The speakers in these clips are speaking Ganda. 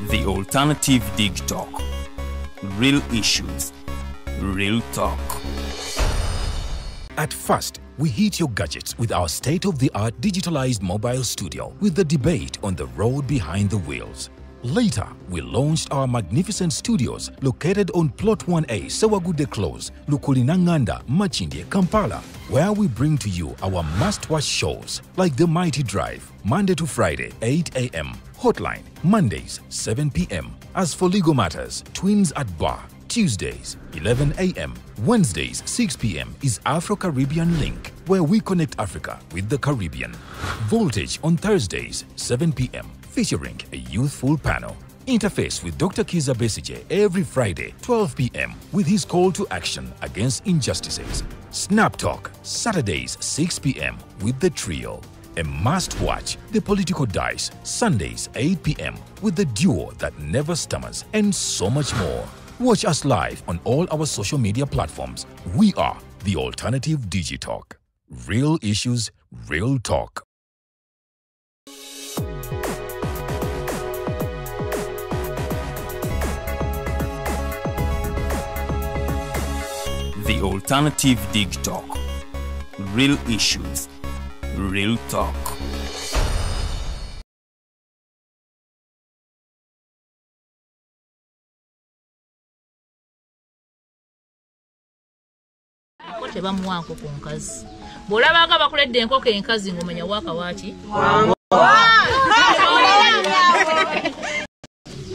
The Alternative Digitalk. Real issues, real talk. At first, we hit your gadgets with our state-of-the-art digitalized mobile studio with the debate on the road behind the wheels. Later, we launched our magnificent studios located on Plot 1A, Sewagude Close, Lukulinanganda, Makindye, Kampala, where we bring to you our must-watch shows like The Mighty Drive, Monday to Friday, 8 a.m., Hotline, Mondays, 7 p.m. As for legal matters, Twins at Bar, Tuesdays, 11 a.m., Wednesdays, 6 p.m. is Afro-Caribbean Link, where we connect Africa with the Caribbean. Voltage on Thursdays, 7 p.m., featuring a youthful panel. Interface with Dr. Kiza Besigye every Friday, 12 p.m. with his call to action against injustices. Snap Talk, Saturdays, 6 p.m. with the trio. A must-watch, The Political Dice, Sundays, 8 p.m. with the duo that never stammers, and so much more. Watch us live on all our social media platforms. We are The Alternative Digitalk. Real issues, real talk. The Alternative Digitalk. Real issues, real talk. Tebamuwa nkoko nkazi. Bw'olabanga bakuledde enkoko enkazi ng'omanya waaka waaki?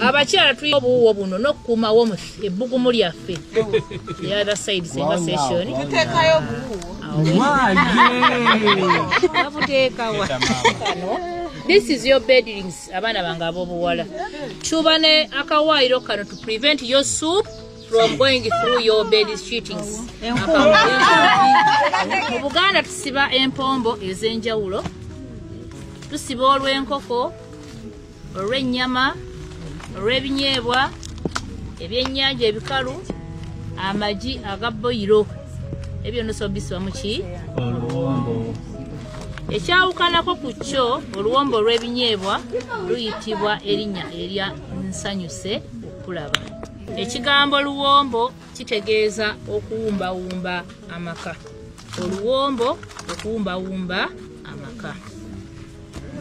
Abakyala tulina obuwuwo buno n'okukuuma warmth, ebbugumu lyaffe. The other side senga session. Tuteekayo obuwuwo. Babuteekawa. This is your beddings, abaana bange ab'obuwala. Tuba ne akawaayiro kano to prevent your soup from going through your bed sheetings. Mu Buganda tusiba empombo ez'enjawulo. Tusiba olw'enkoko, olw'ennyama, olw'ebinyeebwa, ebyennyanja ebikalu, amagi aga boyiro. Ebyo nno sobisiba mu ki? Oluwombo. Ekyawukanako ku kyo, oluwombo olw'ebinyeebwa luyitibwa erinnya erya nsanyuse okulaba. Ekigambo luwombo kitegeeza okuwumbawumba amaka. Oluwombo okuwumbawumba amaka.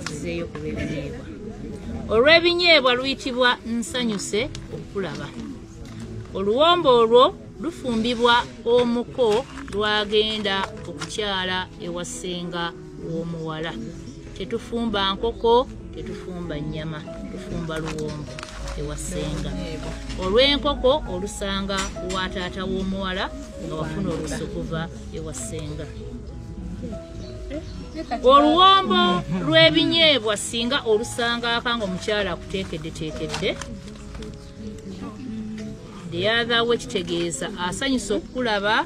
Nzizeeyo ku lw'ebinyeebwa. Olw'ebinyeebwa luyitibwa nsanyuse okulaba. Oluwombo olwo lufumbibwa omuko lwagenda okukyala ewa ssenga w'omuwala. Tetufumba nkoko, tetufumba nnyama, tufumba luwombo ewa ssenga. Olw'enkoko olusanga wa taata w'omuwala nga wafuna olukusa okuva ewa ssenga. Oluwombo lw'ebinyeebwa singa olusanga akanga omukyala akuteekeddeteekedde, the other way kitegeeza asanyusa okulaba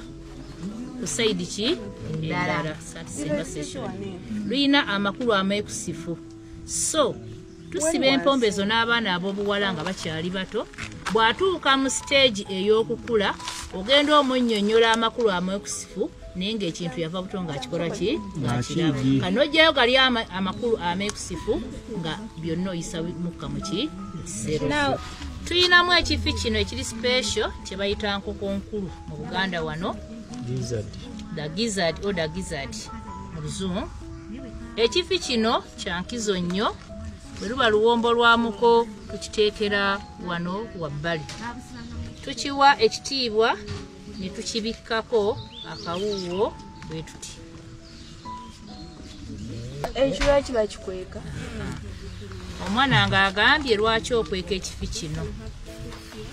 ku sayidi ki endala. Luyina amakulu ameekusifu. So tusiba empombo ezo n'abaana ab'obuwala nga bakyali bato. Bw'atuuka mu siteegi ey'okukula ogenda omunnyonnyola amakulu ameekusifu naye ng'ekintu yava buto ng'akikola ki? Ng'akiraba. Kanojjayo gali amakulu ameekusifu nga byonna oyisa mukka mu ki? Kisero. Tuyinamu ekifi kino ekiri special kye bayita nkoko nkulu mu Buganda wano. The gizzard or the gizzard mu Luzungu. Ekifi kino kya nkizo nnyo. Bwe luba luwombo lwa muko tukiteekera wano wabbali. Tukiwa ekitiibwa ne tukibikkako akawuwo bwe tuti. Ekyo lwaki bakikweka? Omwana ng'agambye lwaki okweka ekifi kino.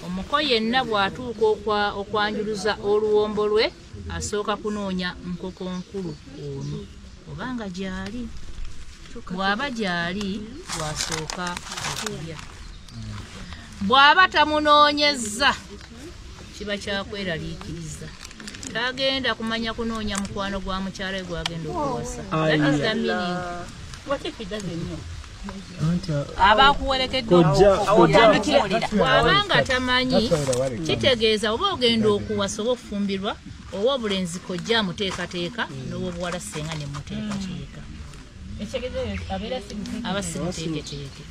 Omuko yenna bw'atuuka okwanjuluza oluwombo lwe asooka kunoonya nkoko nkulu ono obanga gy'ali. Bw'aba gy'ali bw'asooka okulya. Bw'aba tamunoonyezza kiba kyakweraliikiriza. Tagenda kumanya kunoonya mukwano gwa mukyala we gw'agenda okuwasa. That is the meaning. What if he doesn't know? Abakuwerekedde bw'abanga tamanyi kitegeeza oba ogenda okuwasa oba okufumbirwa ow'obulenzi kojja amuteekateeka n'ow'obuwala ssenga ne muteekateeka. Aba si muteeketeeke.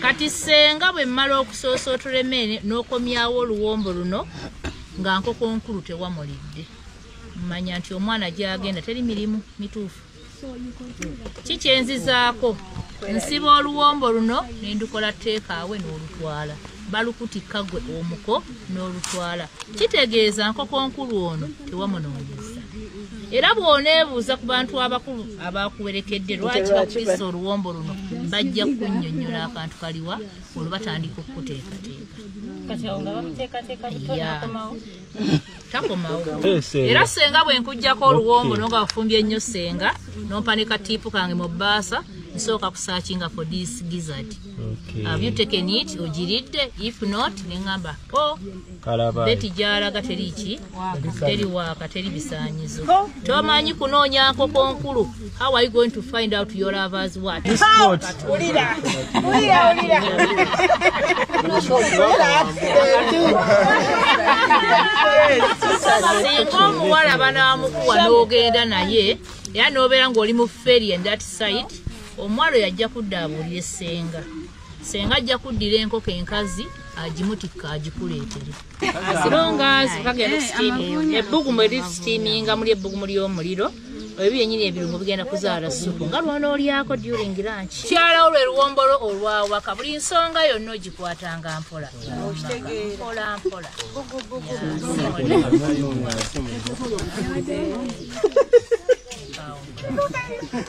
Kati ssenga bwe mmala okusoosootola emmere n'okomyawo oluwombo luno nga nkoko nkulu tewamulidde, mmanya nti omwana gy'agenda teri mirimu mituufu. Kikyenzizaako nsiba oluwombo luno ne ndukola teekaawe n'olutwala, balukutikka gwe omuko n'olutwala. Kitegeeza nkoko nkulu ono tewamunoonyeza. Era bw'oneebuuza ku bantu abakulu abakuwerekedde lwaki bakubisa oluwombo luno, bajja kunnyonnyola akantu kaliwa olwo batandika okukuteekateeka. Takomawo. Era ssenga bwe nkuggyako oluwombo n'onga wafumbye ennyo ssenga n'ompa ne katiipu kange mu bbaasa, nsooka kusaakinga for this gizzard. Have you taken it? Ogiridde? If not, ne ŋŋamba oh, beti gy'alaga teri ki? Teri waaka, teri bisaanyizo. Tomanyi kunoonya nkoko nkulu. How are you going to find out your lover's what? Wulira. Wulira, wulira. Singa omuwala banaamukuwa n'ogenda naye era n'obeera ng'oli mu ferry and that side, omuwala oyo ajja kudda abuulire ssenga. Ssenga ajja kuddira enkoko enkazi agimutikka agikuleetere. As long as bagenda okusteaminga, ebbugumu eristeaminga muli ebbugumu ly'omuliro, ebyo byennyini ebirungo bigenda kuzaala ssupu nga lw'onoolyako during lunch. Kyalawo lwe luwombolo olwawaka, buli nsonga yonna ogikwatanga mpola mpola mpola.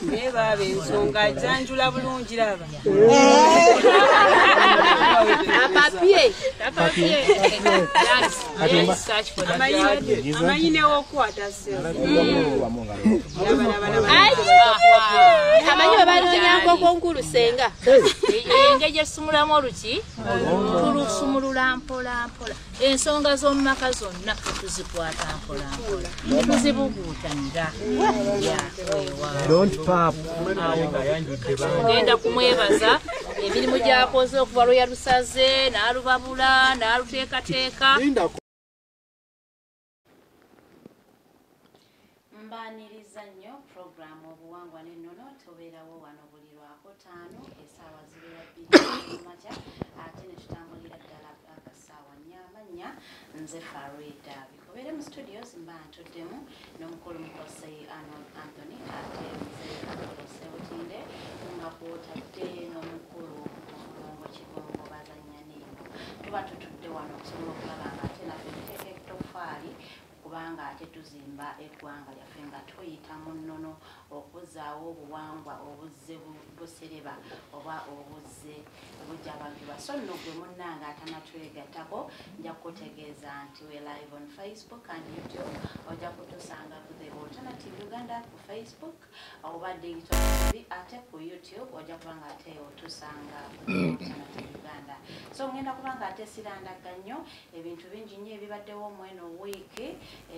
Naye baaba ensonga ajjanjula bulungi laba. Amanyi newokukwata amanyi bwe nkoko nkulu ssenga. Engeri gyesumulamu oluki tulusumulula mpola mpola. Ensonga z'omu maka zonna tuzikwata mpola mpola, tuzibuguutanira. Don't pop. Ogenda kumwebaza emirimu gy'akoze okuva lwe yalusaze n'alubabula n'aluteekateeka. Mbaniriza nnyo puroguraamu obuwangwa n'ennono tubeerawo wano buli lwakutaano essaawa zibeera 2 kumakya ate ne tutambulira ddala paka ssaawa 4:40. Nze Farida Bikobere mu studios mba ntuddemu n'omukulu Mukose Arnold Anthony ate nze Sebutinde nga kwotadde n'omukulu Mulongo Kigongo bazannya n'engo. Tuba tutudde wano okusobola okulaba nga ate naffe tuteeka ettoffaali kubanga ate tuzimba eggwanga lyaffe nga tuyita mu nnono okuzzaawo obuwangwa obuzze busereba oba obuzze bujabagibwa. So nno gwe munnange atanatwegattako nja kukutegeeza nti we live on Facebook and YouTube. Ojja kutusanga ku The Alternative Uganda ku Facebook oba Digital TV, ate ku YouTube ojja kuba nga ate otusanga ku The Alternative Uganda. So ngenda kuba nga ate sirandaga nnyo ebintu bingi nnyo ebibaddewo mweno wiiki,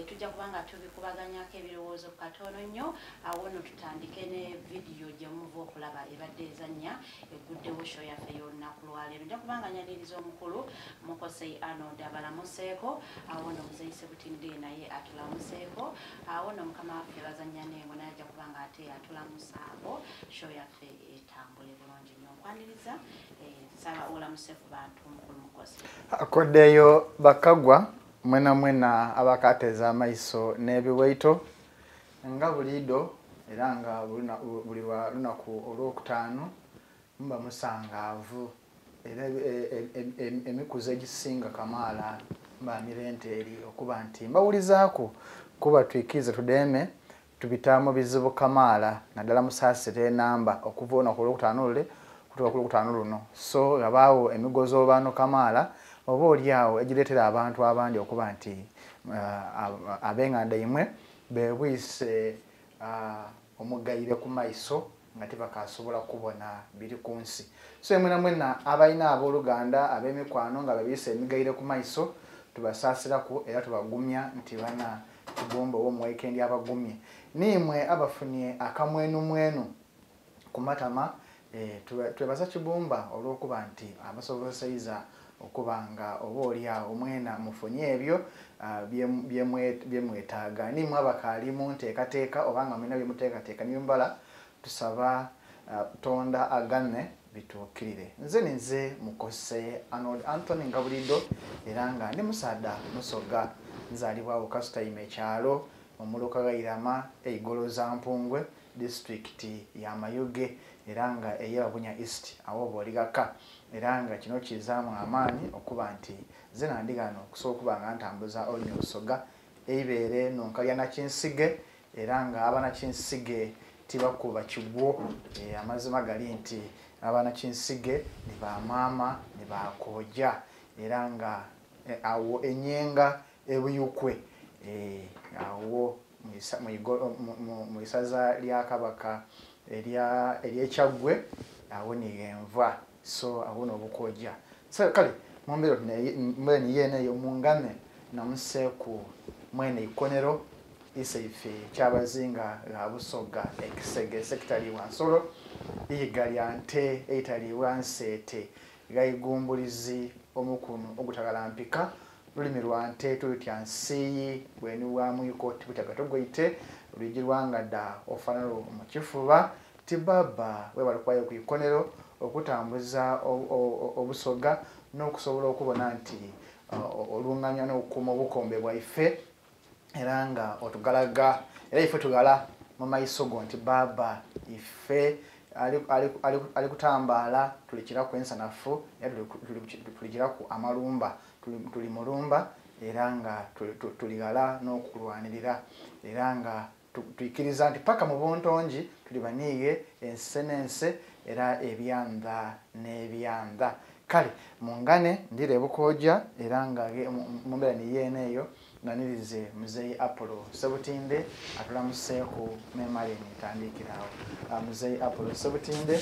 tujja kuba nga tubikubaganyako ebirowoozo katono nnyo. Awo nno tutandike ne vidiyo gye muva okulaba ebadde ezannya eguddewo show yaffe y'olunaku lwaleero. Nja kuba nga nyaniriza omukulu Mukose Arnold abalamuseeko, awo nno Muzeeyi Sebutinde naye atulamuseeko, awo nno mukama waffe bazannya n'engo naye ajja kuba nga ate atulamusaako show yaffe etambule bulungi nnyo. Nkwaniriza, nsaba olamuse ku bantu omukulu Mukose. Akoddeyo bakagwa mwena mwena abakateza amaiso n'ebiwaito nga bulido era nga buli lunaku olwokutaano muba musangaavu era emikuzo egisinga kamaala mba mirente eri okuba nti mbawulizaako kuba twikirize tudeme tubitaamu bizibu kamaala naddala musaasire enamba okuva olunaku olwokutaano lule kutuuka ku lwokutaano luno. So abaawo emigozoobano kamaala oba oli awo egireetera abantu abandi okuba nti ab'enganda imwe bebwise omugayire ku maiso nga tebakasobola kubona biri ku nsi. So mwena mwena abalina abooluganda ab'emikwano nga babiise emigayire ku maiso tubasaasiraku era tubagumya nti bana tugomba ow'omuweekendi abagumye. Niimwe abafunye akamwenumwenu ku matama Twebaza Kibumba olw'okuba nti abasoboseiza okubanga oba oli awo mwena mufunye ebyo byemwetaaga. Nimwe abakaali mu nteekateeka obanga mulina byemuteekateeka nibyembala, tusaba Tonda agane bituukirire. Nze ninze Mukose Arnold Anthony Ngabulido, era nga ndi musaada Musoga, nzaalibwa Kasitaime ekyalo omuluka Gairama Eigoloza Mpungwe, disitulikiti ya Mayuge, era nga ey'Abunya East awo oba oligaka. Era nga kino kizaamu amaanyi okuba nti nze nandigano okusobola okuba nga ntambuza olulimi Olusoga eibeere nonkalya nakinsige, era nga abanakinsige tibakuba kigwo. Amazima gali nti abanakinsige ni bamaama ni bakojja, era nga awo enyenga ebuyukwe awo mu isaza lya Kabaka ery'Ekyaggwe awo nigenva, so awo n'obukojja. So kale mumbere niyeneyo mungane namuseeku mwene ikonero iseife Kyabazinga ga Busoga ekisege sekitali wa nsolo iyiga lya nte eitaliibwa nseete gayigumbulizi omukunu ogutagala mpika lulimi lwa nte tulutya nsiiyi bweni bwa mwiko tibutyaga togweite olwigi lwanga dda ofaanana mu kifuba tibaba webale kubayo ku ikonero okutambuza obusoga n'okusobola okubona nti olungamya n'okukuuma obukombe bwaife, era nga otugalaga era ife tugala mu maiso go nti baba ife ali kutambaala tulikiraku ensanafu era tulikiraku amalumba tuli mulumba, era nga tuligala n'okulwanirira, era nga tuikiriza nti paka mu buntongi tuli baniige ense n'ense era ebyanda n'ebyanda. Kale mungane ndire bukoja, era nga mumbeera niyeene eyo nanirize Muzeeyi Apollo Sebutinde atulamuseeku memale nitandikirawo. Muzeeyi Apollo Sebutinde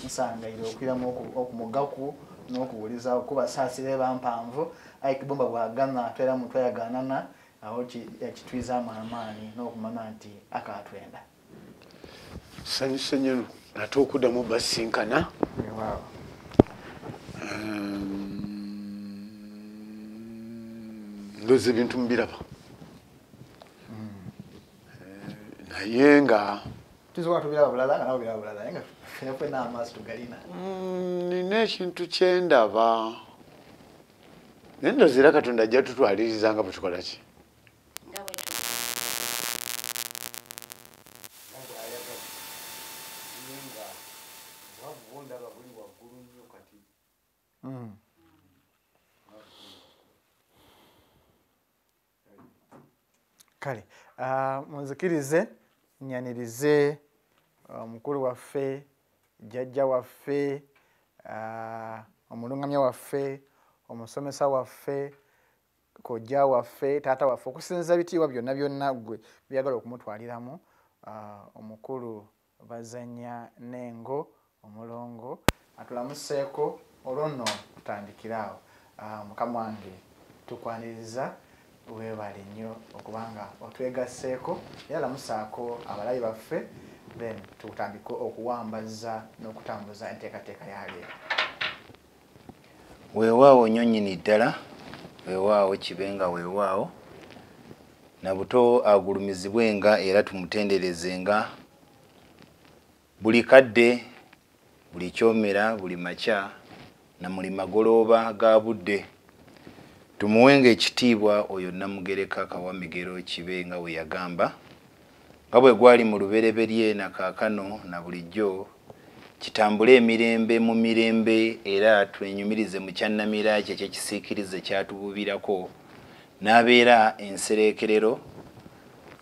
nsangaire okwiramu okumugaku n'okuwuliza okubasaasira ebampanvu ayi Kibumba bwagana twera mu twayagaanana awo kitwizaamu amaanyi n'okumanya nti akatwenda. Nsanyuse nnyo nate okuddamu basinkana. Ndowooza ebintu mubiraba naye nga tusobola tubiraba bulala nga nabo biraba bulala, naye nga ffena ffena amaaso tugalina. Nina ekintu kyendaba naye ndowooza era Katonda ajja tutwaliriza nga bwe tukola ki. Kale munzikirize nyanirize omukulu waffe, jjajja waffe, omulungamya waffe, omusomesa waffe, kojja waffe, taata waffe, okusinza ebitiibwa byonna byonna ggwe byagala okumutwaliramu, omukulu Bazanya Nengo omulongo atulamuseeko. Olwo nno tutandikire awo. Mukama wange tukwaniriza, weebale nnyo okubanga otwegasseeko, era lamusaako abalabi baffe, then tutandike okuwambaza n'okutambuza enteekateeka ya leero. Weewaawo nnyo nnyini ddala, weewaawo kibenga weewaawo nabuto agulumizibwenga era tumutenderezenga buli kadde, buli kyomera, buli makya na muli magolooba ga budde. Tumuwenga ekitiibwa oyo Namugereka Kawamigero Kibenga we yagamba nga bwe gwali mu lubereberye na kaakano na bulijjo, kitambule emirembe mu mirembe, era twenyumirize mu kyannamira kye eky'ekisiikirize kyatububirako, n'abeera enserekerero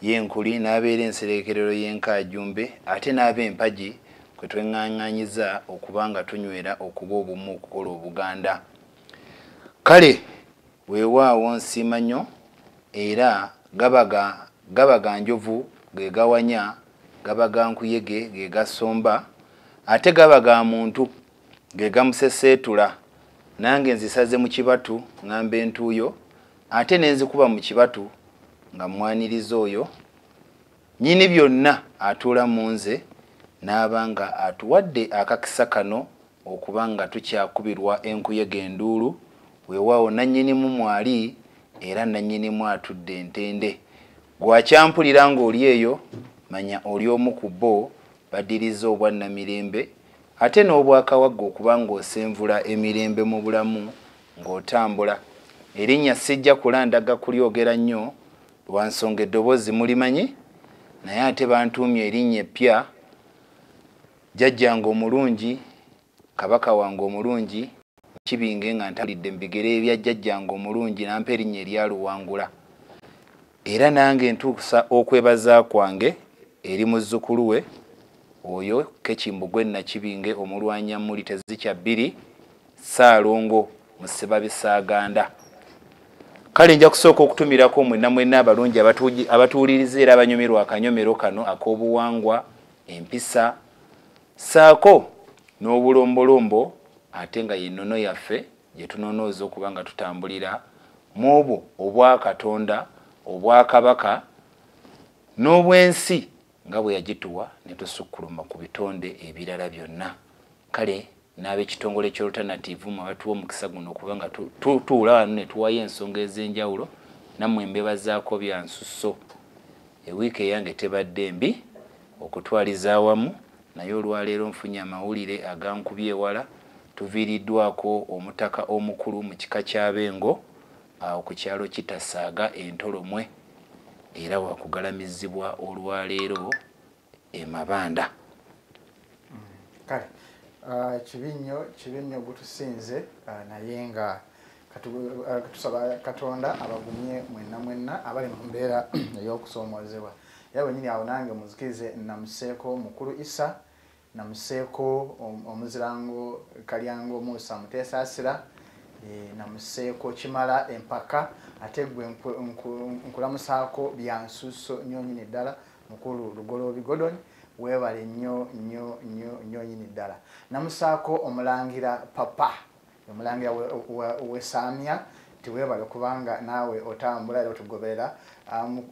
y'enkuli, n'abeera enserekerero y'enkajumbe, ate n'aba empagi kwe tweŋŋaŋŋanyiza okuba nga tunywera okuba obumu okukola Obuganda. Kale weewaawo nsiima nnyo, era gaba ga njovu ge gawanya, gaba ga nkuyege ge gasomba, ate gaba ga muntu ge gamuseseetula. Nange nzisaze mu kibatu ŋŋamba entuuyo, ate ne nzikuba mu kibatu nga mmwaniriza oyo nnyini byonna atuula mu nze, n'aba nga atuwadde akakisa kano okuba nga tukyakubirwa enkuyega enduulu. Weewaawo nannyinimu mwali era nannyinimu atudde entende. Gwakyampulira ng'oli eyo, manya oli omu ku bo badiriza obwannamirembe ate n'obwakawagga okuba ng'osenvula emirembe mu bulamu ng'otambula. Erinnya sijja kulandaga kulyogera nnyo lwa nsonga eddoboozi mulimanyi, naye ate bantuumye erinnya eppya, jjajjange omulungi, kabaka wange omulungi, kibinge nga ntambulidde mu bigere bya jjajjange omulungi n'ampa erinnya erya Luwangula. Era nange ntuusa okwebaza kwange eri muzzukulu we oyo Kekimbugwe Nakibinge omulwanya muli tezikya bbiri Ssaalongo Musibabisaaganda. Kale nja kusooka okutumirako mwenna mwenna abalungi abatuwuliriza era abanyumirwa akanyomero kano ak'obuwangwa, empisa ssaako n'obulombolombo, ate nga yennono yaffe gye tunonooza okuba nga tutambulira mu obwo obwakatonda, obwakabaka n'obwensi nga bwe yagituwa ne tusukkuluma ku bitonde ebirala byonna. Kale n'ab'ekitongole ky'Alternative mwe batuwa omukisa guno okuba nga tutuula wano ne tuwayo ensonga ez'enjawulo, nammwe mbebazaako bya nsusso. Ewiiki eyange tebadde mbi okutwaliza awamu, naye olwaleero nfunye amawulire agankubye ewala. Tuviiriddwako omutaka omukulu mu kika ky'Abengo awo ku kyalo Kitasaaga Entolomwe, era wakugalamizibwa olwaleero e Mabanda. Kale kibi nnyo gutusinze, naye nga tusaba Katonda abagumye mwenna mwenna abali mu mbeera ey'okusoomoozebwa. Era bwennyini awo nange muzikirize namuseeko mukulu Isa, namuseeko omuzirango Kalyango Musa Muteesaasira, namuseeko Kimala Empaka, ate gwe nkulamusaako bya nsusso nnyo nnyini ddala mukulu Lugoloobi Gordon, weebale nnyo nnyo nnyo nnyo nnyini ddala. Namusaako omulangira Papa, omulangira wesaamya nti weebale kubanga naawe otambula era otugoberera.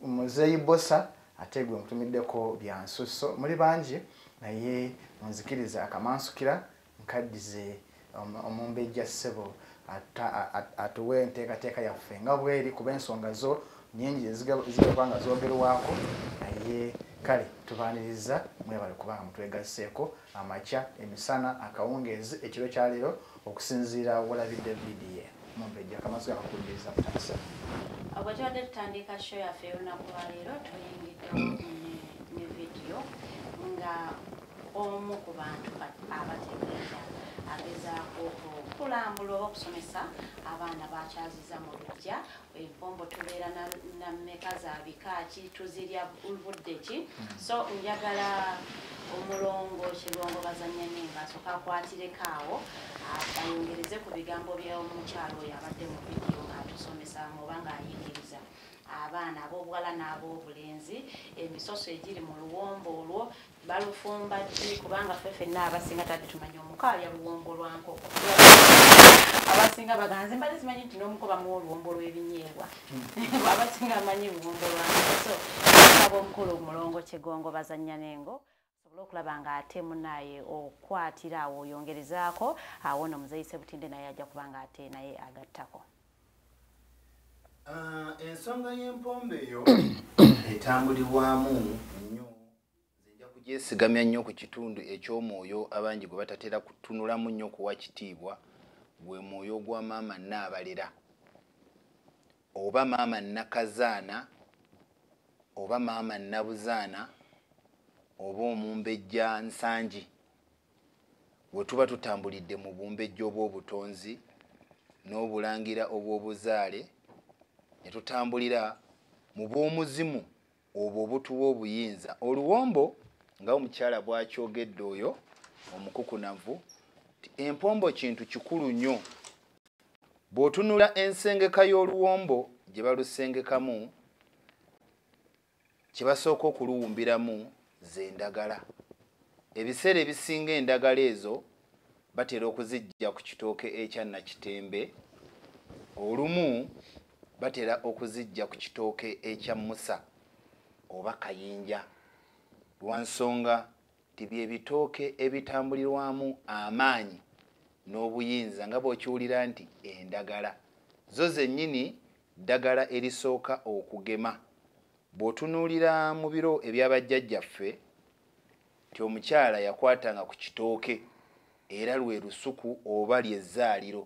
Muzeeyi Bosa, ate gwe nkutumiddeko bya nsusso. Muli bangi naye munzikirize akamansukira nkaddize omumbejja ssebo atuwe enteekateeka yaffe nga bweri, kuba ensonga zo nnyingi zigaba nga zoogerwako, naye kale tubaaniriza mwebale kubanga mutwegasseeko amakya, emisana, akawungeezi, ekiro kya leero okusinziira walabidde vidiyo. Mumbejja akamansuka kakuddiza mutandise. Bwe tubadde tutandika show yaffe y'olunaku lwaleero, tuyingiddewo ne vidiyo nga omu ku bantu abategeera agezaako okulambula oba okusomesa abaana bakyaziza mu luggya. Empombo tubeera na mmeka za bika ki, tuzirya budde ki? So njagala omulongo Kigongo Bazannyanengo asooka akwatireko awo ayongereze ku bigambo by'omukyalo oyo abadde mu vidiyo ng'atusomesa oba ng'ayigiriza abaana ab'obuwala n'ab'obulenzi emisoso egiri mu luwombo olwo balufumba ddi, kubanga ffe ffenna abasinga tadde tumanyi omukaaya luwombo lwa nkoko. Abasinga baganze mbadde simanyi nti n'omuko bamuwa oluwombo lw'ebinyeebwa, abasinga bamanyi luwombo lwa nkoko. So nsaba omukulu Omulongo Kigongo Bazannyanengo osobole okulaba ng'ate munaaye okwatira awo oyongerezaako awo nno Muzeeyi Sebutinde naye ajja kuba ng'ate naye agattako. Ensonga y'empombo eyo etambulibwamu nnyo, nze nja kugyesigamya nnyo ku kitundu eky'omwoyo abangi gwe batatera kutunulamu nnyo kuwa kitiibwa, gwe mwoyo gwa maama Nnaabalera oba maama Nnakazaana oba maama Nnabuzaana oba omumbejja Nsangi. We tuba tutambulidde mu bumbejja obw'obutonzi n'obulangira obw'obuzaale, ne tutambulira mu bw'omuzimu obwo obutuwa obuyinza. Oluwombo nga omukyala bw'akyogedde oyo omukukunavu, empombo kintu kikulu nnyo. Bw'otunula ensengeka y'oluwombo gye balusengekamu, kye basooka okuluwumbiramu ze ndagala. Ebiseera ebisinga endagala ezo batera okuziggya ku kitooke ekya Nakitembe, olumu batera okuziggya ku kitooke ekya Musa oba Kayinja, lwa nsonga Ti bye bitooke ebitambulirwamu amaanyi n'obuyinza, nga bw'okiwulira nti endagala zo zennyini ddagala erisooka okugema. Bw'otunuulira mu biro ebyabajjajjaffe nti omukyala yakwatanga ku kitooke era lwe lusuku oba ly'ezzaaliro.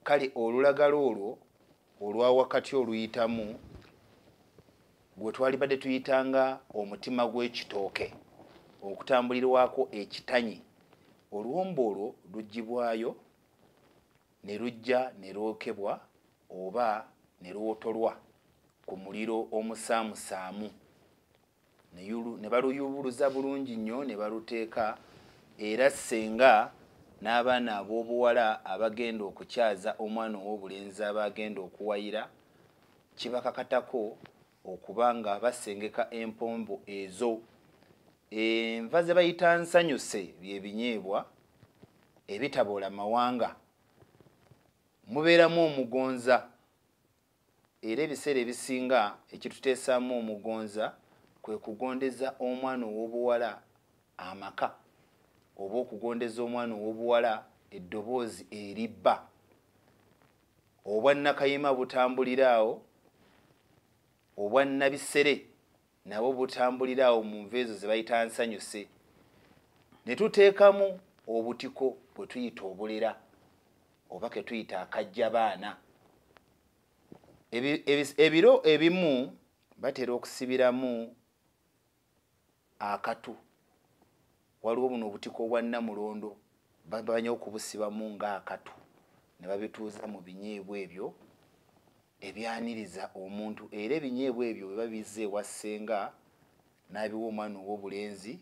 Kale olulagala olwo olwa wakati oluyitamu gwe twalibadde tuyitanga omutima gw'ekitooke okutambulirwako ekitanyi, oluwombo olwo luggyibwayo ne lujja ne lwokebwa oba ne luwotolwa ku muliro omusaamusaamu, ne baluyubuluza bulungi nnyo ne baluteeka. Era ssenga n'abaana ab'obuwala abagenda okukyaza omwana ow'obulenzi abagenda okuwayira kibakakatako okuba nga basengeka empombo ezo. Enva ze bayita nsanyuse bye binyeebwa ebitabola mawanga, mubeeramu omugonza. Era ebiseera ebisinga ekituteesaamu omugonza kwe kugondeza omwana ow'obuwala amaka oba okugondeza omwana ow'obuwala eddoboozi eribba. Obwannakayima butambulira awo, obwannabisere nabwo butambulira awo mu nva ezo ze bayita nsanyuse. Ne tuteekamu obutiko bwe tuyita obulera oba ke tuyita akajjabaana. Ebiro ebimu batera okusibiramu akatu. Waliwo buno obutiko obwa nnamulondo bamanyi okubusibamu ng'akatu ne babituuza mu binyeebwa ebyo ebyaniriza omuntu. Era ebinyeebwa ebyo bwe babizza ewa ssenga n'abiwa omwana ow'obulenzi,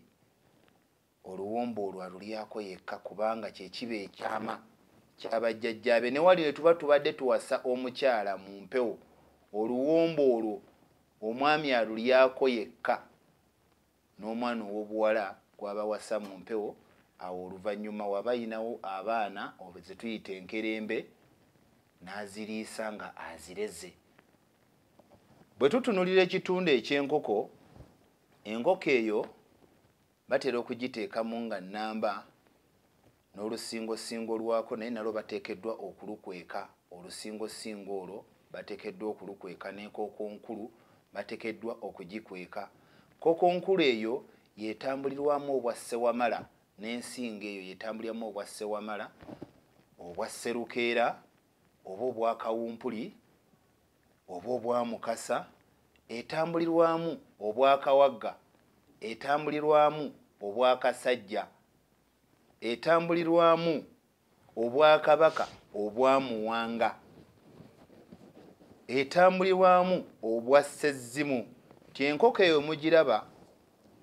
oluwombo olwo alulyako yekka, kubanga kye kiba ekyama kyabajjajjaabe. Ne wali ne tuba tubadde tuwasa omukyala mu mpewo, oluwombo olwo omwami alulyako yekka n'omwana ow'obuwala gw'abawasa mu mpewo. Awo oluvannyuma waba ayinawo abaana ze tuyita enkerembe n'aziriisa nga azireze. Bwe tutunuulira ekitundu eky'enkoko, enkoko eyo batera okugiteekamu nga nnamba n'olusingosingo lwako, naye nalwo bateekeddwa okulukweka. Olusingosingo olwo bateekeddwa okulukweka, n'enkoko nkulu bateekeddwa okugikweka. Nkoko nkulu eyo yetambulirwamu obwa ssewamala, n'ensingo eyo yetambuliramu obwa ssewamala, obwa sserukeera oba obwa kawumpuli oba obwa mukasa, etambulirwamu obwa kawagga, etambulirwamu obwa kasajja, etambulirwamu obwa kabaka obwa muwanga, etambulirwamu obwa ssezzimu. Ti enkoko eyo mugiraba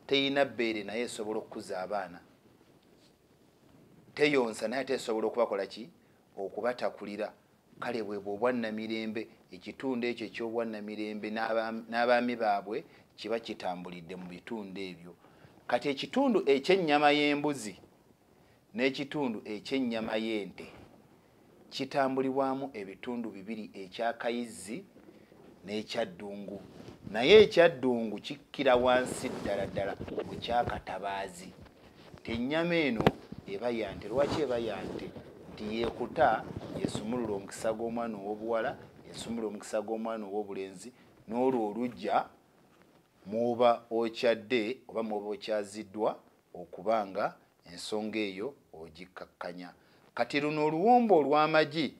teyina bbeere, naye esobola okukuza abaana. Teyonsa, naye ate esobola okubakola ki? Okubatakulira. Kale bwe obwannamirembe, ekitundu ekyo eky'obwannamirembe n'abaami baabwe kiba kitambulidde mu bitundu ebyo. Kati ekitundu ekyennyama y'embuzi n'ekitundu ekyennyama y'ente kitambulibwamu ebitundu bibiri, ekyakayizzi n'ekyaddungu. Naye ekyaddungu kikkira wansi ddala ddala mu kyakatabaazi. Ennyama eno eba ya nte. Lwaki eba ya nte? Nti yeekuta, yesumulula omukisa gw'omwana ow'obuwala, yesumulula omukisa gw'omwana ow'obulenzi, n'olwo olujja mw'oba okyadde oba mw'oba okyaziddwa okubanga ensonga eyo ogikkakkanya. Kati luno oluwombo olw'amagi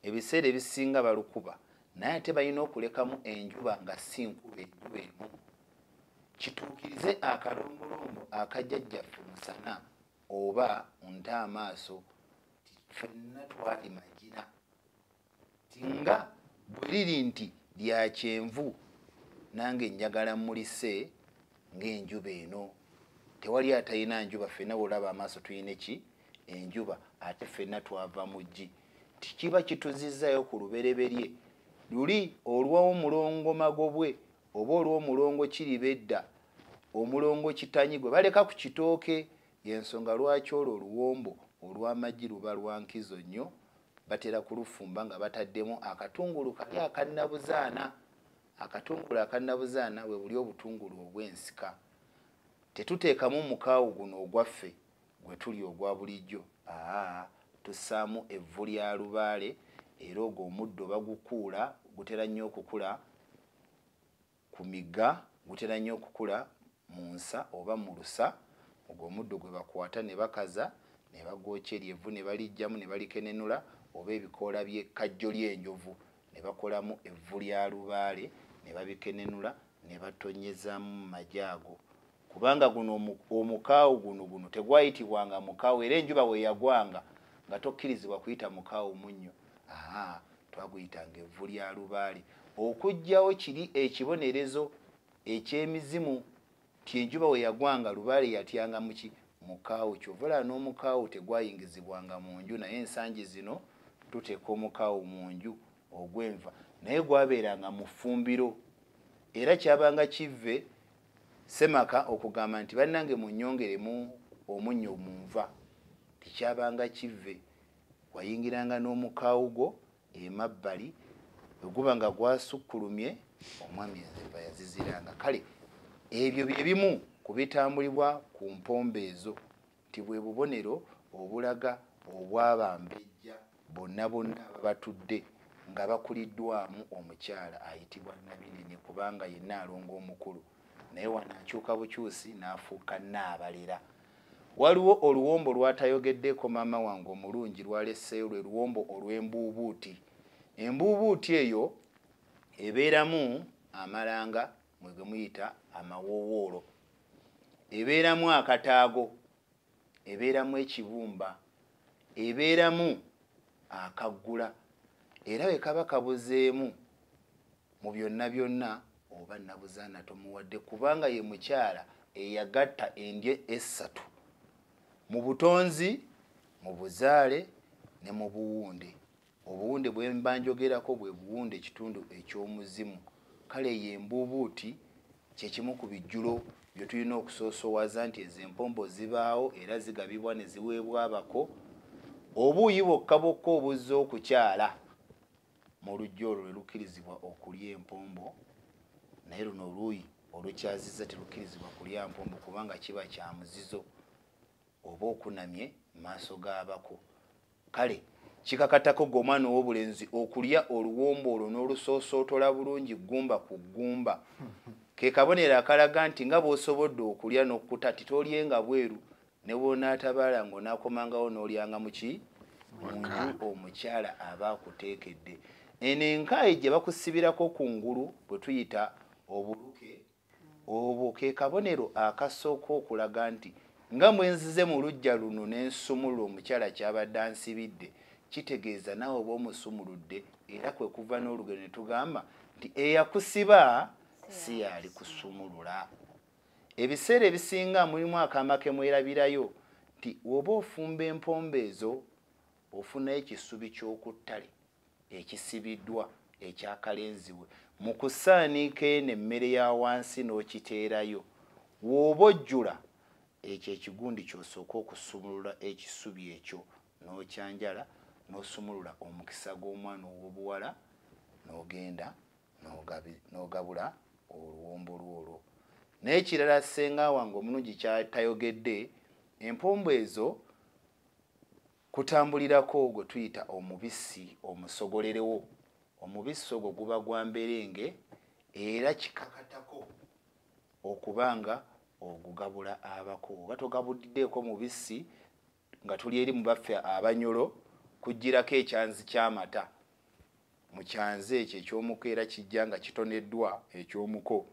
ebiseera ebisinga balukuba, naye ate balina okulekamu enjuba nga si nkuba, enjuba emu kituukirize akalombolombo akajjajjaffe Musana oba nta amaaso, ffenna twali magina. Nga bwe liri nti lya kyenvu, nange njagala mulise ng'enjuba eno. Tewali atalina njuba, ffenna bw'olaba amaaso tulina ki? Enjuba, ate ffenna twava mu ggi. Kiba kituzizaayo ku lubereberye luli olw'omulongo Magobwe oba olw'omulongo Kiribedda, omulongo Kitanyi gwe baleka ku kitooke. Y'ensonga lwaki olwo oluwombo olw'amagi luba lwa nkizo nnyo. Batera kulufumba nga bataddemu akatungulu kali akannabuzaana. Akatungulu akannabuzaana bwe buli obutungulu obw'ensika. Tetuteekamu mukaawu guno ogwaffe gwe tuli ogwa bulijjo, aa tussaamu evvu lya lubaale. Era ogwo omuddo bagukuula, gutera nnyo okukula ku migga, gutera nnyo okukula mu nsa oba mu lusa. Ogwo omuddo gwe bakwata ne bakaza ne bagwokya eri evvu ne baliggyamu ne balikenenula, oba ebikoola by'ekkajjo ly'enjovu ne bakolamu evvu lya lubaale ne babikenenula ne batonyezaamu mu magi ago. Kubanga guno omukaawu guno tegwayitibwanga mukaawu, era enjuba we yagwanga nga tokkirizibwa kuyita mukaawu munnyo. Aha, twaguyitanga evvu lya lubaale okuggyawo kiri ekibonerezo eky'emizimu ti enjuba we yagwanga lubaale yatyanga muki mukaawu. Kyova n'omukaawu tegwayingizibwanga mu nju, naye ensangi zino tuteeka omukaawu mu nju ogw'enva, naye gwabeeranga mu ffumbiro. Era kyabanga kive Ssemaka okugamba nti bannange munnyongeremu omunnyo mu nva, tekyabanga kive. Wayingiranga n'omukaawu gwo emabbali, bwe guba nga gwasukkulumye omwami enva yaziziranga. Kale ebyo bye bimu ku bitambulibwa ku mpombe ezo, nti bwe bubonero obulaga obwabambejja bonna bonna ababatudde nga bakuliddwamu omukyala ayitibwa Nabinene, kubanga yenna alongo omukulu, naye wano akyuka bukyusi n'afuuka Nnaabalera. Waliwo oluwombo lw'atayogeddeko maama wange omulungi lwaleseeyo, lwe luwombo olw'embuubuuti. Embuubuuti eyo ebeeramu amalanga mwe ge muyita amawoowoolo, ebeeramu akataago, ebeeramu ekibumba, ebeeramu akaggula. Era bwe kaba kabuzeemu mu byonna byonna oba Nabuzaana tomuwadde, kubanga ye mukyala eyagatta endyo essatu mu butonzi, mu buzaale ne mu buwunde. Obuwunde bwe mba njogerako bwe buwunde ekitundu eky'omuzimu. Kale ye embuubuuti kye kimu ku bijjulo bye tulina okusoosowaza nti ezo empombo zibaawo era zigabibwa ne ziweebwa abako. Obuuyi bwokka bwokka obuzza okukyala mu luggya olwo lwe lukkirizibwa okulya empombo, naye luno oluuyi olukyaziza terukkirizibwa kulya mpombo kubanga kiba kya muzizo oba okunamye mu maaso g'abako. Kale kikakatako gwe omwana ow'obulenzi okulya oluwombo olwo n'olusoosootola bulungi ggumba ku ggumba. Ke kabonero akalaga nti nga bw'osobodde okulya n'okkuta titolyenga bweru, ne bw'onaatabaala ng'onaakomangawo n'olyanga muki mu nju omukyala aba akuteekedde. Eno enkaayi gye bakusibirako ku ngulu bwe tuyita obuluke, obwo ke kabonero akasooka okulaga nti nga mwenzize mu luggya luno n'ensumulula omukyala ky'abadde ansibidde, kitegeeza naawe oba omusumuludde. Era kwe kuva n'olugero ne tugamba nti eyakusiba si y'ali kusumulula. Ebiseera ebisinga mulimu akaama ke mwerabirayo nti bw'oba ofumba empombe ezo ofunayo ekisubi ky'oku ttale ekisibiddwa ekyakalenziwe mu kusaaniika eno emmere ya wansi n'okiteerayo. W'oba ojjula ekyo ekigundi ky'osooka okusumulula ekisubi ekyo n'okyanjala n'osumulula omukisa gw'omwana ow'obuwala n'ogenda n'ogabula oluwombo lwolwo. Naye ekirala ssenga wange omulungi kyatayogedde, empombo ezo kutambulirako gwe tuyita omubisi omusogolerewo. Omubisi ogwo guba gwa mberenge era kikakatako okubanga ogugabula abako. Oba togabuddeeko mubisi nga tuli eri mu baffe abanyolo kugirako ekyanzi ky'amata. Mu kyanzi ekyo ekyomuko era kijja nga kitoneddwa ekyomuko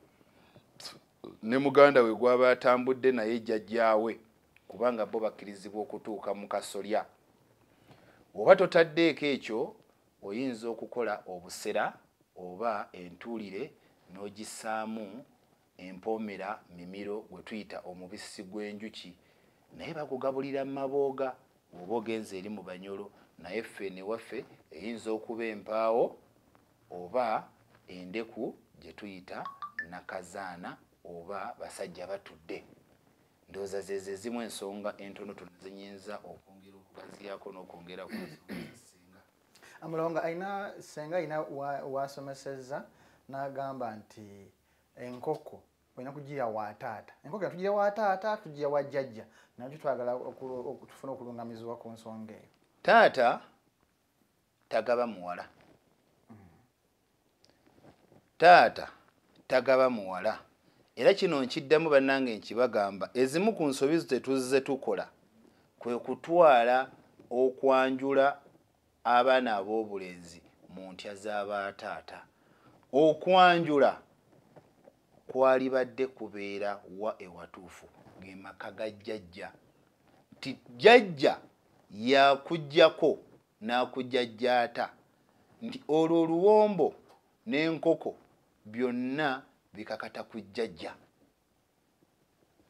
ne muganda we gw'aba atambudde naye jjajjaawe, kubanga bo bakkirizibwa okutuuka mu kasolya. Oba totaddeeko ekyo oyinza okukola obusera oba entuulire n'ogissaamu empoomera mimiro gwe tuyita omubisi gw'enjuki, naye bakugabulira mu mabooga bw'oba ogenze eri mu banyolo. Naye ffe newaffe eyinza okuba empaawo oba endeku gye tuyita nakazaana oba basajja batudde. Ndowooza ze zimu ensonga entonotono zenyinza okwongera okugaziyaako n'okwongera ku nsonga Ssenga. Amulonga alina Ssenga alina wasomesezza n'agamba nti enkoko Olina kugiya wa taata. Enkoko tugiya wa taata, tugiya wa jjajja. Nakyo twagala tufune okulungamizibwa ku nsonga eyo. Taata tagaba muwala. Taata tagaba muwala. Era kino nkiddamu bannange nkibagamba, ezimu ku nsobi tetuzze tukola kwe kutwala okwanjula abaana ab'obulenzi mu ntya z'abataata. Okwanjula kwalibadde kubeera wa ewatuufu ge maka ga jjajja. Nti jjajja yakuggyako n'akujjajjaata, nti olwo oluwombo n'enkoko byonna bikakata ku jjajja.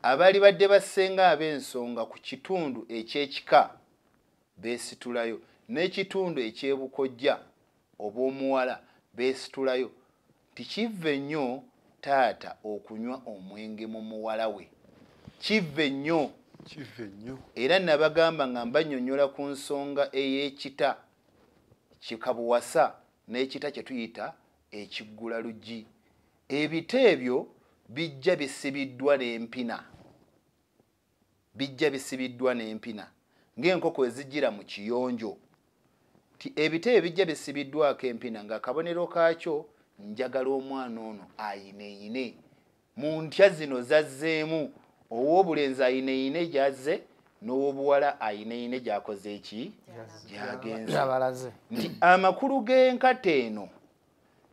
Abaali badde bassenga ab'ensonga ku kitundu eky'ekika beesitulayo, n'ekitundu eky'ebukojja obw'omuwala beesitulayo. Nti kive nnyo taata okunywa omwenge mu muwala we, kive nnyo. Kive nnyo. Era nabagamba nga mbannyonnyola ku nsonga ey'ekita kikabuwasa n'ekita kye tuyita ekiggula luggi. Ebita ebyo bijja bisibiddwa n'empina, bijja bisibiddwa n'empina ng'enkoko ezijjira mu kiyonjo. Nti ebita ebyo bijja bisibiddwako empina ng'akabonero kaakyo njagala omwana ono ayineyine. Mu ntya zino zazzeemu, ow'obulenzi ayineyine gy'azze n'ow'obuwala ayineyine gy'akoze eki? Gy'agenze. Nti amakulu g'enkata eno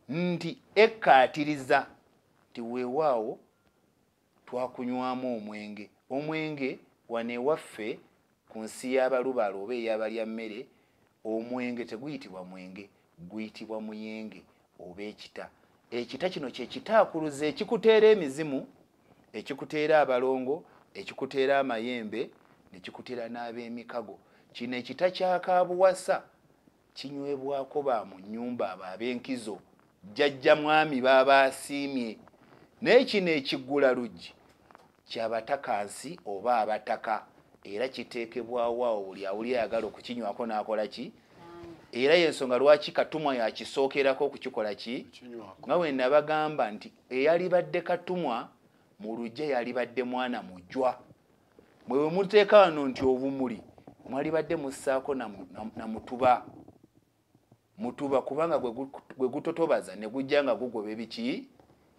nti ekkaatiriza nti weewaawo twakunywamu omwenge. Omwenge wano ewaffe ku nsi y'abalubaale oba ey'abalya mmere, omwenge teguyitibwa mwenge, guyitibwa muyenge oba ekita. Ekita kino kye kitaakuluza ekikuteera emizimu, ekikuteera abalongo, ekikuteera amayembe, ne kikuteera n'ab'emikago. Kino ekita kya kaabuwasa kinywebwako ba mu nnyumba abo ab'enkizo, jjajja mwami baba asiimye. Naye kino ekiggula luggi ky'abatakansi oba abataka, era kiteekebwawo awo buli awuli ayagala okukinywako n'akola ki? Era y'ensonga lwaki Katumwa yakisookerako okukikola ki? Nga we nabagamba nti eyalibadde Katumwa mu luggya yalibadde mwana mujjwa. Mwe bwe muteeka wano nti obumuli, mwalibadde mussaako na mutuba. Mutuba kubanga gwe gutotobaza ne gujja nga gugoba ebiki?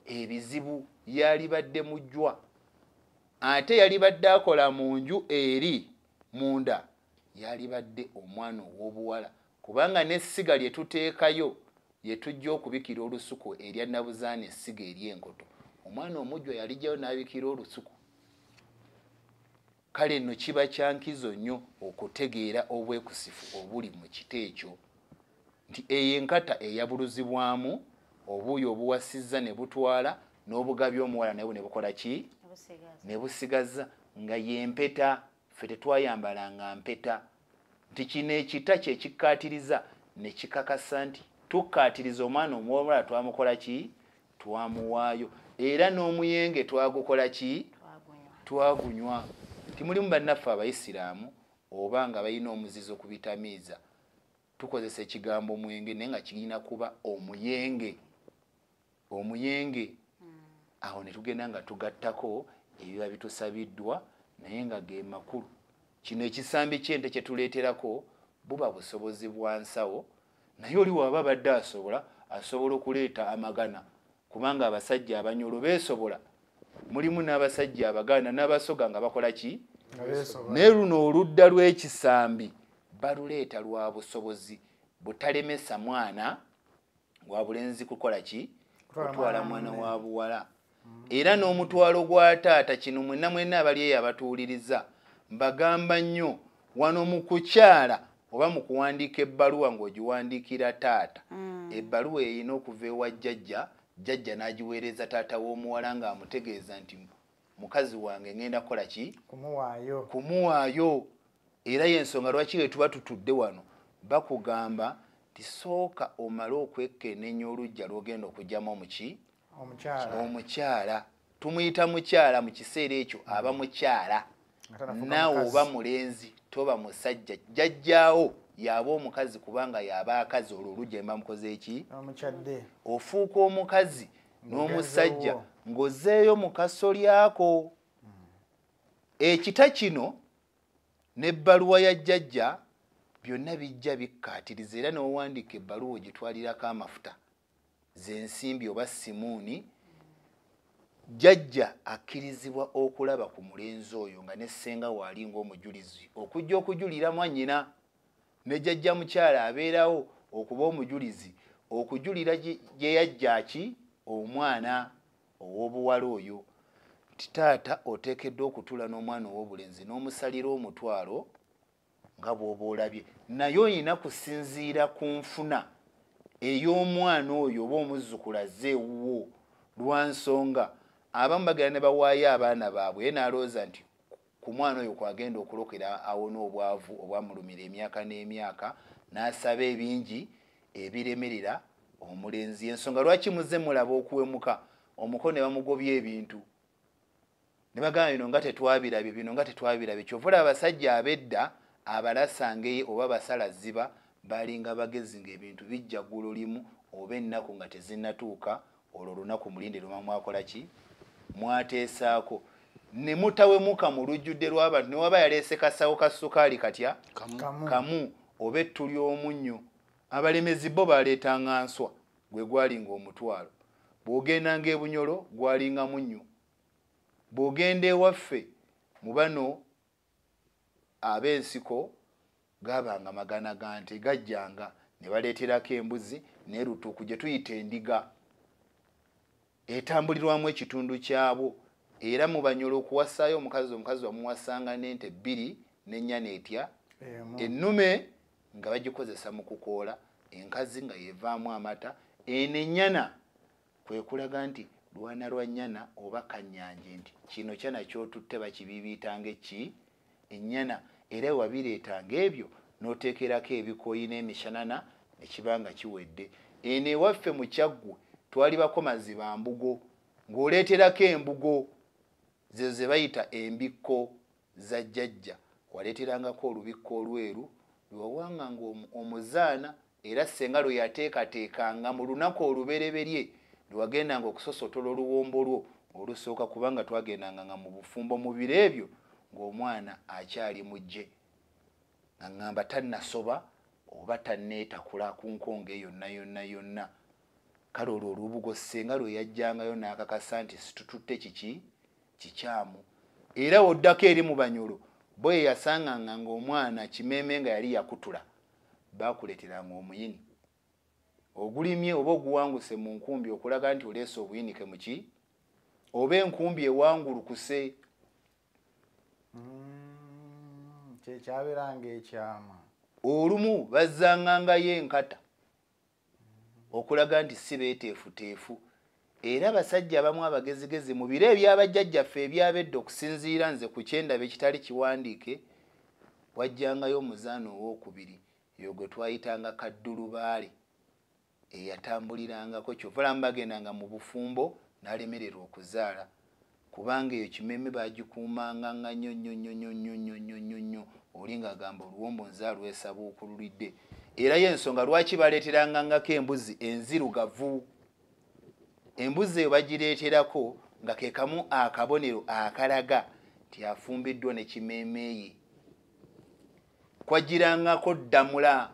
Ebizibu. Yalibadde mujjwa. Ate yalibadde akola mu nju eri munda, yalibadde omwana ow'obuwala, kubanga n'essiga lye tuteekayo lye tujja okubikira olusuku erya Nabuzaana, essiga ery'enkoto. Omwana omujjwa yalijjayo n'abikira olusuku. Kale nno kiba kya nkizo nnyo okutegeera obwekusifu obuli mu kita ekyo, nti eyo enkata eyabuluzibwamu obuuyi obuwasizza ne butwala n'obugabi omuwala naye ne bukola ki? Ne busigaza nga y'empeta. Ffe tetwayambalanga mpeta. Nti kino ekita kye kikkaatiriza ne kikakasa nti tukkaatiriza omwana omuwala twamukola ki? Twamuwaayo. Era n'omuyenge twagukola ki? Twagunywa. Nti mulimu bannaffe abayisiraamu oba nga balina omuzizo ku bitamiiza, tukozesa ekigambo mwenge naye nga kirina kuba omuyenge. Omuyenge. Awo ne tugenda nga tugattako ebiba bitusabiddwa naye nga ge makulu. Kino ekisambi ky'ente kye tuleeterako buba busobozi bwa nsawo, naye oli waba abadde asobola, asobola okuleeta amagana, kubanga abasajja abanyolo beesobola. Mulimu n'abasajja Abaganda n'Abasoga nga bakola ki? Naye luno oludda lw'ekisambi baluleeta lwa busobozi butalemesa mwana wa bulenzi kukola ki? Kutwala mwana wa buwala. Era n'omutwalo gwa taata, kino mwenna mwenna abali eyo abatuwuliriza mbagamba nnyo, wano mu kukyala oba mu kuwandiika ebbaluwa ng'ogiwandiikira taata, ebbaluwa erina okuva ewa jjajja, jjajja n'agiweereza taata w'omuwala ng'amutegeeza nti mukazi wange ngenda kukola ki? Kumuwaayo. Kumuwaayo. Era y'ensonga lwaki bwe tuba tutudde wano bakugamba nti sooka omale okwekenneenya oluggya lw'ogenda okuggyamu omuki? Omukyala. Omukyala. Tumuyita mukyala mu kiseera ekyo aba mukyala. Naawe oba mulenzi toba musajja, jjajjaawo yaba omukazi kubanga yaba akazi, olwo oluggya mba mukoze eki? Omukyadde. Ofuuka omukazi N'omusajja ng'ozzeeyo mu kasolyako. Ekita kino n'ebbaluwa ya jjajja byonna bijja bikkaatiriza, era n'owandiika ebbaluwa ogitwalirako amafuta z'ensimbi oba simuuni. Jjajja akkirizibwa okulaba ku mulenzi oyo nga ne ssenga waali ng'omujulizi okujja okujulira mwannyina, ne jjajja mukyala abeerawo okuba omujulizi okujulira gye yajja ki omwana ow'obuwala oyo. Nti taata oteekeddwa okutuula n'omwana ow'obulenzi n'omusalira omutwalo nga bw'oba olabye, naye oyina kusinziira ku nfuna ey'omwana oyo oba omuzzukulu azze ewuwo. Lwa nsonga abamu bagenda ne bawaayo abaana baabwe, ye n'alowooza nti ku mwana oyo kwagenda okulokera awone obwavu obwamulumira emyaka n'emyaka, n'asaba ebingi ebiremerera omulenzi. Ensonga lwaki muzze mulaba okuwemuka, omuko ne bamugobya ebintu ne bagamba bino nga tetwabirabye, bino nga tetwabirabye. Kyova olaba abasajja ab'edda abalasangeye oba basala ziba balinga bagezi ng'ebintu bijja ggulo limu oba ennaku nga tezinnatuuka. Olwo olunaku mulinde luma mwakola ki, mwateesaako ne mutawemuka mu lujjudde lw'abantu. Ne waba yaleese kasawo ka sukaali katya kamu oba ettu ly'omunnyo, abalemezi bo baleetanga nswa, gwe gwalinga omutwalo. Bw'ogendanga e Bunyolo gwalinga munnyo, bw'ogenda ewaffe mu bano ab'ensiko gabanga magana ga nte, gajjanga ne baleeterako embuzi n'erutuuku gye tuyita endiga etambulirwamu ekitundu kyabwo. Era mu Banyolo okuwasaayo omukazi, omukazi wamuwasanga n'ente bbiri n'ennyana etya ennume nga bagikozesa mu kukoola, enkazi nga yevaamu amata. Eno ennyana kwe kulaga nti lwana lwa nnyana oba kannyanje, nti kino kyana ky'otutte bakibiibiitanga eki ennyana. Era wabireetanga ebyo n'oteekerako ebikooyi n'emishanana ne kiba nga kiwedde. Eno ewaffe mu Kyaggwe twali bakomazi ba mbugo, ng'oleeterako embugo ze ze bayita embikko za jjajja. Waleeterangako olubikko olweru lwewawanganga omuzaana, era ssenga lwe yateekateekanga mu lunaku olubereberye lwewagendanga okusosotola oluwombo lwo olusooka, kubanga twagendanga nga mu bufumbo mu biro ebyo ng'omwana akyali mujje, nga ŋŋamba tannasoba oba tanneetakula ku nkonge yonna yonna yonna. Kale olwo olubugo ssenga lwe yajjangayo n'akakasa nti sitututte kiki kikyamu. Era oddako eri mu Banyolo bo ye yasanganga ng'omwana kimeeme nga yali yakutula, baakuleeteranga omuyini ogulimye oba oguwanguse mu nkumbi okulaga nti oleese obuyinike mu ki oba enkumbi ewangulukuse. Kyekyabeeranga ekyama. Olumu bazzangangayo enkata okulaga nti si beeteefuteefu. Era abasajja abamu abagezigezi mu biro ebyabajjajjaffe ebyabedda, okusinziira nze ku kyendaba ekitali kiwandiike, wajjangayo omuzaana owookubiri eyo gwe twayitanga kaddulubaale eyatambulirangako. Kyova olaba bagendanga mu bufumbo n'alemererwa okuzaala, kubanga eyo kimeme bagikuumanga nga nnyo nnyo nnyo nnyo nnyo nnyo nnyo nnyo nnyo. Oli ng'agamba oluwombo nze alwesabuukululidde. Era y'ensonga lwaki baleeterangangako embuzi enzirugavu. Embuzi eyo bagireeterako nga ke kamu akabonero akalaga nti afumbiddwa ne kimeeme ye. Kwagirangako ddamula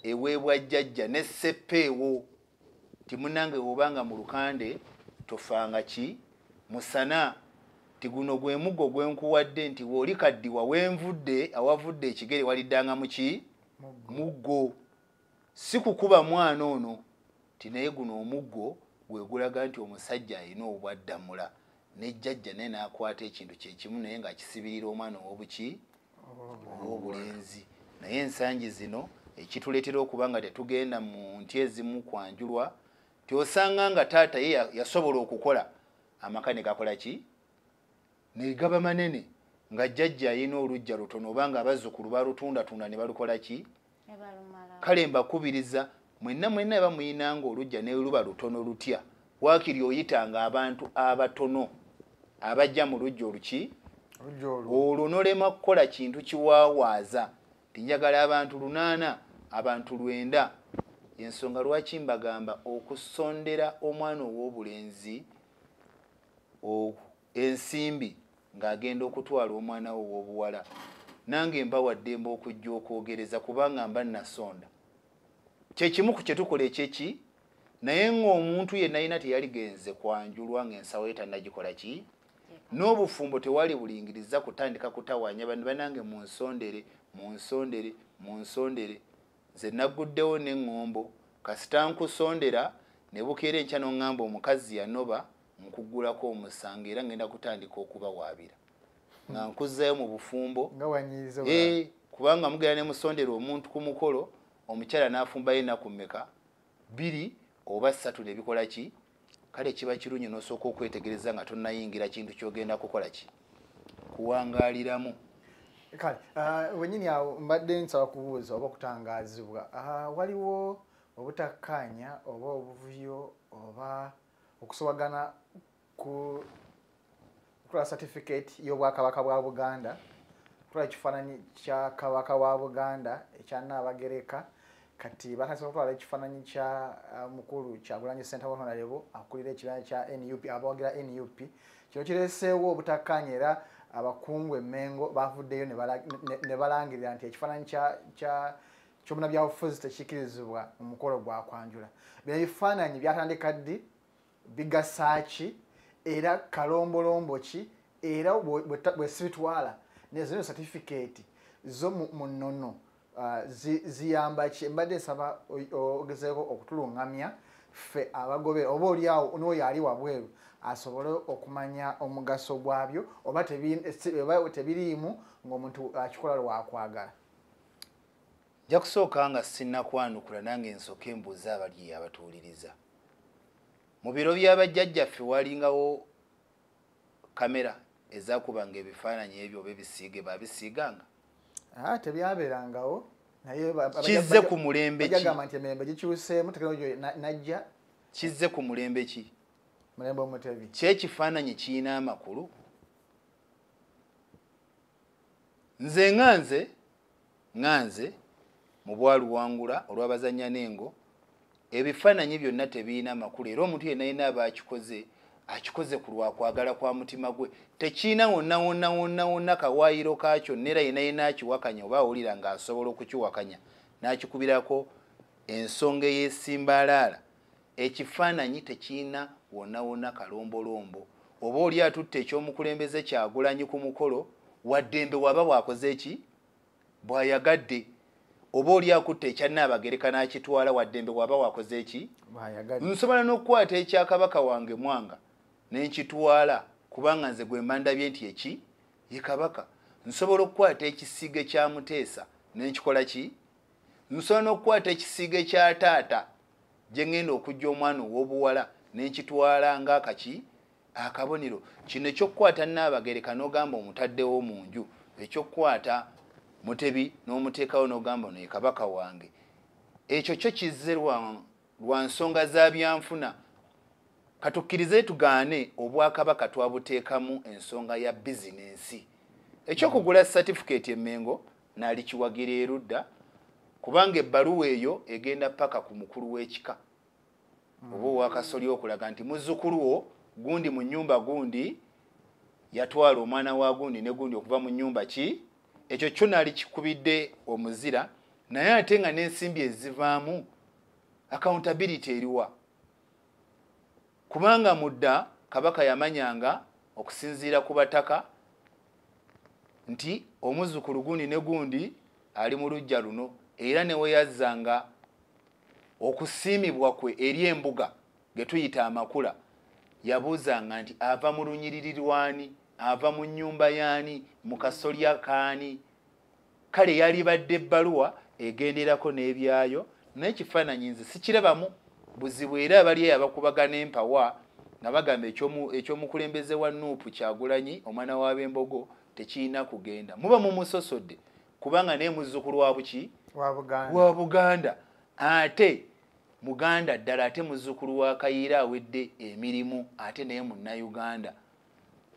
eweebwa jjajja ne sseppeewo nti munnange bw'obanga mu lukande tofanga ki musana, nti guno gwe muggo gwe nkuwadde, nti w'oli kaddiwa wenvudde awavudde ekigere waliddanga mu ki muggo. Si kukuba mwana ono nti naye guno omuggo gwe gulaga nti omusajja alina obwaddamula. Ne jjajja naye n'akwata ekintu kye kimu naye ng'akisibirira omwana ow'obuki ow'obulenzi. Naye ensangi zino ekituleetera okuba nga tetugenda mu nti ezimu kwanjulwa, ti osanga nga taata ye yasobola okukola amaka ne gakola ki ne gaba manene, nga jjajja alina oluggya lutono oba nga abazzukulu balutundatunda ne balukola ki. Kale mbakubiriza mwenna mwenna bamuyinanga oluggya ne luba lutono lutya, waakiri oyitanga abantu abatono abajja mu luggya oluki olwo nolema kukola kintu kiwaawaaza. Tinjagala abantu 8, abantu 9, Ensonga lwaki mbagamba okusondera omwana ow'obulenzi ensimbi ng'agenda okutwala omwana we ow'obuwala, nange mbawa ddembe okujja okwogereza kubanga mba nnasonda. Kyekimu ku kye tukola ekyeki, naye ng'omuntu yenna yina teyaligenze kwanjulwa ng'ensawo ye tannagikola ki, n'obufumbo tewali bulingiriza kutandika kutawaanya bantu. Banange munsondere, munsondere, munsondere. Nze nagguddewo n'eŋŋombo, kasita nkusondera ne bukeera enkya n'oŋŋamba omukazi yanoba, nkuggulako omusango era ngenda kutandika okubawaabira nga nkuzzayo mu bufumbo. Kubanga mugenda ne musondera omuntu ku mukolo, omukyala n'afumbayo ennaku mmeka, 2 oba 3 ne bikola ki. Kale kiba kirungi n'osooka okwetegereza nga tonnayingira kintu ky'ogenda kukola ki, kuwangaaliramu. Kale wenyini awo mbadde nsaba kubuuza oba okutangaazibwa, waliwo obutakkaanya oba obuvuyo oba okusobagana ku kutwala certificate y'Obwakabaka bwa Buganda, kutwala ekifaananyi kya Kabaka wa Buganda ekya Nnaabagereka. Kati batandise okutwala ekifaananyi kya mukulu Kyagulanyi Ssentamu Honorable akulira ekibiina kya NUP, abawagira NUP. Kino kireeseewo obutakkaanya era abakungu e Mmengo bavuddeyo ne balangirira nti ekifaananyi ky'omunnabyabufuzi tekikirizibwa mu mukolo gwa kwanjula. Bino ebifaananyi byatandika ddi, bigasa ki, era kalombolombo ki, era bwe sibitwala nezino certificate zo mu nnono ziyamba ki? Mbadde nsaba ogezeeko okutulungamya ffe abagobera, oba oli awo n'oyo ali wabweru asobole okumanya omugaso gwabyo oba tebiriimu ng'omuntu akikola lwakwagala. Nja kusooka nga sinnakwanukula, nange nsooke mbuuze abali abatuwuliriza. Mu biro by'abajjajjaffe walingawo kamera ezakubanga ebifaananyi ebyo oba ebisiige babisiiganga? Tebyabeerangawo, naye kizze ku mulembe ki? Bagamba nti emirembe gikyuseemu, tekinologiya najja. Kizze ku mulembe ki? Mulembe Omutebi. Kyekifaananyi kirina amakulu? Nze nga nze mu bwaluwangula olw'abazannya n'engo, ebifaananyi byonna tebirina makulu, era omuntu yenna yenna aba akikoze akikoze ku lwakwagala kwa mutima gwe, tekiina wonna wonna wonna wonna kawaayiro kaakyo, n'era yenna yenna akiwakanya oba awulira ng'asobola okukiwakanya n'akikubirako ensonga ey'esimbalaala. Ekifaananyi tekiina wonna wonna kalombolombo. Oba oli atutte ekyomukulembeze Kyagulanyi ku mukolo, waddembe waba bw'akoze ki bw'ayagadde. Oba oli akutte ekya Nnaabagereka n'akitwala, waddembe waba wakoze ki. Nsobola n'okukwata ekya Kabaka wange Mwanga ne nkitwala, kubanga nze gwe mba ndabye nti eki ye Kabaka. Nsobola okukwata ekisiige kya Muteesa ne nkikola ki. Nsobola n'okukwata ekisiige kya taata gye ŋŋenda okujja omwana ow'obuwala ne nkitwala ng'akaki akabonero. Kino ekyokukwata Nnaabagereka n'ogamba omutaddewo mu nju, ekyokukwata Mutebi n'omuteekawo n'ogamba ono ye Kabaka wange, ekyo kyo kizze lwa nsonga za byanfuna. Katukkirize tugaane obwakabaka twabuteekamu ensonga ya bizinensi. Ekyokugula certificate e Mmengo nalikiwagira erudda, kubanga ebbaluwa eyo egenda paka ku mukulu w'ekika oba owakasolya okulaga nti muzzukulu wo gundi mu nnyumba gundi yatwala omwana wa gundi ne gundi okuva mu nnyumba ki. Ekyo kyo nali kikubidde omuzira, naye ate nga n'ensimbi ezivaamu accountability eriwa? Kubanga mudda Kabaka yamanyanga okusinziira ku bataka nti omuzzukulu gundi ne gundi ali mu luggya luno, era ne we yazzanga okusiimibwa kwe eri embuga ge tuyita amakula, yabuuzanga nti ava mu lunyiriri lwani, ava mu nnyumba yaani, mu kasolya kaani. Kale yalibadde ebbaluwa egenderako n'ebyayo, naye ekifaananyi nze sikirabamu buzibu. Era abali eyo abakubagana empawa nga bagamba ekyomukulembeze wa Nuupu Kyagulanyi omwana w'ab'embogo tekirina kugenda, muba mumusosodde kubanga naye muzzukulu wa buki wa Buganda, ate Muganda ddala, ate muzzukulu wa Kayiira awedde emirimu, ate naye Munnayuganda.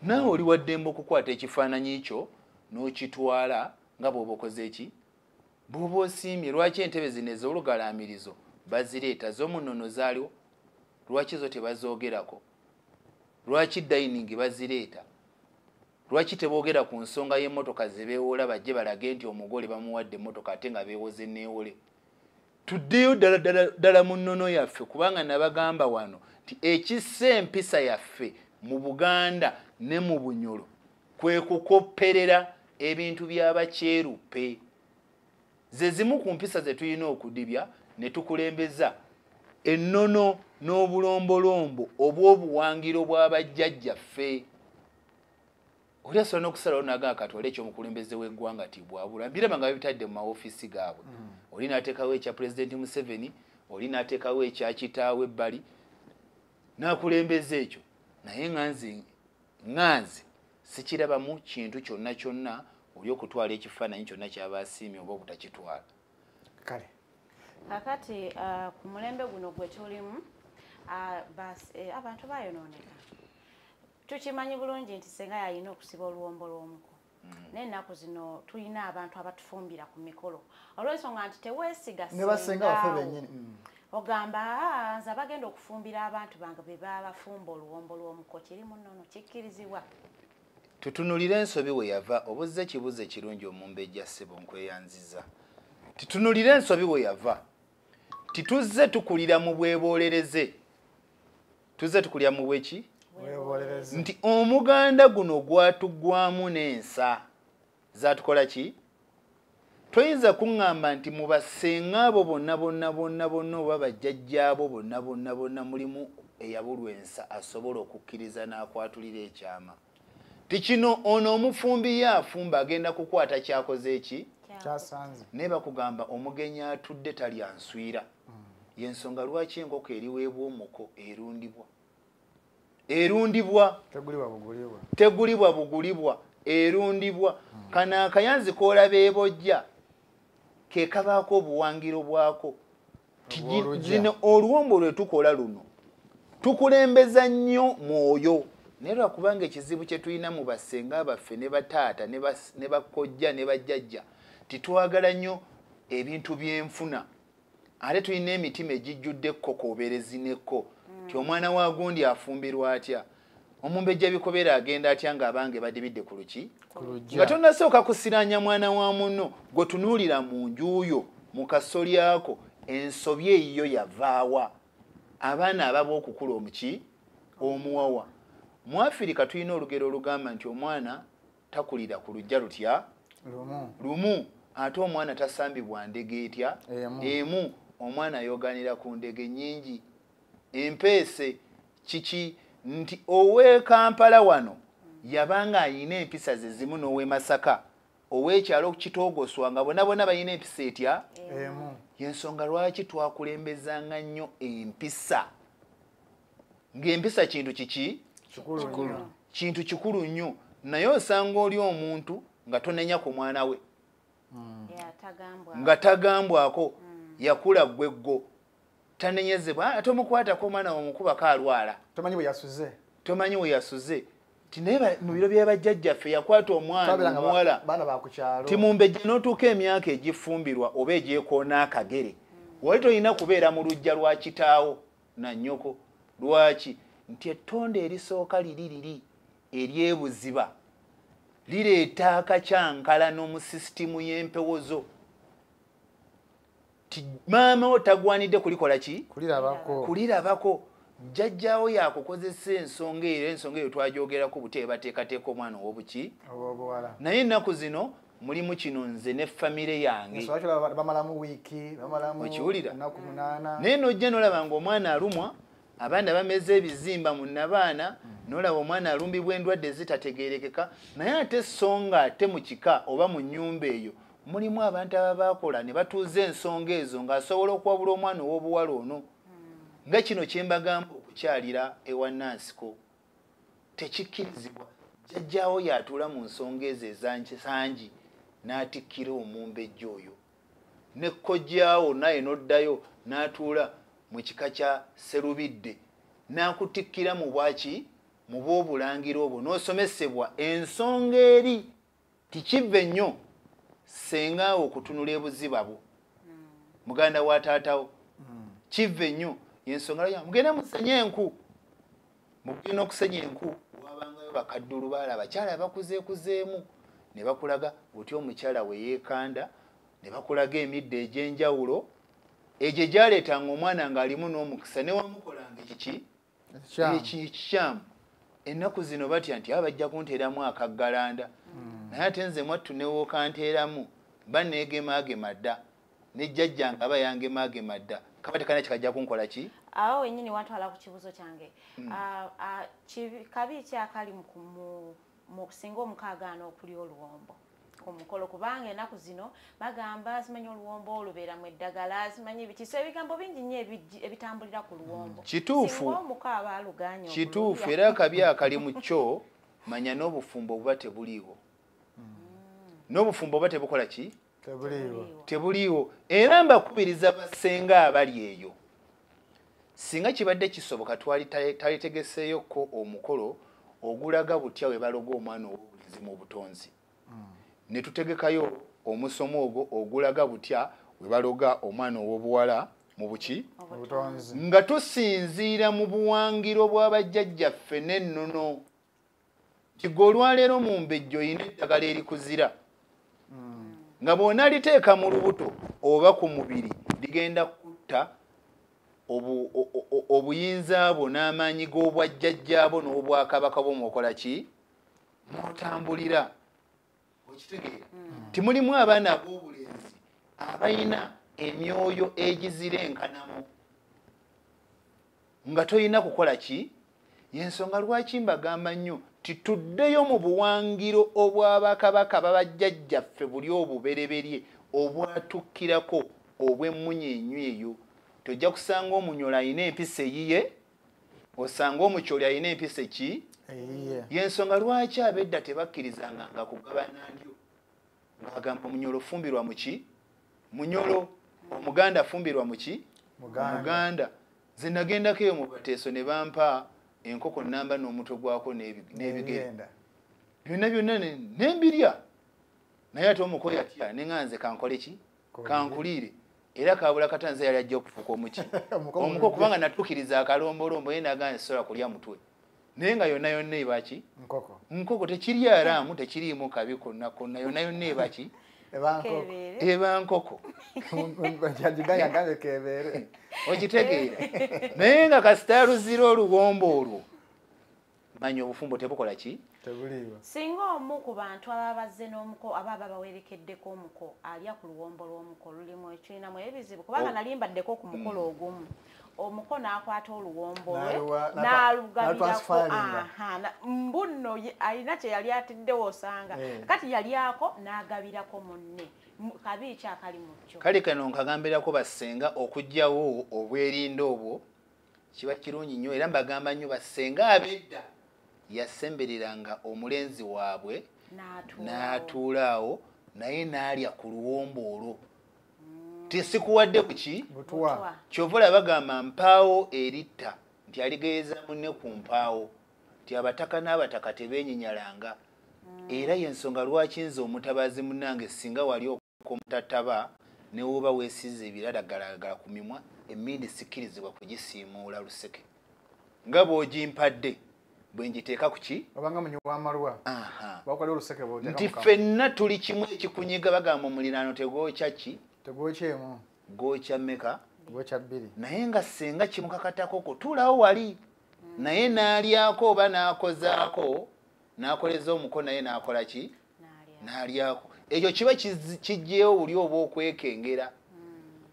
Naawe oli waddembe okukwata ekifaananyi kyo n'okitwala nga bw'oba okoze ki, bw'oba osiimye. Lwaki entebe zino ez'olugalaamirizo Bazireeta zo mu nnono zaaliwo, lwaki zo tebazoogerako? Lwaki dining bazireeta? Lwaki teboogera ku nsonga y'emmotoka ze beewola bajje balage nti omugole bamuwadde emmotoka ate nga beewoze neewole? Tuddeyo ddala ddala ddala mu nnono yaffe, kubanga nabagamba wano nti ekissa empisa yaffe mu Buganda ne mu Bunyoro kwe kukopperera ebintu by'abakyeruppe. Ze zimu ku mpisa ze tulina okudibya ne tukulembeza ennono n'obulombolombo obw'obuwangiro bw'abajjajjaffe. Oli asobola n'okusalawo n'agamba katwale ekyomukulembeze w'eggwanga tibwabula, mbiraba nga babitadde mu maofiisi gaabwe. Oli n'ateekawo ekya Pulezidenti Museveni, oli n'ateekawo ekya kitaawe ebbali n'akulembeza ekyo. Naye nga nze sikirabamu kintu kyonna kyonna oli okutwala ekifaananyi kyonna ky'aba asiimye oba obutakitwala. Kale kakati ku mulembe guno gwe tulimu abantu bayonooneka. Tukimanyi bulungi nti senga yalina okusiba oluwombo lw'omuko. Naye ennaku zino tulina abantu abatufumbira ku mikolo olw'ensonga nti teweesiga ne basenga baffe bennyini. Ogamba nze abagenda okufumbira abantu bange be babafumba oluwombo lw'omuko, kiri mu nnono kikkirizibwa. Tutunulire ensobi we yava. Obuzze ekibuuzo ekirungi omumbejja ssebo, nkweyanziza. Tutunulire ensobi we yava. Tituzze tukulira mu bweboolereze, tuzze tukulira mu bweki nti omuganda guno gwatuggwamu n'ensa zaatukola ki? Toyinza kuŋŋamba nti mu basenga abo bonna bonna bonna bonna oba bajjajjaabo bonna bonna bonna mulimu eyabulwa ensa asobola okukkiriza n'akwatulira ekyama. Ti kino ono omufumbi ye afumba agenda kukwata kyakoze eki? Kyasanze. Naye bakugamba omugenyi atudde talya nswira. Y'ensonga lwaki enkoko eriweebwa omuko erundibwa. Erundibwa. Tegulibwa bugulibwa. Tegulibwa bugulibwa. Erundibwa. Kano akayanzi k'olaba ebojja ke kabaako obuwangiro bwako. Zino oluwombo lwe tukola luno tukulembeza nnyo mwoyo. Naye lwakubanga ekizibu kye tulina mu basenga baffe ne bataata ne bakojja ne bajjajja, titwagala nnyo ebintu by'enfuna. Ate tulina emitima egijjudde ekkokoberezi n'ekko. Ti omwana wa gundi afumbirwa atya? Omumbejja bikobera agenda atya ng'abange badibidde ku luki? Nga tonnasooka kusiraanya mwana wa munno, gwe tunuulira mu nju yo mu kasoli ako, ensobi eyiyo yavaawa? Abaana ababa okukula omuki omuwawa. Mu Afirika tulina olugero olugamba nti omwana takulira ku luggya lutya? Lumu. Ate omwana tasambibwa ndege etya? Emu. Omwana ayoganira ku ndege nnyingi. Empeese kiki nti ow'e Kampala wano yabanga ayina empisa ze zimu n'ow'e Masaka, ow'ekyalo Kitoogoswa nga bonna bonna balina empisa etya? Emu. Y'ensonga lwaki twakulembezanga nnyo empisa. Ng'empisa kintu kiki? Kintu kikulu nnyo. Naye osanga oli omuntu nga tonenya ku mwana we. Nga tagambwako. Yakula gweggo. Tanenyezebwa, ate omukwatako omwana omukubako alwala. Tomanyi bwe yasuze. Tomanyi bwe yasuze. Ti naye mu biro bya bajjajjaffe yakwata omwana omuwala. Baana ba ku kyalo. Ti mumbejja n'otuuka emyaka egifumbirwa oba egyekoona akagere. Wali tolina kubeera mu luggya lwa kitaawo na nnyoko. Lwaki? Nti ettonde erisooka liri liri eryebuziba lireeta akakyankalano mu sisitimu y'empewo zo. Ti maama wo tagwanidde kulikola ki? Kulirabako. Kulirabako. Jjajjaawo yakukozesa ensonga eyo, ensonga eyo twagyogerako bute bateekateeka omwana ow'obuki? Ow'obuwala. Naye ennaku zino mulimu kino nze ne famire yange. Bamalamu wiiki, bamalamu ennaku 8. Naye n'ojja n'olaba ng'omwana alumwa, abaana bameze ebizimba mu nnabaana, n'olaba omwana alumbibwa endwadde ezitategeerekeka, naye ate so nga ate mu kika oba mu nnyumba eyo mulimu abantu ababaakola ne batuuza ensonga ezo ng'asobola okuwabula omwana ow'obuwala ono. Nga kino kye mbagamba okukyalira ewa Nansiko tekikkirizibwa. Jjajjaawo y'atuula mu nsonga ezo ezansangi n'atikkira omumbejja oyo. Ne kojjaawo naye n'oddayo n'atuula mu kika kya Sserubidde n'akutikkira mu bwaki? Mu bw'obulangira obwo n'osomesebwa ensonga eri. Tikive nnyo ssenga awo okutunula ebuziba bwo. Muganda wa taatawo. Kive nnyo. Yensonga ya mugende musenye enku. Mugende okusenya enku wabangayo bakaddulu baala abakyala bakuzeekuzeemu ne bakulaga otya omukyala we yeekanda ne bakulaga emiddo egy'enjawulo egyo gyaleetanga omwana ng'alimu n'omukisa ne wamukolanga ekiki ekikyamu. Ennaku zino batya nti abajja kunteeramu akaggalanda naye ate nze mwattu ne wookanteeramu mba neegemaagema dda ne jjajjange aba yangemaagema dda kaba tekalina kikajja kunkola ki? Awo wennyini wantwala ku kibuuzo kyange. Kabi ki akali mu kusinga omukaagaana okulya oluwombo ku mukolo, kubanga ennaku zino bagamba simanyi oluwombo olubeeramu eddagala simanyi biki, so ebigambo bingi nnyo ebitambulira ku luwombo. Kituufu. Singa omuko aba aluganye Kituufu era akabi akali mu kyo manya n'obufumbo buba tebuliiwo. N'obufumbo buba tebukola ki? Tebuliiwo. Tebuliiwo. Era mbakubiriza basenga abali eyo. Singa kibadde kisoboka twali talitegeseeyoko omukolo ogulaga butya we baloga omwana ow'obulenzi mu butonzi. Ne tutegekayo omusomo ogwo ogulaga butya we baloga omwana ow'obuwala mu buki? Obutonzi. Nga tusinziira mu buwangiro bw'abajjajjaffe n'ennono. Nti gwe olwaleero mu mbejjo oyina eddagala erikuzira. Nga bw'onaliteeka mu lubuto oba ku mubiri ligenda kutta obuyinza bwo n'amaanyi g'obwajjajjaabo n'obwakabaka bwo mwokola ki? Mwotambulira. Okitegeera? Timulimu abaana ab'obulenzi abalina emyoyo egizira enkanamu nga toyina kukola ki? Y'ensonga lwaki mbagamba nnyo tituddeyo mu buwangiro obw'abakabaka babajjajjaffe buli obubereberye obwatukkirako obw'emmunyeenyu eyo. Tojja kusanga omunyola alina empisa eyiye, osanga omukyoli alina empisa ki? Eyiye. Y'ensonga lwaki ab'edda tebakkirizanga nga kugabana ndyo. Ng'agamba omunyolo fumbirwa mu ki? Munyolo. Omuganda afumbirwa mu ki? Muganda. Nze nagendako eyo mu Bateeso ne bampa enkoko nnamba n'omutwe gwako n'ebigere. Byonna byonna ne mbirya. Naye ate omuko yatya ne nga nze kankole ki? Kankuliire. Era kabula kata nze yali ajja okufuuka omuki. Omuko kubanga natuukiriza akalombolombo ye n'agamba nsobola kulya mutwe. Naye nga yonna yonna eba ki? Nkoko. Nkoko tekiri araamu tekiriimu kabi konna konna yonna yonna eba ki? Eba nkoko. Eba nkoko. Jajja kebeere. Okitegeera. Naye nga kasita luzira oluwombo olwo manya obufumbo tebukola ki? Tebuliiwo. Singa omu ku bantu ababa bazze n'omuko ababa bawerekeddeko omuko alya ku luwombo lw'omuko lulimu ekirinamu ebizibu kubanga nali mbaddeko ku mukolo ogumu omuko n'akwata oluwombo lwe n'alugabirako mbu nno alina kye yali atiddewo osanga kati yalyako n'agabirako munne. Kabi ki akali mu kyo? Kale kano nkagambirako bassenga okuggyawo obwerinda obwo kiba kirungi nnyo era mbagamba nnyo bassenga ab'edda yasembereranga omulenzi waabwe n'atuula awo naye n'alya ku luwombo olwo. Tisikuwadde ku ki? Butwa. Kyova olaba bagamba mpaawo eritta nti aligeeza munne ku mpaawo nti abataka n'abataka tebeenyinyalanga. Era y'ensonga lwaki nze omutabazi munnange singa wali okomutataba ne woba weesize ebiralagalagala ku mimwa emmindi sikkirizibwa kugisiimuula luseke nga bw'ogimpadde bwe ngiteeka ku ki? Obanga munywi w'amalwa. Bakola oluseke bw'oteeka Nti mu kamwa. ffenna tuli kimu ekikunyiga bagamba omuliraano tegwokya ki? Tegwokyemu. Gwokya mmeka? Gwokya bbiri. Naye nga ssenga kimukakatako kutuulawo wali naye n'alyako oba n'akozaako n'akoleza omuko naye n'akola ki? N'alyako. Ekyo kiba kiggyewo buli oba okwekengera.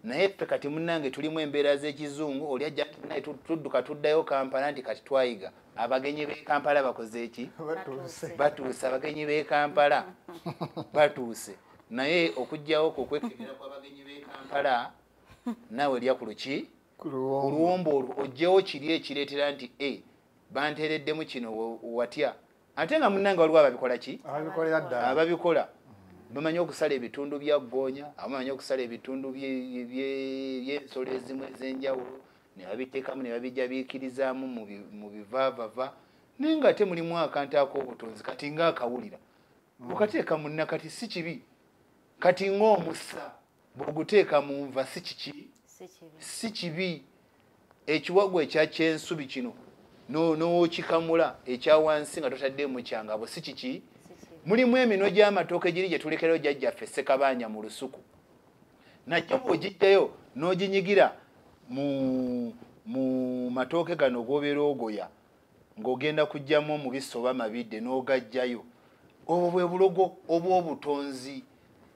Naye ffe kati munnange tulimu embeera z'ekizungu oli ajja naye tudduka tuddayo Kampala nti kati twayiga. Abagenyi b'e Kampala bakoze ki? Batuuse. Batuuse. Abagenyi b'e Kampala batuuse. Naye okuggyawo ku okwekengera kw'abagenyi b'e Kampala naawe lya ku luki? Ku luwombo. Ku luwombo olwo oggyewo kiri ekireetera nti banteereddemu kino watya. Ate nga munnange waliwo ababikola ki? Ababikolera ddala. Ababikola. Bamanyi okusala ebitundu bya ggoonya, abamanyi okusala ebitundu by'ensolo ezimu ez'enjawulo ne babiteekamu ne babijjabiikirizaamu mu bivaavava. Naye ng'ate mulimu akantu ak'obutonzi kati ng'akawulira. Okateeka mu nnakati si kibi. Kati ng'omusa bw'oguteeka mu nva si kiki? Si kibi. Ekiwago ekya kyensubi kino n'okikamula ekya wansi nga totaddemu kyangabo si kiki? Mulimu eminwe gy'amatooke giri gye tulekerayo jjajjaffe Ssekabanja mu lusuku. Nakyo bw'ogijjayo n'oginyigira mu matooke gano g'obeera ogoya ng'ogenda kuggyamu omubisi oba mabidde n'ogajjayo. Obwo bwe bulogo obw'obutonzi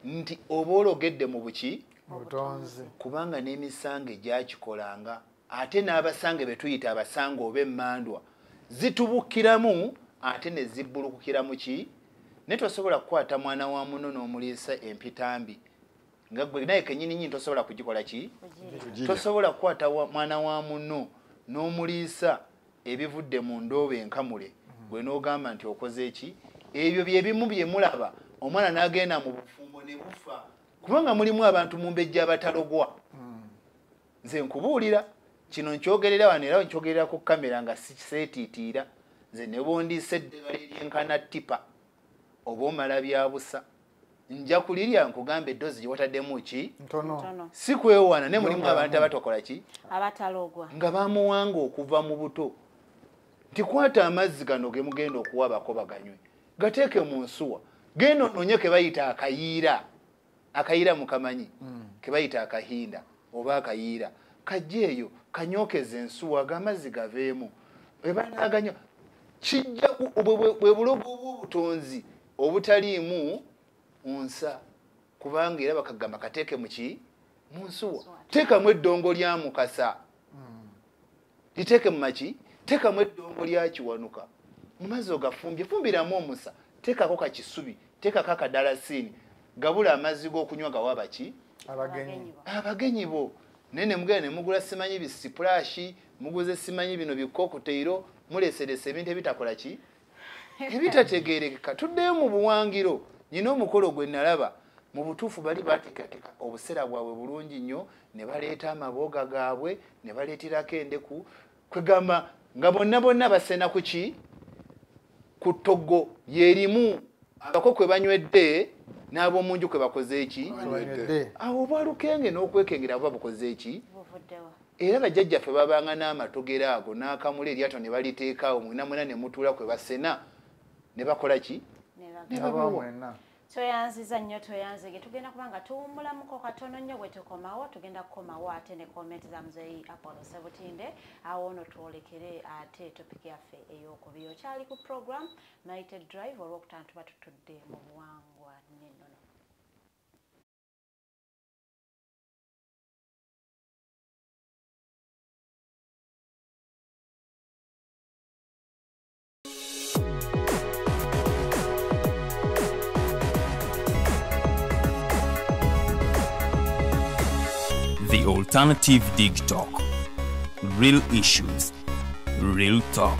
nti oba ologedde mu buki? Obutonzi. Kubanga n'emisango gyakikolanga ate n'abasange be tuyita abasango oba emmandwa zitubukiramu ate ne zibbulukukira mu ki? Naye tosobola kukwata mwana wa muno n'omuliisa empitambi nga gwe naye kennyini nnyini tosobola kugikola ki? Tosobola kukwata mwana wa muno n'omuliisa ebivudde mu ndoobe enkamule gwe n'ogamba nti okoze ki? Ebyo bye bimu bye mulaba omwana n'agenda mu bufumbo ne bufa kubanga mulimu abantu mu mbejja abatalogwa. Nze nkubuulira kino nkyogerera wano era nkyogerera ku kamera nga siseetiitiira. Nze ne bwondiisa eddagala eryenkana ttipa oba omala bya busa nja kulirya nkugambe eddoozi gye wataddemu ki? Ntono. Si kwewaana naye mulimu abantu abatakola ki? Abatalogwa. Nga bamuwanga okuva mu buto nti kwata amazzi gano ge mugenda okuwa abako baganywe gateeke mu nsuwa genda onoonye ke bayita akayiira. Akayiira mukamanyi? Ke bayita akahinda oba akayiira kajja eyo kanyookeze ensuwa g'amazzi gaveemu bwe banaaganywa kijja bwe bulogo obw'obutonzi obutaliimu nsa kubanga era bakagamba kateeke mu ki? Mu nsuwa. Teekamu eddongo lya Mukasa liteeke mu maki? Teekamu eddongo lya Kiwanuka mu mazzi ogafumbye fumbiramu omusa teekako kakisubi teekako akadalasiini gabula amazzi g'okunywa gawa baki? Abagenyi bo. Naye ne mugenda ne mugula simanyi bisipulashi muguze simanyi bino bikokuteyiro muleserese ebintu ebitakola ki? Ebitategeerekeka. Tuddeyo mu buwangiro. Nina omukolo gwe nalaba mu butuufu bali bateekateeka obuseera bwabwe bulungi nnyo ne baleeta amabooga gaabwe ne baleeterako endeku kwegamba nga bonna bonna basena ku ki? Ku ttoggo lyerimu abako kwe banywedde n'ab'omunju kwe bakoze eki? Awo obwalukenge n'okwekengera buba bukoze eki? Era bajjajjaffe babanga n'amatogero ago n'akamula eryato ne baliteekaawo mwena mwena ne mutuula kwe basena ne bakola ki? Ne babawa. Toyanziza nnyo toyanzige. Tugenda kubanga tuwummulamuko katono nnyo bwe tukomawo tugenda kukomawo ate ne comment za Muzeeyi Apollo Sebutinde awo ono twolekere ate topic yaffe ey'okubiri. Okyali ku program Mighty Drive olwokutaano tuba tutudde mu buwangwa n'ennono. The Alternative Dig Talk. Real issues, real talk.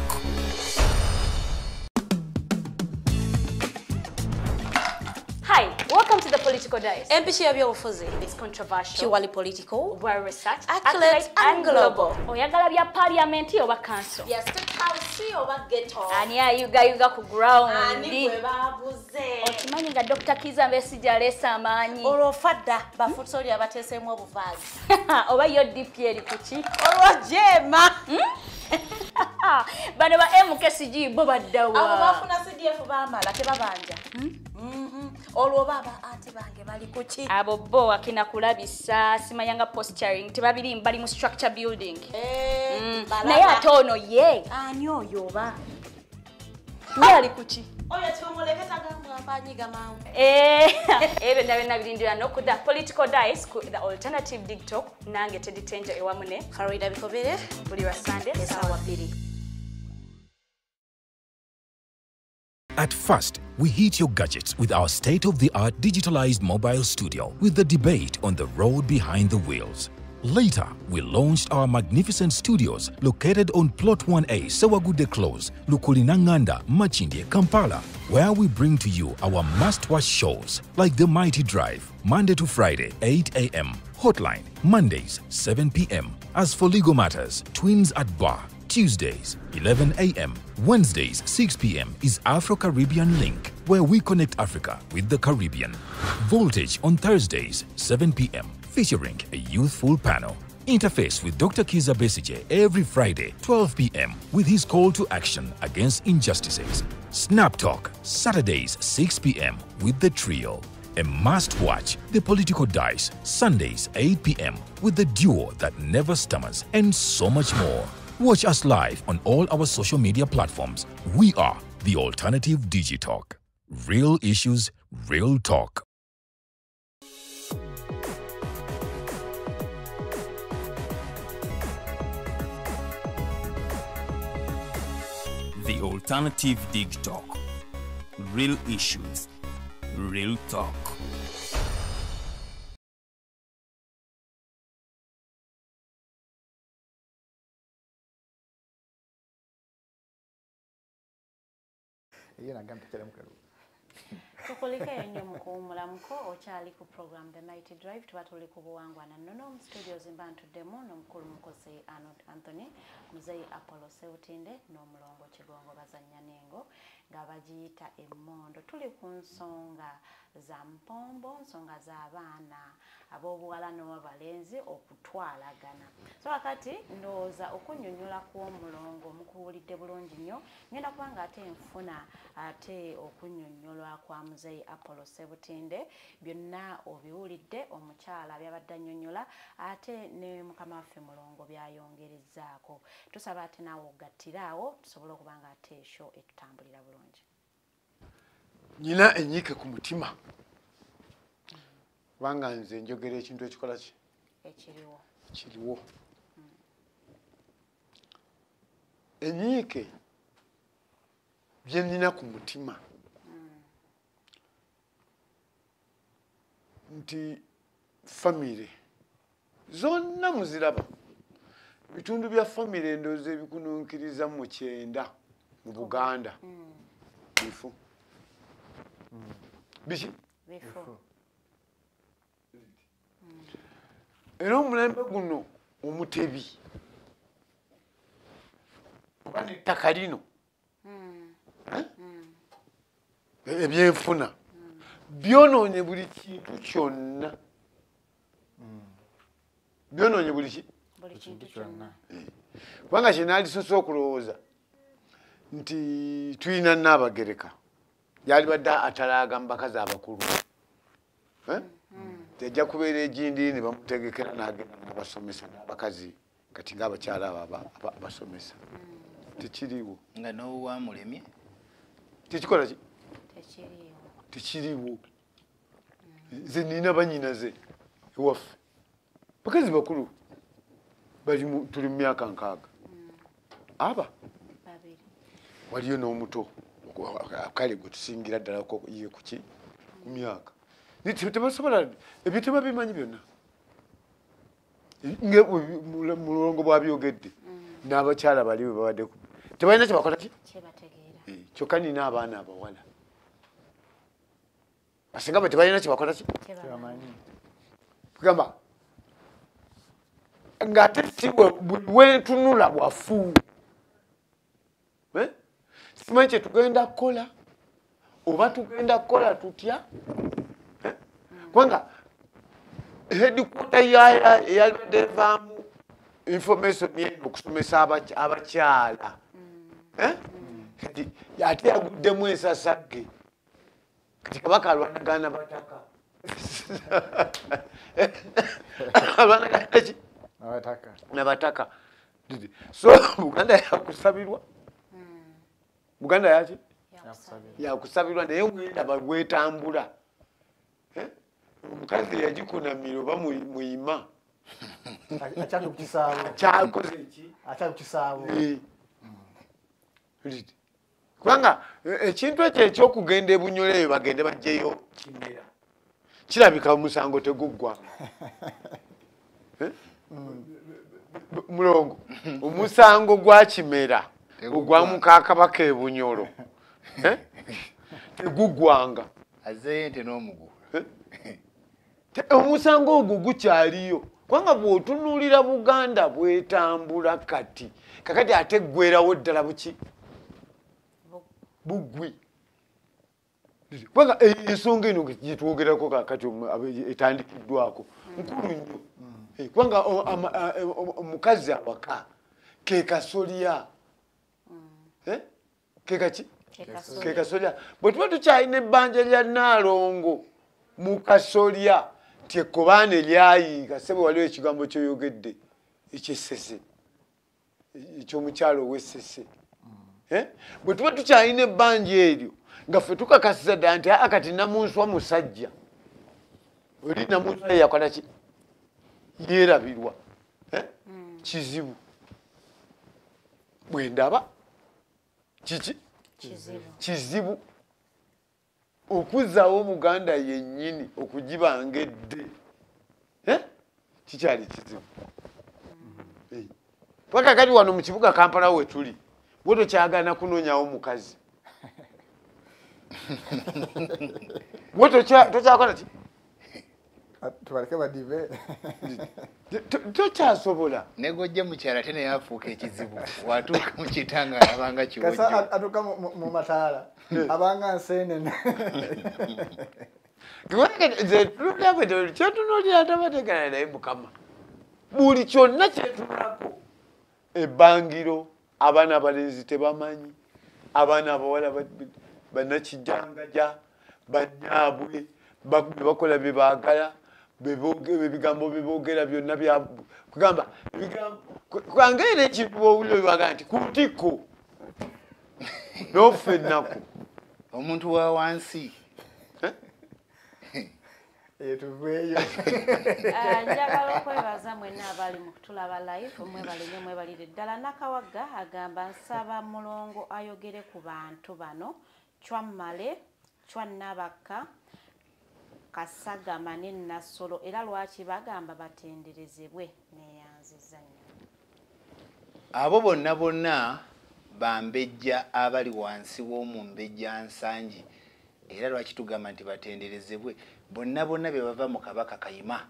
Hi, welcome to the Political Dice. MPC ebyobufuzi. It's controversial, purely political, well researched, accurate and global. Oyagala bya parliament oba council. Yes, state house oba ghetto. Ani ayugayuga ku ground. Ani gwe baguze. Okimanyi nga Dr. Kizza Besigye aleese amaanyi. Olwo fadda bafutsoli abateeseemu obuvaazi. Oba yo DP eri ku ki? Olwo jeema. Bano ba MKCG bo baddawa. Abo bafuna CDF baamala tebabanja. Olwo baba anti bange bali ku ki? Abo bo akina kulabisa simanyanga posturing tebabiri bali mu structure building. Naye ate ono ye. Ani oyo oba? Ye ali ku ki? Oyo tumuleketa gamba apanyiga mangu. Ebyo ndabena birindira no ku the Political Dice ku the Alternative Dig Talk nange Teddy Tenja ewamune Farida Bikobere buli wa Sunday essaawa 2. At first, we heat your gadgets with our state-of-the-art digitalized mobile studio with the debate on the road behind the wheels. Later, we launched our magnificent studios located on Plot 1A, Sewagude Close, Lukulinanganda, Makindye, Kampala, where we bring to you our must-watch shows like The Mighty Drive, Monday to Friday, 8 a.m., Hotline, Mondays, 7 p.m. As for legal matters, Twins at Bar, Tuesdays, 11 a.m., Wednesdays, 6 p.m. is Afro-Caribbean Link, where we connect Africa with the Caribbean. Voltage on Thursdays, 7 p.m., featuring a youthful panel. Interface with Dr. Kiza Besigye every Friday, 12 p.m. with his call to action against injustices. Snap Talk, Saturdays, 6 p.m. with The Trio. A must watch, The Political Dice, Sundays, 8 p.m. with the duo that never stammers, and so much more. Watch us live on all our social media platforms. We are The Alternative Digitalk. Real issues, real talk. The Alternative Digitalk. Real issues, real talk. Tukulike ennyo mu kuwummulamuko okyali ku program The Mighty Drive tuba tuli ku buwangwa na nnono mu studios mba ntuddemu n'omukulu Mukozi Arnold Anthony, Muzeeyi Apollo Sebutinde n'omulongo Kigongo bazannya n'engo nga bagiyita emmondo. Tuli ku nsonga za mpombo, nsonga z'abaana ab'obuwala n'abalenzi okutwalagana. So wakati ndowooza okunnyonnyola kw'omulongo mukuwulidde bulungi nnyo, ngenda kubanga ate nfuna ate okunnyonnyolwa kwa Muzeeyi Apollo Sebutinde byonna obiwulidde omukyala byabadde annyonnyola ate ne mukama waffe Mulongo byayongerezzaako. Tusaba ate naawe ogattiraawo tusobole okuba nga ate esho etutambulira bulungi. Nina enyiike ku mutima kubanga nze njogera ekintu ekikola ki ekiriwo kiriwo. Enyiike bye nnina ku mutima nti famire zonna muziraba, bitundu bya famire endowooza ebikununkiriza mu 90 mu Buganda bifu. Biki? Bifu. Era omulembe guno omutebi oba n'ettaka lino ebyenfuna byonoonye buli kintu kyonna, byonoonye buli kintu kyonna. Kubanga kye naalisoose okulowooza nti tulina Nnaabagereka yalibadde atalaaga mu bakazi abakulu, tejja kubeera egindi ne bamutegekera n'agenda n'abasomesa n'abakazi kati ng'abakyala abo abasomesa. Tekiriiwo. Nga n'owamulemye tekikola ki? Tekiriiwo. Nze nina bannyinaze ewaffe bakazi bakulu tuli mu myaka 60 aba waliyo n'omuto kale gwe tusingira ddala ye kuki ku myaka tebasobola ebyo tebabimanyi byonna Mulongo bwabyogedde n'abakyala bali bwe babadde tebalina kyebakola ki kyokka nina abaana abawala asinga bwe tebalina kyebakola ki kugamba ng'ate si bwentunula bwafu. Simanyi kye tugenda kukola oba tugenda kukola tutya, kubanga headquarter eyalibadde evaamu information eno okusomesa abakyala kati ate yaguddemu ensasagge kati kabaka alwanagana bataka alwanagana ki nabataka. So Buganda yakusabirwa, Buganda yaki yakusabirwa naye wenda bwetambula omukazi yagikunamira oba muyima akyali ku kisaawo akyakoze ki akyali ku kisaawo. Kubanga ekintu ekyo ekyokugenda ebunyolo eyo bagende baggyeyo kimera kirabika omusango teguggwa. Mulongo omusango gwa kimera ogwa mukaakabaka ebunyolo teguggwanga azeeyo ente n'omuguwa. Omusango ogwo gukyaliyo kubanga bw'otunuulira Buganda bwetambula kati kakati ate ggwerawo ddala buki buggwi. Kubanga ensonga eno gye twogerako kakati etandikiddwako nkulu nnyo. Kubanga omukazi awaka ke kasolya. Ke kaki? Ke kasolya. Bwe tuba tukyalina ebbanja lya Nnaalongo mu kasolya nti ekkobaane lyayiika, ssebo waliwo ekigambo ky'oyogedde eky'essese, ekyomukyalo ow'essese. Bwe tuba tukyalina ebbanja eryo nga ffe tukakasiza ddala nti aa kati Namunswa musajja, oli Namunswa ye yakola ki? Yeerabirwa. Kizibu. Bwe ndaba kiki? Kizibu okuzzaawo Omuganda yennyini okugibanga edde. Kikyali kizibu. Paka kati wano mu kibuga Kampala we tuli, bwe tokyagana kunoonyawo mukazi. Bwe tokyakola ki? Tubaleke badive. Tokyasobola. Negojja mukyala ate naye afuuka ekizibu. Watuuka mu kitanga abanga kiwojjo. Kasa atuuka mu mataala abanga nseenene. Nze kyetunuulira tabategana naye Mukama. Buli kyonna kyetunulako ebbangiro abaana abalenzi tebamanyi, abaana abawala bannakijjangaja, bannaabwe bakola bye baagala, ebigambo bye boogera byonna bya kugamba kubanga era ekintu bw'owulira byebaagala nti ku ntikko n'ofa ennaku. Omuntu wa wansi. Tuveeyo. Njagala okwebaza mwenna abali mu kutulaba live, mwebale nnyo, mwebalire ddala. Nakawagga agamba nsaba Mulongo ayogere ku bantu bano: Chwammale, Chwannabakka, Kasagama ne Nassolo, era lwaki bagamba batenderezebwe? Neeyanziza nnyo. Abo bonna bonna bambejja abali wansi w'omumbejja Nsangi, era lwaki tugamba nti batenderezebwe? Bonna bonna be bava mu Kabaka Kayima.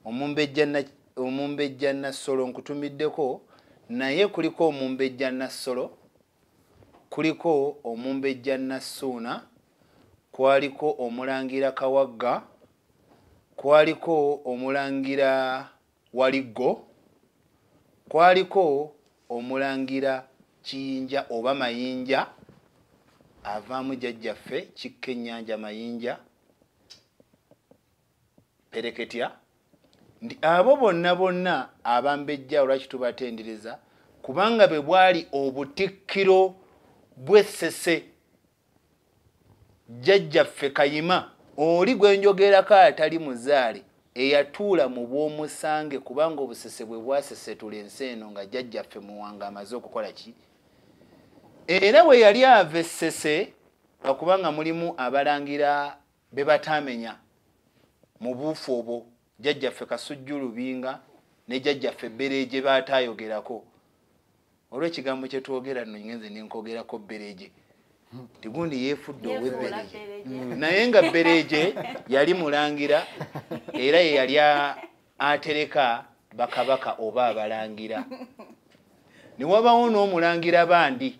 Omumbejja Nassolo nkutumiddeko, naye kuliko omumbejja Nassolo, kuliko omumbejja Nassuuna, kwaliko omulangira Kawagga, kwaliko omulangira Waliggo, kwaliko omulangira Kiyinja oba Mayinja avaamu jjajjaffe Kikka Ennyanja Mayinja Pereketya. Nti abo bonna bonna abambejja olwaki tubatendereza? Kubanga bwe bwali obutikkiro bw'essese. Jjajjaffe Kayima oli gwe njogerako atali muzaale eyatuula mu bw'omusange, kubanga obusese bwe bwasesetula ensi eno nga jjajjaffe Muwanga amaze okukola ki, era bwe yali ava essese, lwakubanga mulimu abalangira be bataamenya mu buufu obwo, jjajjaffe Kasujju Lubinga ne jjajjaffe Bbereeje baataayogerako. Olw'ekigambo kye twogera nno ngenze ne nkogerako Bbereeje tigundi yeefudde ow'Ebbereeje, naye nga Bbereeje yali mulangira era ye yali atereka bakabaka oba abalangira. Ne wabawo n'omulangira bandi,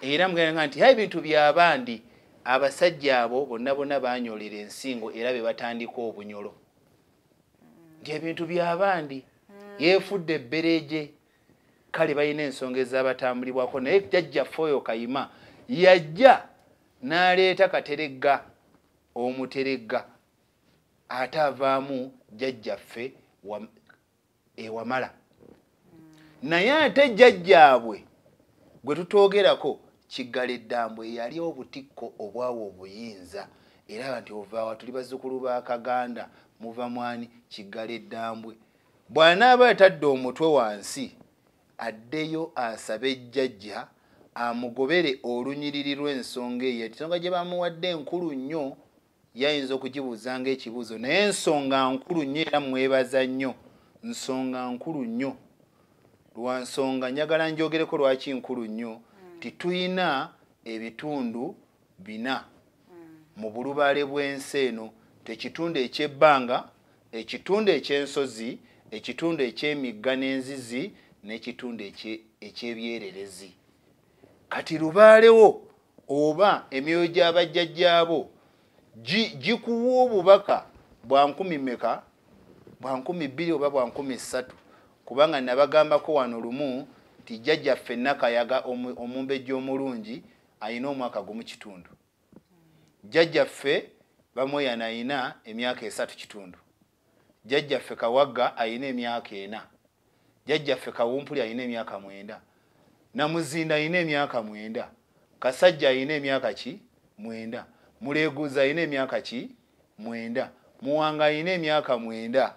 era mugamba nti hayi ebintu byabandi. Abasajja abo bonna bonna banyolera ensingo era be batandika obunyolo nti ebintu byabandi yeefudde Ebbereje. Kale balina ensonga ezabatambulibwako, naye jjajjaffe oyo Kayima yajja n'aleeta Kateregga omuteregga ate avaamu jjajjaffe ewamala. Naye ate jjajjaabwe gwe tutoogerako Kiggala Eddambwe yali obutikko obwawa obuyinza, era nti ovaawa tuli bazzukulu ba Kaganda, muva mwani? Kiggala Eddambwe. Bw'anaaba atadde omutwe wansi addeyo asabe jjajja amugobere olunyiriri lw'ensonga eyo. Ensonga gye bamuwadde enkulu nnyo, yayinza okugibuuza ng'ekibuuzo, naye ensonga nkulu nnyo era mwebaza nnyo. Nsonga nkulu nnyo lwa nsonga njagala njogereko lwaki nkulu nnyo. Tituyina ebitundu bina mu bulubaale bw'ensi eno: ekitundu eky'ebbanga, ekitundu eky'ensozi, ekitundu eky'emigga n'enzizi, n'ekitundu eky'ebyererezi. Kati lubaalewo oba emyoyo gy'abajjajjaabo gikuwa obubaka bwa 10 mmeka? bwa 2000 oba bwa 3000, kubanga nabagambako wano lumu nti jjajjaffe Nakayaga omumbejja omulungi ayina omwaka 1.5. Jjajjaffe Bamweyana ayina emyaka 3.5. Jjajjaffe Kawagga ayina emyaka 4. Jjajjaffe Kawumpuli ayina emyaka 9. Namuzinda ayina emyaka 9. Kasajja ayina emyaka ki? 9. Muleguza ayina emyaka ki? 9. Muwanga ayina emyaka 9.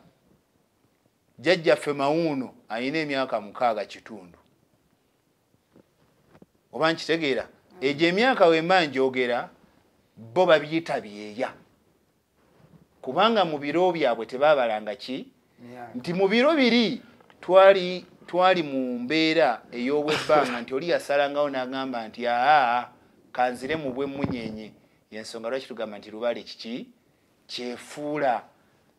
Jjajjaffe Mawuno ayina emyaka 6.5. Oba nkitegeera? Egyo emyaka wemba njogera bo babiyita byeya, kubanga mu biro byabwe tebabalanga ki? Nti mu biro biri twali mu mbeera ey'obwebbanga nti oli yasalangawo n'agamba nti aa kanzire mu bw'emmunyenye. Yensonga lwaki tugamba nti lubaale kiki kyefuula,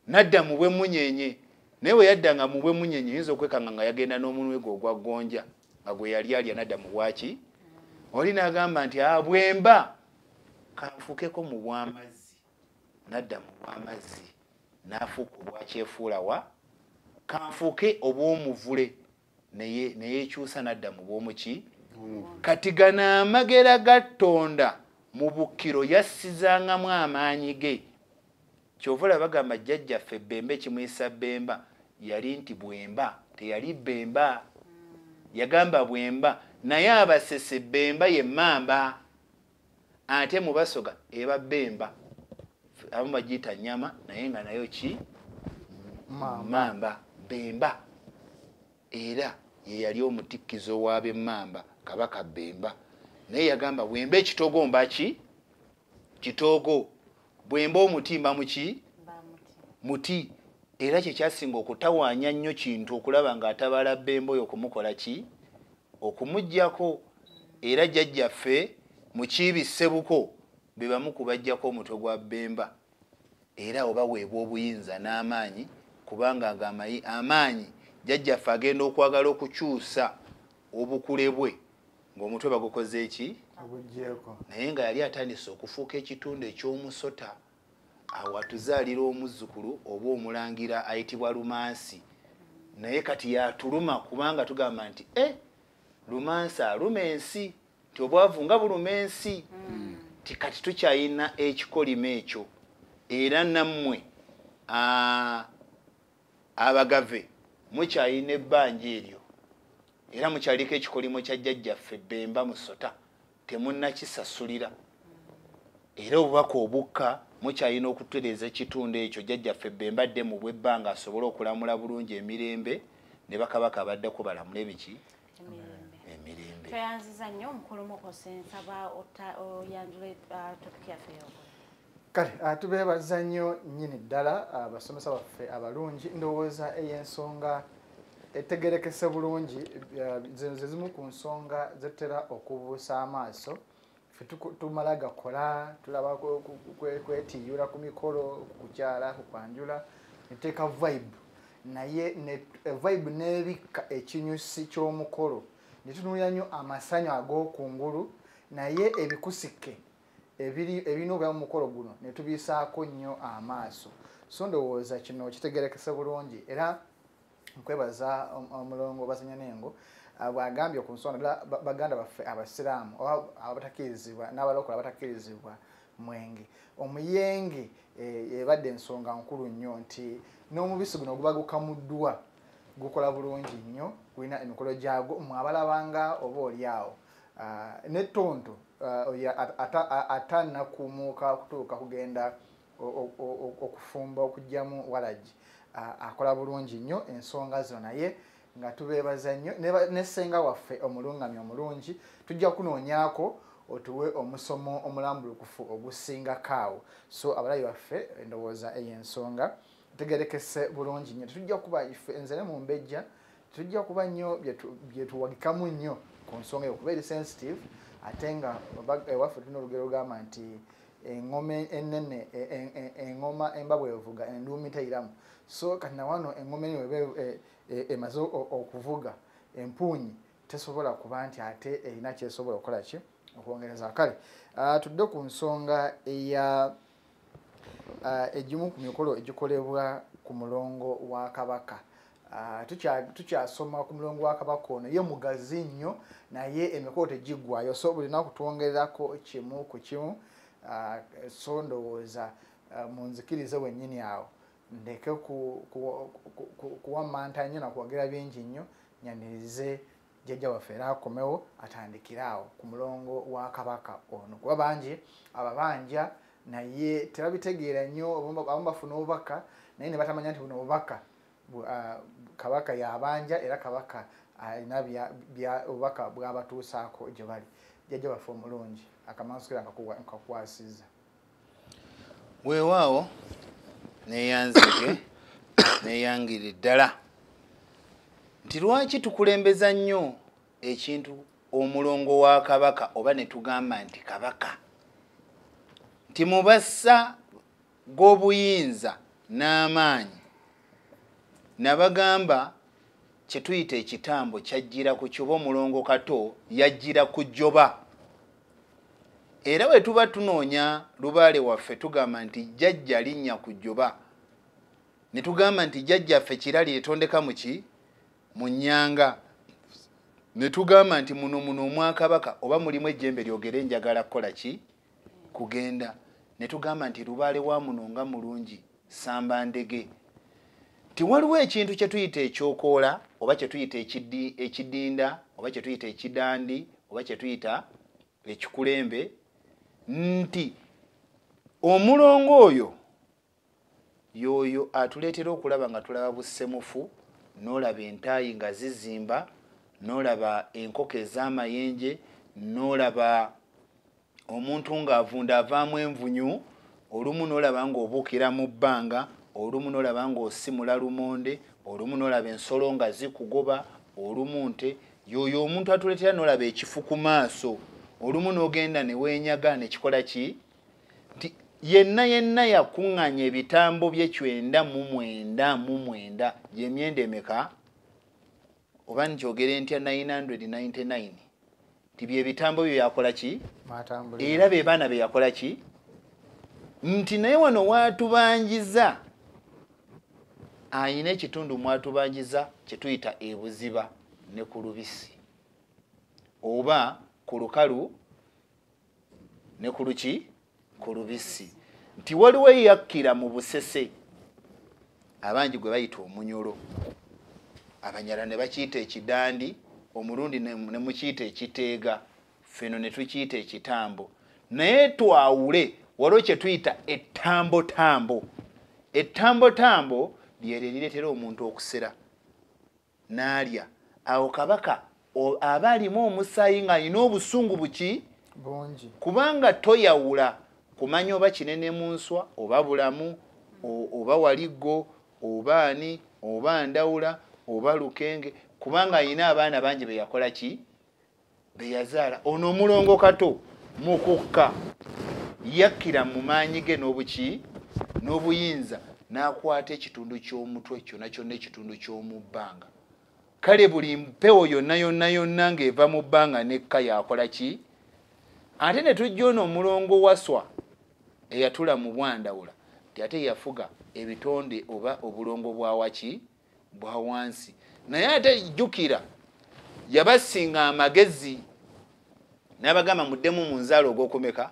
nadda mu bw'emmunyenye. Naye we yaddanga mu bw'emmunyenye oyinza okwekanga nga yagenda n'omunwe gwe ogwa gonja nga gwe yali alya nadda mu bwaki. Oli n'agamba nti aa bwemba kanfuukeko mu bw'amazzi, nadda mu bw'amazzi n'afuuka obwakyefuula wa kanfuuke obw'omuvule, neyeekyusa nadda mu bw'omuki. Kati gano amagera ga Ttonda mu bukkiro yassizangamu amaanyi ge. Kyova olaba bagamba jjajjaffe Bemba ekimuyisa Bemba yali nti bwemba, teyali Bemba. Yagamba bwemba, naye Abasese Bemba ye mmamba, ate mu Basoga eba Bemba. Abamu bagiyita nnyama naye nga nayo ki? Mamba. Bemba era ye yali omutikkizo w'ab'emmamba, Kabaka Bemba. Naye yagamba bwemba ekitogo mba ki? Kitogo. Bwemba omuti mba muki? Muti. Era kye kyasinga okutawaanya nnyo Kintu okulaba ng'atabala Bemba oyo okumukola ki? Okumuggyako. Era jjajjaffe Mukiibi Ssebuko be bamu ku baggyako omutwe gwa Bemba. Era oba weebwa obuyinza n'amaanyi, kubanga amaanyi jjajjaffe agenda okwagala okukyusa obukule bwe ng'omutwe bagukoze ki? Naye nga yali atandise okufuuka ekitundu eky'omusota. Awo atuzaalira omuzzukulu oba omulangira ayitibwa Lumansi. Naye kati yatuluma kubanga tugamba nti Lumansi aluma ensi, nti obwavu nga buluma ensi. Ti kati tukyayina ekikolimo ekyo. Era nammwe abagave mukyayina ebbanja eryo, era mukyaliko ekikolimo kya jjajjaffe Bemba Musota, temunnakisasulira. Era obubaka obukka mukyayina okutereeza ekitundu ekyo jjajjaffe Bemba adde mu bw'ebbanga asobole okulamula bulungi emirembe, ne bakabaka abaddako balamule biki? Emirembe. Tweyanziza nnyo omukulu Mukose, nsaba oyanjule topiki yaffe y'okwo. Kale tubeebaza nnyo nnyini ddala abasomesa baffe abalungi. Ndowooza ey'ensonga etegerekese bulungi, zino ze zimu ku nsonga zetutera okubuusa amaaso. Ffe tumala gakola, tulaba kwetiyula ku mikolo, ku kukyala, ku kwanjula, netuteeka vibe, naye vibe n'ebikka ekinyusi ky'omukolo. Ne tunuulira nnyo amasanyu ag'okungulu, naye ebikusike ebirina okubeera mu mukolo guno ne tubisaako nnyo amaaso. So ndowooza kino kitegerekese bulungi. Era nkwebaza omulongo Basanyana-Engo bw'agambye ku nsonga ddala baganda baffe abasiraamu oba abatakkirizibwa n'abalokole abatakkirizibwa mwenge. Omuyenge ebadde ensonga nkulu nnyo nti n'omubisi guno oguba gukamuddwa gukola bulungi nnyo, gulina emikolo gyagwo mmwe abalabanga oba oli awo. N'ettonto atannakumuuka kutuuka kugenda okufumba okuggyamu walagi akola bulungi nnyo ensonga zino. Naye nga tubeebaza nnyo ne ssenga waffe omulungamya omulungi, tujja kunoonyaako otuwe omusomo omulambulukufu ogusingako awo. So abalabi baffe endowooza ey'ensonga tegerekese bulungi nnyo. Tetujja kuba ife nze ne Mumbejja tetujja kuba nnyo byetuwagikamu nnyo ku nsonga eyo, kuba eri sensitive. Ate nga ewaffe tulina olugero olugamba nti engoma ennene engoma emba bwevuga enduumi teyiramu. So kati nawano engoma eno eba emaze okuvuga empuunyi tesobola kuba nti ate erina kyesobola okukola ki okwongereza. Kale tudde ku nsonga eya egimu ku mikolo egikolebwa ku mulongo wa Kabaka. Tukyasoma ku mulongo wa Kabaka ono ye mugazi nnyo, naye emikolo tegiggwayo, so buli lunaku twongererako kimu ku kimu. So ndowooza munzikirize wennyini awo ndeke kuwamanta nnyo nakwogera bingi nnyo, nyanirize jjajja waffe era akomewo atandikire awo ku mulongo wa Kabaka ono, kuba bangi ababanja naye tebabitegeera nnyo, abamu bafuna obubaka naye ne batamanya nti buno obubaka Kabaka yabanja era Kabaka alina obubaka bw'abatuusaako gye bali. Jjajja waffe omulungi, akamansu kera nkakukwasiza. Weewaawo neeyanzige neeyangire ddala nti lwaki tukulembeza nnyo ekintu omulongo wa Kabaka, oba ne tugamba nti Kabaka nti mubasa g'obuyinza n'amaanyi. Nabagamba kye tuyita ekitambo kyajjira ku kyoba, omulongo Kato yajjira ku jjoba. Era bwe tuba tunoonya lubaale waffe tugamba nti jjajja linnya ku jjoba, ne tugamba nti jjajjaffe kirali etondeka mu ki? Mu nnyanga. Ne tugamba nti muno muno omwakabaka oba mulimu ejjembe lyogere njagala kukola ki? Kugenda. Ne tugamba nti lubaale wa muno nga mulungi samba ndege. Nti waliwo ekintu kye tuyita ekyokoola, oba kye tuyita ekidinda, oba kye tuyita ekidandi, oba kye tuyita ekikulembe, nti omulongo oyo yoyo atuleetera okulaba nga tulaba bussemufu, n'olaba entaayi nga zizimba, n'olaba enkoko ez'amayenje, n'olaba omuntu ng'avunda avaamu envunyu, olumu n'olaba ng'obuukira mu bbanga, olumu n'olaba ng'osimula lumonde, olumu n'olaba ensolo nga zikugoba, olumu nte. Yoyo omuntu atuleetera n'olaba ekifu ku maaso, olumu n'ogenda ne weenyaga ne kikola ki? Nti yenna yenna yakuŋŋaanya ebitambo bye 99 gy'emyenda emeka, oba nkyogere ntya 999, nti bye bitambo bye yakola ki? Era be baana be yakola ki? Nti naye wano waatubanjiza ayina ekitundu mwatubanjiza kye tuyita ebuziba ne ku lubisi, oba ku lukalu ne ku luki? Ku lubisi. Nti waliwo eyakkira mu Busese, abangi gwe bayita omunyolo, Abanyala ne bakiyita ekidandi, omulundi ne mukiyita ekiteega, ffeno ne tukiyita ekitambo. Naye twawule, waliwo kye tuyita ettambotambo. Ettambotambo lyeryo erireetera omuntu okusera n'alya. Awo Kabaka aba alimu omusaayi ng'alina obusungu buki? Bungi. Kubanga toyawula kumanya oba kinene mu nswa, oba bulamu, oba waliggo, oba ani, oba ndawula, oba lukenge, kubanga alina abaana bangi be yakola ki? Be yazaala. Ono omulongo Kato mukukka yakkira mu maanyi ge n'obuki? N'obuyinza, n'akwata ekitundu ky'omutwe kyonna kyonna, ekitundu ky'omu bbanga. Kale buli mpewo yonna yonna yonna ng'eva mu bbanga nekka yakola ki? Ate ne tujja ono omulongo Waswa eyatula mu Bwandawula, nti ate yafuga ebitonde oba obulongo bwa waki? Bwa wansi. Naye ate jjukira yabasinga amagezi n'abagamba muddemu mu nzaalo ogw'okumeka?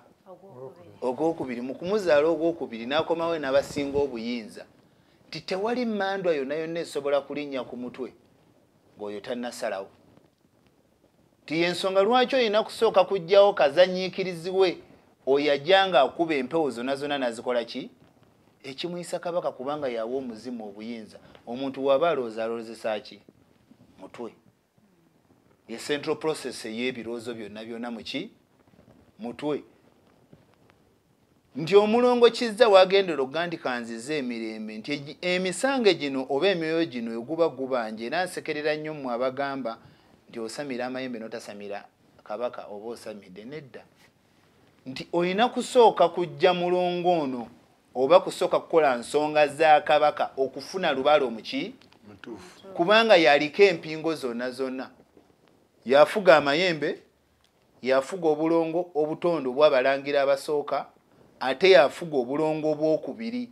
Ogwokubiri. Mu kumuzaala ogwokubiri n'akomawo n'abasinga obuyinza, nti tewali mmandwa yonna yonna esobola kulinnya ku mutwe ng'oyo tannasalawo. Nti y'ensonga lwaki olina kusooka kuggyawo kazannyiikiriziwe oyo ajja ng'akuba empewo zonna zonna n'azikola ki? Ekimuyisa Kabaka, kubanga yawa omuzimu obuyinza. Omuntu bw'aba alowooza alowoozesa ki? Mutwe. Ye central process ey'ebirowoozo byonna byonna mu ki? Mutwe. Nti omulongo Kizza wagendera okugandika nzize emirembe, nti emisange gino oba emyoyo gino eguba gubanja. Era nsekerera nnyo mmwe abagamba nti osamira amayembe n'otasamira Kabaka oba osamidde. Nedda. Nti olina kusooka kujja mulongo ono oba kusooka kukola nsonga za Kabaka okufuna lubaale omuki? Kubanga yaliko empingo zonna zonna. Yafuga amayembe, yafuga obulongo obutondo bw'abalangira abasooka, ate yafuga obulongo obwokubiri.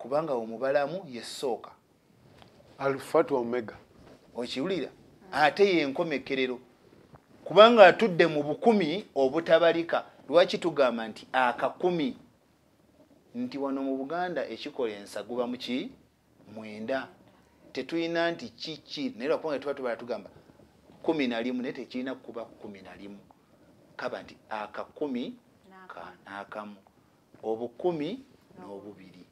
Kubanga omubalamu yesooka. Alpha to Omega. Okiwulira? Ate yenkomekerero. Kubanga atudde mu bukumi obutabalika. Lwaki tugamba nti akakumi? Nti wano mu Buganda ekikola ensa guba muki? 9. Tetulina nti kiki. Naye lwakubanga tuba tubala tugamba 11 naye tekirina kuba 11. Kaba nti akakumi n'akamu. Obukumi n'obubiri.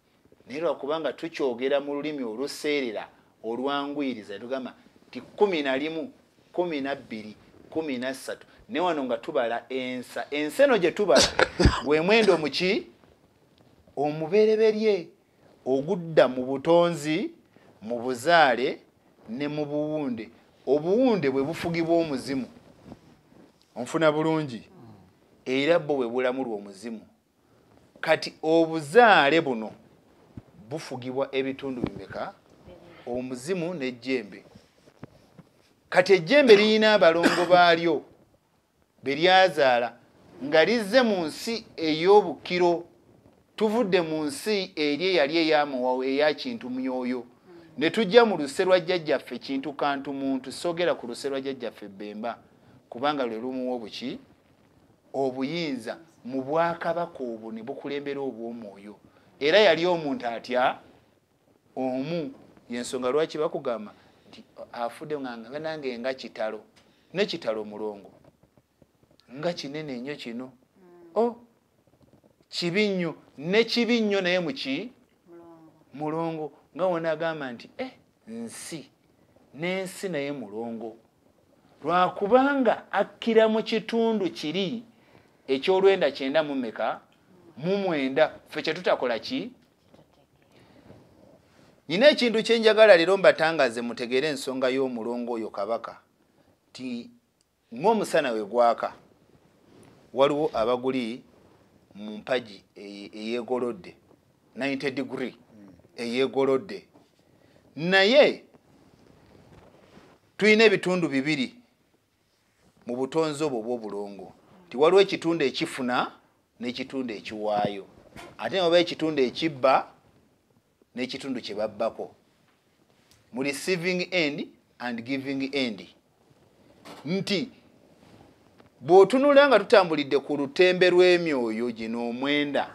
Naye lwakubanga tukyogera mu lulimi oluseerera olwanguyiriza tugamba nti 11, 12, 13. Ne wano nga tubala ensa. Ensa eno gye tubala gwe mwendo muki? Omubereberye ogudda mu butonzi, mu buzaale ne mu buwunde. Obuwunde bwe bufugibwa omuzimu. Onfuna bulungi? Era bwo bwe bulamulwa omuzimu. Kati obuzaale buno bufugibwa ebitundu bimeka? Omuzimu n'ejjembe. Kati ejjembe lirina abalongo baalyo be lyazaala nga lizze mu nsi ey'obukiro. Tuvudde mu nsi eri eyali ey'amawawa eya kintu myoyo ne tujja mu luse lwa jjajjaffe kintu kantu muntu. Soogera ku luse lwa jjajjaffe Bemba kubanga lwe lumuwa obuki? Obuyinza mu bwakabaka obwo ne bukulembera obw'omwoyo. Era yali omuntu atya? Omu. Yensonga lwaki bakugamba nti afudde nga nange nga kitalo. Ne kitalo mulongo nga kinene nnyo kino. Oh, kibi nnyo ne kibi nnyo naye muki? Mulongo. Nga wona agamba nti nsi n'ensi naye mulongo. Lwakubanga akkira mu kitundu kiri eky'olwenda 99 mu 9. Ffe kye tutakola ki? Nina ekintu kye njagala leero mbatangaze mutegeere ensonga y'omulongo oyo kabaka. Nti ng'omusana we gwaka waliwo abaguli mu mpagi eyeegolodde 90 degree eyeegolodde. Naye tulina ebitundu bibiri mu butonzi obwo obw'obulongo. Nti waliwo ekitundu ekifuna n'ekitundu ekiwaayo. Ate ne waba ekitundu ekibba n'ekitundu kye babbako. Mu receiving end and giving end. Nti bw'otunula nga tutambulidde ku lutembe lw'emyoyo gino 9,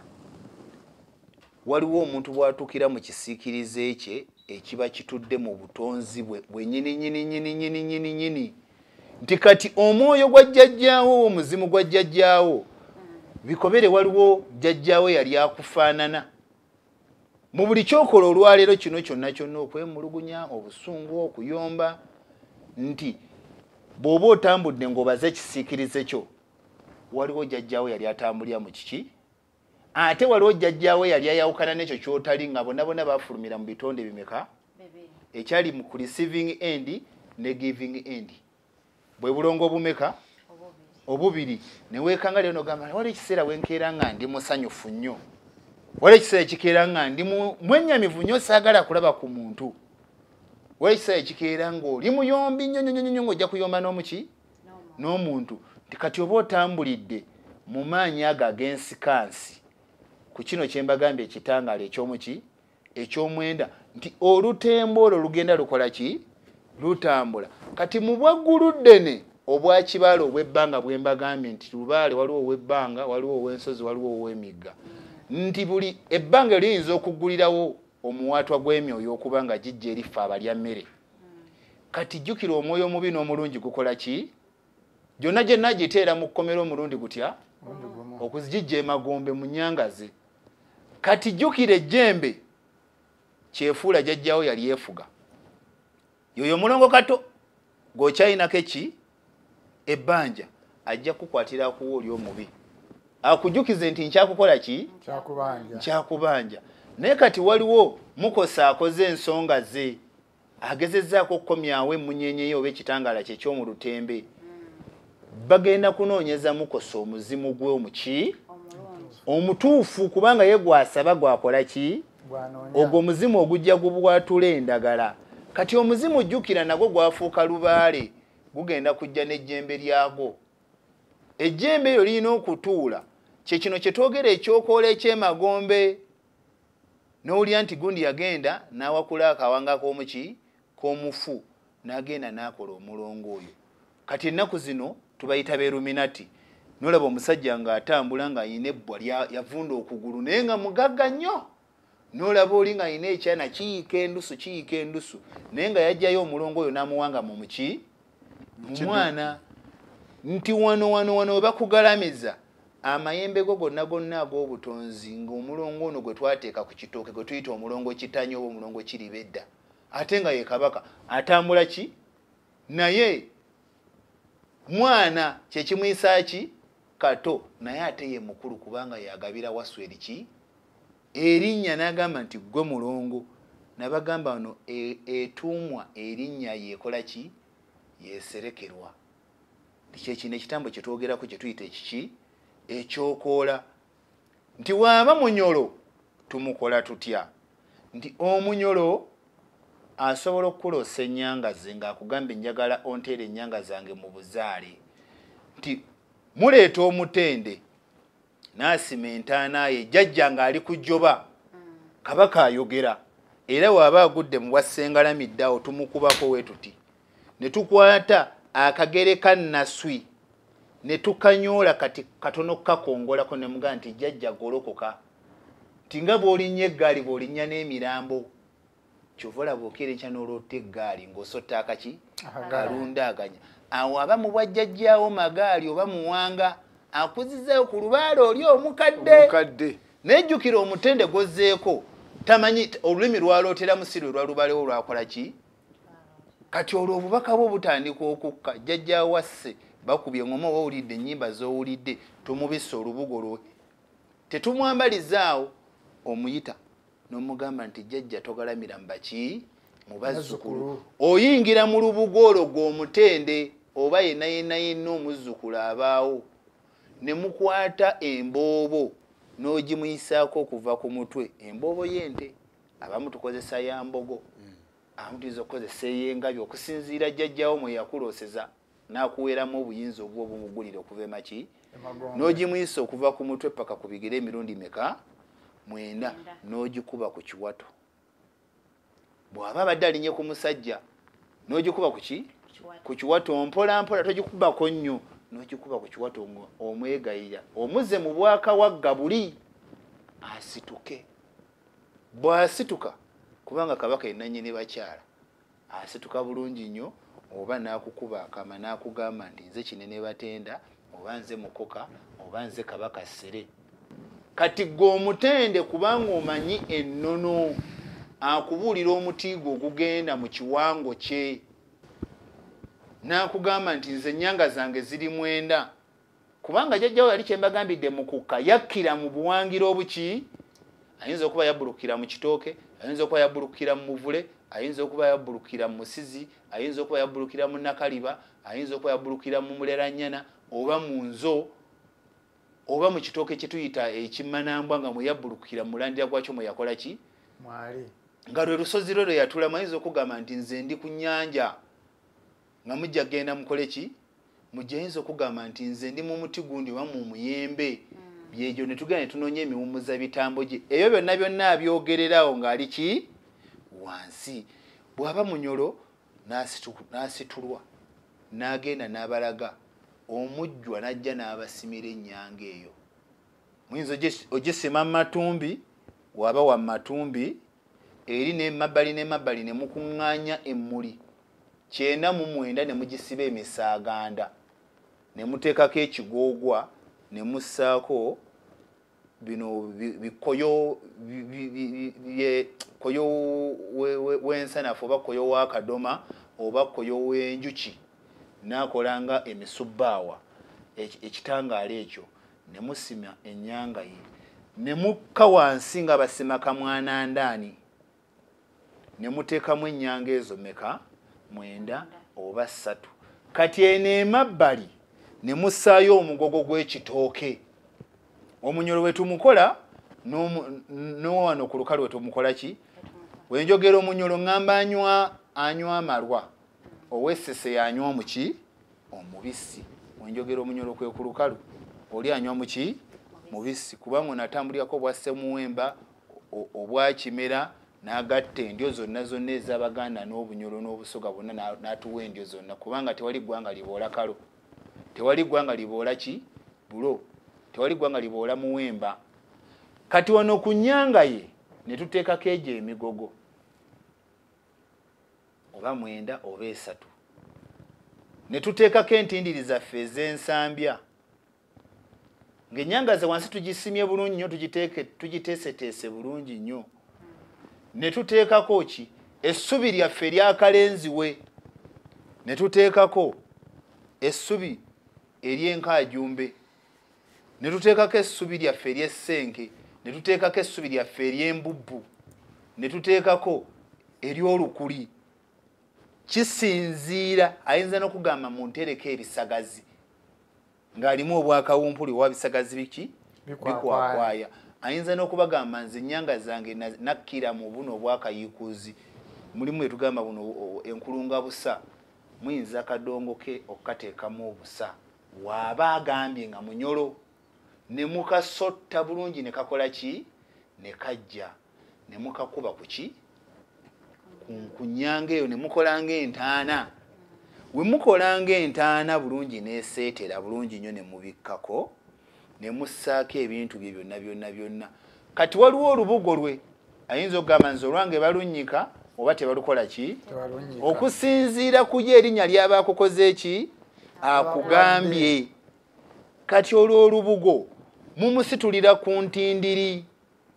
waliwo omuntu bw'atuukira mu kisiikirize kye ekiba kitudde mu butonzi bwe bwennyini nnyini nnyini nnyini nnyini nnyini. Nti kati omwoyo gwa jjajjaawo, omuzimu gwa jjajjaawo, bikobere waliwo jjajjaawo yali akufaanana. Mu buli kyokola olwaleero kino kyonna kyonna, okwemulugunya, obusungu, okuyomba, nti bw'oba otambudde ng'obaze ekisiikirize kyo, waliwo jjajjaawo yali atambulira mu kiki? Ate waliwo jjajjaawo yali ayawukana n'ekyo ky'otali nga bonna bonna baafulumira mu bitonde bimeka? Ekyali mu receiving end ne giving end. Bwe bulongo obumeka? Obubiri. Ne weekanga leero n'ogamba waliwo ekiseera wenkeera nga ndi musanyufu nnyo. Waliwo ekiseera ekikeera nga ndi mwennyamivu nnyo saagala kulaba ku muntu. Waliwo ekiseera ekikeera ng'oli muyombi nnyo nnyo nnyo nnyo ng'ojja kuyomba n'omuki? N'omuntu. Nti kati oba otambulidde mu maanyi ago ag'ensikansi ku kino kye mbagambye ekitangaala eky'omuki? Eky'omwenda. Nti olutembo olwo lugenda lukola ki? Lutambula. Kati mu bwagguluddene obwakibaale obw'ebbanga bwe mbagambye nti lubaale waliwo ow'ebbanga, waliwo ow'ensozi, waliwo ow'emigga. Nti buli ebbanga liyinza okuggulirawo omuwaatwa gw'emyoyo okuba nga gijja eri ffe abalya mmere. Kati jjukira omwoyo omubi n'omulungi gukola ki? Gyonna gyonna giteera mu kkomera omulundi gutya? Okuzigijja emagombe mu nnyangaze. Kati jjukira ejjembe kyefuula jjajjaawo yali yeefuga. Yoyo omulongo kato gw'okyayinako eki? Ebbanja ajja kukwatira akuwa oli omubi. Akujjukize nti nkyakukola ki? Nkyakubanja. Naye kati waliwo mukosa akoze ensonga ze agezezzaako okukomyawo emmunyeenye ye oba ekitangaala kye eky'omu lutembe. Bagenda kunoonyeza mukosa omuzimu gwe omuki? Omutuufu, kubanga ye gw'asaba gwakola ki? Ogwo omuzimu ogujja gubwatula endagala. Kati omuzimu jjukira nagwo gwafuuka lubaale, gugenda kujja n'ejjembe lyagwo. Ejjembe eryo lirina okutuula. Kye kino kye twogera ekyokoola eky'emagombe N'owulira nti gundi yagenda n'awakula akawanga k'omuki k'omufu n'agenda n'akola omulongo oyo. Kati ennaku zino tubayita beeruminati. N'olaba omusajja ng'atambula ng'ayina ebbwa yavunda okugulu naye nga mugagga nnyo. N'olaba oli ng'ayina ekyana kiyiika endusu naye nga yajjayo omulongo oyo n'amuwanga mu muki mu mwana. Nti wano wano wano we bakugalamiza amayembe go gonna gonna ag'obutonzi ng'omulongo ono gwe twateeka ku kitooke gwe tuyita omulongo kitanyi oba omulongo kiribedda ate nga ye kabaka atambula ki naye mwana kye kimuyisa ki kato naye ate ye mukulu kubanga yagabira Wasweri ki erinnya n'agamba nti gwe mulongo. Nabagamba wano etuumwa erinnya yeekola ki yeeserekerwa. Kyekino ekitambo kye twogerako kye tuyita ekiki ekyokoola. Nti waaba munyolo tumukola tutya? Nti omunyolo asobola okukuloosa ennyanga ze ng'akugamba enjagala onteera ennyanga zange mu buzaale. Nti muleeta omutende n'asima entaana ye jjajja ng'ali ku jjoba kabaka ayogera era waaba agudde mu bwassengalamidde awo tumukubako we tuti ne tukwata akagere ka nnaswi ne tukanyoola kati katono kakongolako ne mugamba nti jjajja golokoka. Nti nga bw'olinnya eggaali bw'olinnya n'emirambo. Kyova olaba okeera enkya n'oloota eggaali ng'osotta akaki kalundaaganya. Awo aba mu bwajjajjaawo magaali oba muwanga akuzizaayo ku lubaale oli omukadde. Nejjukira omutende gw'ozzeeko tamanyi olulimi lwalooteramu si lwe lwalubaalewo lwakola ki. Kati olwo obubaka bwo butandika okukka. Jjajja wasse bakubye engoma oba owulidde ennyimba z'owulidde tumubisse olubugo lwe tetumwambalizaawo omuyita n'omugamba nti jjajja togalamira mu baki mu bazzukulu. Oyingira mu lubugo olwo gw'omutende oba yenna yenna yenna omuzzukulu abaawo ne mukwata emboobo n'ogimuyisaako okuva ku mutwe. Emboobo y'ente abamu tukozesa ya mbogo, abamu tuyinza okukozesa ey'engabi okusinziira jjajjawo mwe yakulooseza n'akuweeramu obuyinza obwo obumugulira okuva emaki n'ogimuyisa okuva ku mutwe paka ku bigere emirundi meka 9 n'ogikuba ku kiwato. Bw'aba abadde alinnye ku musajja n'ogikuba ku ki ku kiwato mpola mpola togikubako nnyo n'ogikuba ku kiwato omwegayira omuzze mu bwakawagga buli asituke. Bw'asituka kubanga kabaka yenannyini bakyala asituka bulungi nnyo oba n'akukuba akama n'akugamba nti nze Kinene Batenda oba nze Mukoka oba nze Kabaka Ssere. Kati gwe omutende kubanga omanyi ennono akubuulira omuti gwe ogugenda mu kiwango kye n'akugamba nti nze ennyanga zange ziri 9 kubanga jjajjawo yali kyembagambidde mu kukka yakkira mu buwangiro obuki. Ayinza okuba yabbulukira mu kitooke, ayinza okuba yabbulukira mu muvule, ayinza okuba yabbulukira mu musizi, ayinza okuba yabbulukira mu nakaliba, ayinza okuba yabbulukira mu mulerannyana oba mu nzo oba mu kitooke kye tuyita ekimanambwa nga mwe yabbulukira mu mulandira gwakyo mwe yakola ki mwali nga lwe lusozi lwe lwe yatulamu. Ayinza okugamba nti nze ndi ku nnyanja nga mujja genda mukole ki mujja. Ayinza okugamba nti nze ndi mu muti gundi oba mu muyembe. Byegyo ne tugenda ne tunoonya emiwummuza bitambo gye ebyo byonna byonna abyogererawo ng'ali ki wansi. Bw'aba munyolo n'asitulwa n'agenda n'abalaga omujjwa n'ajja n'abasimira ennyanga eyo. Muyinza ogisima mu matumbi, waba wa matumbi eri n'emabbali n'emabbali ne mukuŋŋaanya emmuli 99 ne mugisiba emisaaganda ne muteekako ekigoogwa ne mussaako bino bikoyo koyo w'ensanafu oba koyo w'akadoma oba koyo w'enjuki n'akolanga emisubbaawa ekitangaala ekyo ne musima ennyanga ye ne mukka wansi nga basima kamwanandaani ne muteekamu ennyanga ezo meka 9 oba 3. Kati eno emabbali ne mussaayo omugogo gw'ekitooke. Omunyolo we tumukola n'owano ku lukalu we tumukola ki? Wenjogera omunyolo ŋŋamba anywa amalwa, ow'essese yanywa muki omubisi. Wenjogera omunyolo kwe ku lukalu oli anywa muki mubisi, kubanga onatambulirako bwa Ssemuwemba obwakimera n'agatta endyo zonna zonna ez'Abaganda n'Obunyolo n'Obusoga bwonna n'atuwa endyo zonna, kubanga tewali ggwanga liboola kalo, tewali ggwanga liboola ki bulo, tewali ggwanga liboola muwemba. Kati wano ku nnyanga ye ne tuteekako egyo emigogo oba 9 oba 3, ne tuteekako entindiri zaffe ez'ensambya ng'ennyanga ze wansi tugisimye bulungi nnyo, tugiteeseteese bulungi nnyo, ne tuteekako ki essubi lyaffe eryakalenzi we, ne tuteekako essubi ery'enkajumbe, ne tuteekako essubi lyaffe ery'essenke, ne tuteekako essubi lyaffe ery'embubbu, ne tuteekako ery'olukuli. Kisinziira, ayinza n'okugamba muntereko ebisagazi ng'alimu obwakawumpuli owa bisagazi biki bikwakwaya. Ayinza n'okubagamba nze ennyanga zange nakkira mu buno obwakayiikuuzi, mulimu etugamba buno enkulunga busa, muyinza akadongo ke okukateekamu obusa, waaba agambye nga munyolo, ne mukasotta bulungi ne kakola ki ne kajja, ne mukakuba ku ki ku nnyanga eyo, ne mukola ng'entaana. We mukola ng'entaana bulungi n'eseetera bulungi nnyo, ne mubikkako ne mussaako ebintu bye byonna byonna byonna. Kati waliwo olubugo lwe ayinza okugamba nze olwange balunnyika oba tebalukola ki, okusinziira ku ye erinnya ly'aba akukoze ki akugambye. Kati olwo olubugo mumusitulira ku ntindiri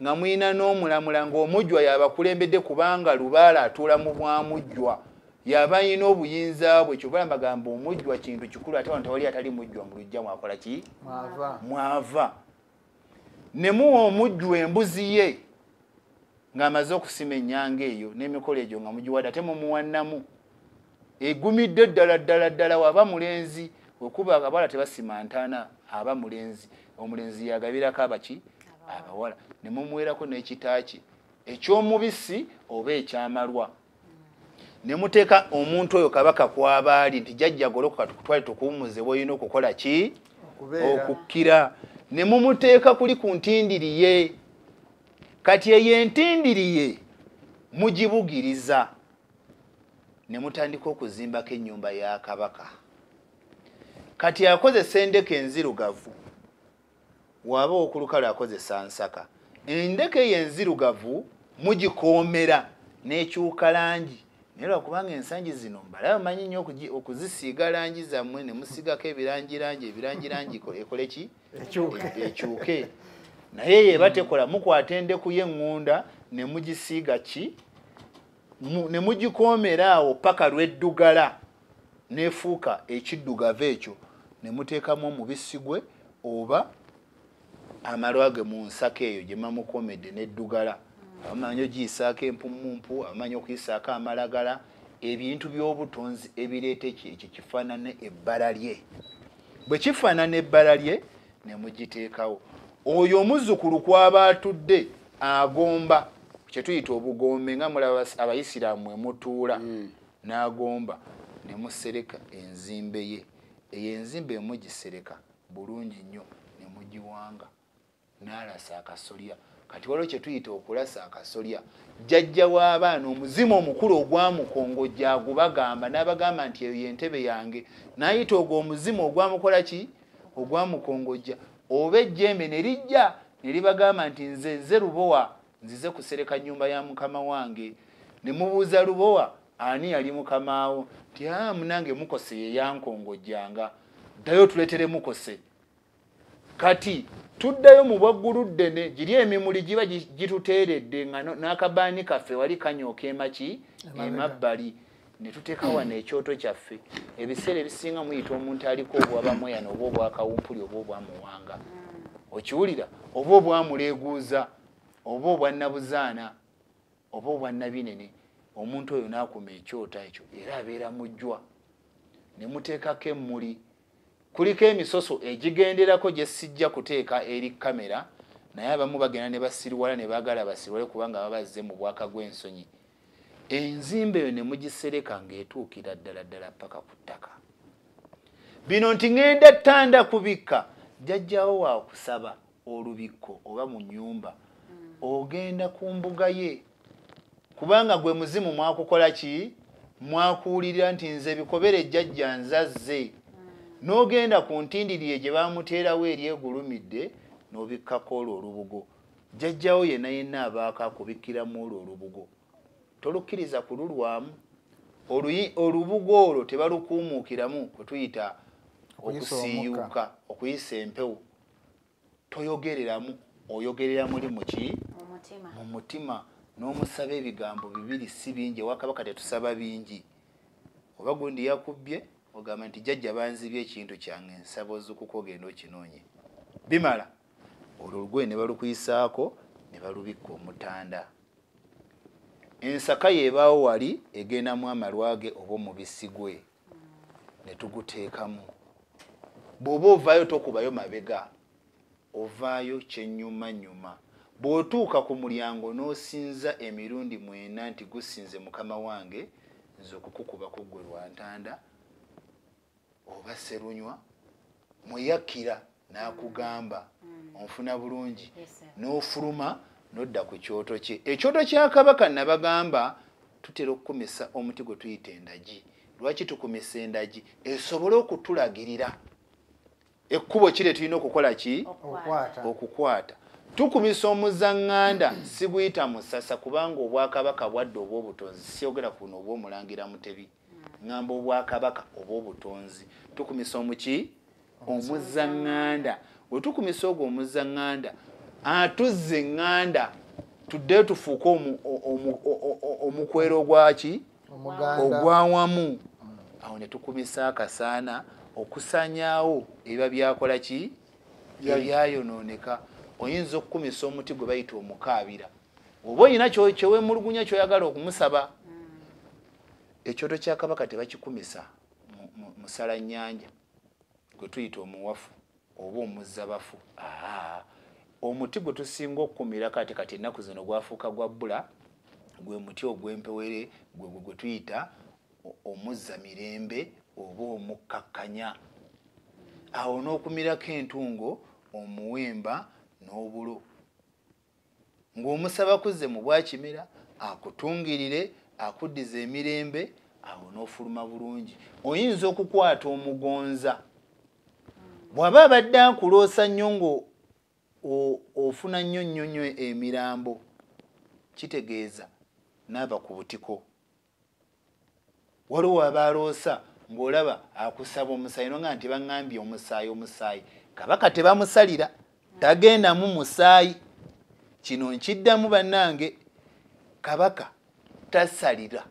nga mulina n'omulamula ng'omujjwa yabakulembedde, kubanga lubaala atuula mu bwamujjwa, yaba alina obuyinza bwe. Kyova mbagamba omujjwa kintu kikulu, ate wano tewali atali mujjwa mu luggya mwakola ki mwava. Ne muwa omujjwa embuzi ye ng'amaze okusima ennyanga eyo n'emikolo egyo nga mugiwadde, ate mumuwannamu egumidde ddala ddala ddala. Waba mulenzi, wekuba abawala tebasima ntaana, aba mulenzi, omulenzi yagabirako abaki abawala, ne mumuwerako n'ekitaaki eky'omubisi oba ekyamalwa, ne muteeka omuntu oyo kabaka kw'abaali nti jjajja golokoka tukutwale tukuwummuze bw'olina okukola ki okukkira, ne mumuteeka kuli ku ntindiri ye. Kati eyo entindiri ye mugibugiriza ne mutandika okuzimbako ennyumba ya kabaka. Kati akozesa endeke enzirugavu, waba okulukalo akozesa nsaka. Endeke eyo enzirugavu mugikoomera n'ekyuka langi, naye lwakubanga ensangi zino mbalaba manyi nnyo okuzisiiga langi zammwe, ne musigako ebirangirangi, ebirangirangi ekole ki ekyuke. Naye yeba tekola, mukwata endeku y'eŋŋunda ne mugisiiga ki ne mugikoomera awo paka lw'eddugala n'efuuka ekiddugavu ekyo, ne muteekamu omubisi gwe oba amalwa ge mu nsaka eyo gye mamukoomedde n'eddugala. Abamanyi ogiyisaako empumumpu, abamanyi okuyisaako amalagala, ebintu by'obutonzi ebireeta ekyo kifaanana ebbala lye. Bwe kifaanana ebbala lye ne mugiteekawo. Oyo omuzzukulu kw'aba atudde agomba, kye tuyita obugombe, nga mulaba Abayisiraamu emutuula n'agomba, ne musereka enzimbe ye. Eyo enzimbe emugisereka bulungi nnyo ne mugiwanga n'alasa akasolya. Kati waliwo kye tuyita okulasa akasolya. Jjajja w'abaana omuzimu omukulu ogwamukongojja agubagamba n'abagamba nti eyo y'entebe yange, n'ayita ogwo omuzimu ogwamukola ki ogwamukongojja, oba ejjembe ne lijja ne libagamba nti nze nze Lubowa, nzize kusereka nnyumba ya mukama wange. Ne mubuuza Lubowa ani yali mukamaawo, nti munange Mukose ye yankongojjanga, ddayo tuleetere Mukose. Kati tuddayo mu bwagguluddene, giri emimuli giba gituteeredde nga n'akabaani kaffe wali kanyooka emaki emabbali, ne tuteeka wano ekyoto kyaffe. Ebiseera ebisinga muyita omuntu aliko obwabamweyana oba obwakawumpuli oba obwamuwanga, okiwulira, oba obwamuleeguuza oba obwannabuzaana oba obwannabinene. Omuntu oyo n'akuma ekyoto ekyo era abeera mujjwa, ne muteekako emmuli. Kuliko emisoso egigenderako gye sijja kuteeka eri kamera, naye abamu bagenda ne basiriwala ne baagala basiriwale kubanga baba bazze mu bwaka gw'ensonyi. Enzimbe eyo ne mugisereka ng'etuukira ddala ddala paka ku ttaka. Bino nti ŋŋenda ttanda kubikka, jjajjaawo waakusaba olubikko oba mu nnyumba Ogenda ku mbuga ye, kubanga gwe muzimu mwakukola ki? Mwakuwulira nti nze bikobere jjajja nzazze. N'ogenda ku ntindiriye gye bamuteerawo eri egulumidde, n'obikkako olwo olubugo. Jjajjawo yenna yenna abaako akubikkiramu olwo olubugo, tolukkiriza kululwamu. Olubugo olwo tebalukuumuukiramu, kwe tuyita okusiiyuuka, okuyisa empewo. Toyogereramu, oyogerera muli muki? Mu mutima. N'omusaba ebigambo bibiri, si bingi. Ewa kabaka tetusaba bingi. Oba gundi yakubbye, ogamba nti jjajja banzibye ekintu kyange, nsaba ozukuka ogenda okinoonye. Bimala. Olwo olugoye ne balukuyisaako ne balubikka omutanda. Ensaka yeebaawo wali egendamu amalwa ge oba omubisi gwe, ne tuguteekamu. Bw'oba ovaayo tokubayo mabega, ovaayo kyennyumanyuma. Bw'otuuka ku mulyango n'osinza emirundi 9 nti gusinze mukama wange, nze okukukubako ggwe lwantanda oba serunywa, mweyakkira n'akugamba onfuna bulungi, n'ofuluma n'odda ku kyoto kye. Ekyoto kya kabaka nabagamba tutera okukumisa omuti gwe tuyita endagi. Lwaki tukumisa endagi? Esobole okutulagirira ekkubo kire tulina okukola ki? Okukwata. Tukumisa omuzaŋŋanda, siguyita musasa, kubanga obwakabaka bwadde obw'obutonzi. Siyogera kuno obw'omulangira Mutebi, ŋŋamba obwakabaka obw'obutonzi. Tukumisa omuki? Omuzaŋŋanda. Bwe tukumisa ogwo omuzaŋŋanda, atuzza eŋŋanda tuddeyo tufuuke omukwero ogwaki? Ogwawamu. Awo ne tukumisa akasaana okusanyaawo ebiba byakola ki? Ebyayonooneka. Oyinza okukumisa omuti gwe bayita omukaabira, oba oyina kyewemulugunya kyoyagala okumusaba. Ekyoto kya kabaka tebakikumisa musala nnyanja gwe tuyita omuwafu oba omuzzabafu. Omuti gwe tusinga okukumirako ate kati ennaku zino gwafuuka gwa bbula, gwe muti ogw'empewere, gwe gwe tuyita omuzza mirembe oba omukkakkanya. Awo n'okumirako entungo, omuwemba n'obulo, ng'omusaba kuzze mu bwakimera akutungirire, akuddiza emirembe. Awo n'ofuluma bulungi. Oyinza okukwata omugonza, bw'aba abadde akuloosa nnyo ng'ofuna nnyo nnyo nnyo emirambo, kitegeeza n'aba ku butiko. Waliwo abaloosa ng'olaba akusaba omusaayi, nonga nti baŋŋambye omusaayi omusaayi. Kabaka tebamusalira, tagendamu musaayi. Kino nkiddamu bannange, kabaka tasalira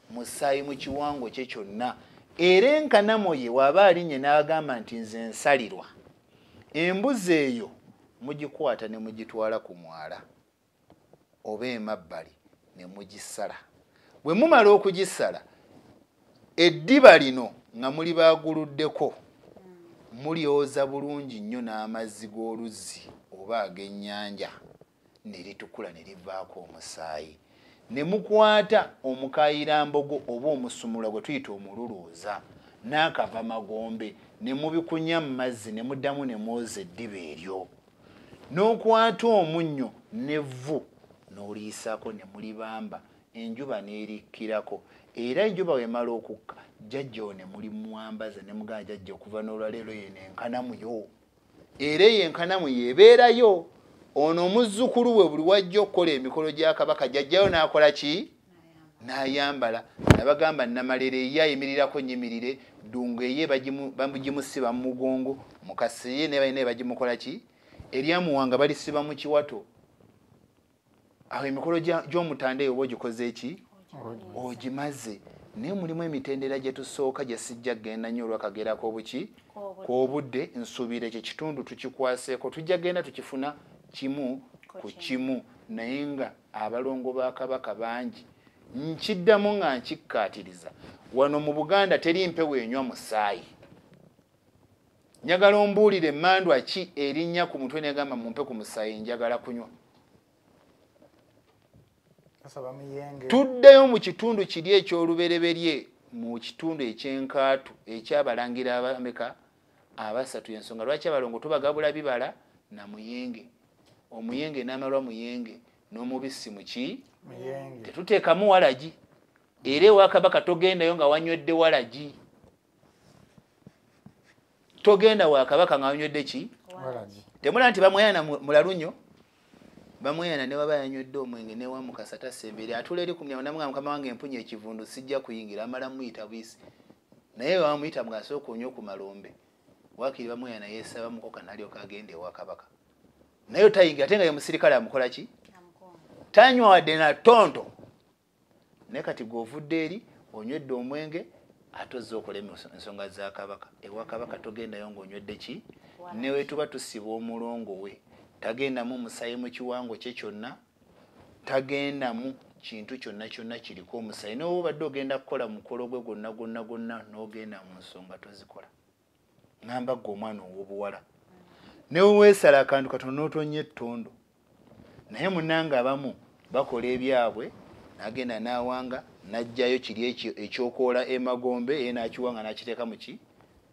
musaayi mu kiwango kye kyonna. Era enkanamo ye waba alinnye n'agamba nti nze nsalirwa, embuzi eyo mugikwata ne mugitwala ku mwala oba emabbali ne mugisala. Bwe mumala okugisala, eddiba lino nga muli baaguluddeko, mulyoza bulungi nnyo n'amazzi g'oluzzi oba ag'ennyanja, ne litukula ne livaako omusaayi. Ne mukwata omukayirambogo oba omusumula gwe tuyita omululuuza n'akava magombe, ne mubikunya mu mazzi ne muddamu ne mwoza eddiba eryo. N'okwata omunnyo n'evvu n'oliyisaako ne mulibamba, enjuba n'erikkirako. Era enjuba wemala okukka, jjajjawo ne mulimwambaza ne mugamba jjajja okuva n'olwaleero yeno enkanamu yo. Era eyo enkanamu yebeerayo. Ono omuzzukulu we buli wajja okukola emikolo gya kabaka, jjajjayo n'akola ki? N'ayambala. Nabagamba Namalere ye ayimirirako nnyimirire, Ddungu eye bagimusiba mu mugongo, Mukasa ye ne balina bagimukola ki? Eryamuwanga balisiba mu kiwato. Awo emikolo gy'omutanda eyo oba ogikoze ki? Ogimaze. Naye mulimu emitendera gye tusooka gye sijja kugenda nnyo olw'akageera k'obuki? K'obudde. Nsuubira ekyo ekitundu tukikwaseeko, tujja kugenda tukifuna kimu ku kimu. Naye nga abalongo ba kabaka bangi. Nkiddamu nga nkikkaatiriza, wano mu Buganda teri mpewo enywa musaayi. Njagala ombuulire emmandwa ki erinnya ku mutwe negamba mumpe ku musaayi njagala kunywa. Tuddeyo mu kitundu kiri eky'olubereberye, mu kitundu eky'enkaatu ekyabalangira abameka abasatu. Ensonga lwaki abalongo tubagabula bibala na muyenge, omuyenge n'amalwa muyenge, N'omubisi muki? Tetuteekamu walagi. Era ewa kabaka togendayo nga wanywedde walagi. Togenda wa kabaka nga wanywedde ki? Walagi. Temulaba nti bamweyana mulalunyo? Bamweyana ne waba yanywedde omwenge ne wa Mukasa tasembere. Atula eri ku mulyango n'amugamba mukama wange mpunye ekivundu sijja kuyingira, amala muyita buyisi. Naye bamuyita ng'asooka onywa ku malombe. Waakiri bamweyana yeesaba mukoka n'alyoka agenda ewa kabaka. Naye tayingira ate nga ye musirikale amukola ki? Tanywa wadde na ttonto. Naye kati gw'ovudde eri onywedde omwenge ate ozze okola ensonga za kabaka. Ewa kabaka togendayo ng'onywedde ki? Ne we tuba tusiba omulongo we tagendamu musaayi mu kiwango kye kyonna, tagendamu kintu kyonna kyonna kiriko omusaayi. N'oba obadde ogenda kukola mukolo gwe gwonna gwonna gwonna n'ogenda mu nsonga tozikola. Ŋŋamba ggwe omwana ow'obuwala ne weesala akantu katono n'otonnya ettondo. Naye munnange abamu bakola ebyabwe n'agenda n'awanga n'aggyayo kiri ekyokoola emagombe ye n'akiwanga n'akiteeka mu ki?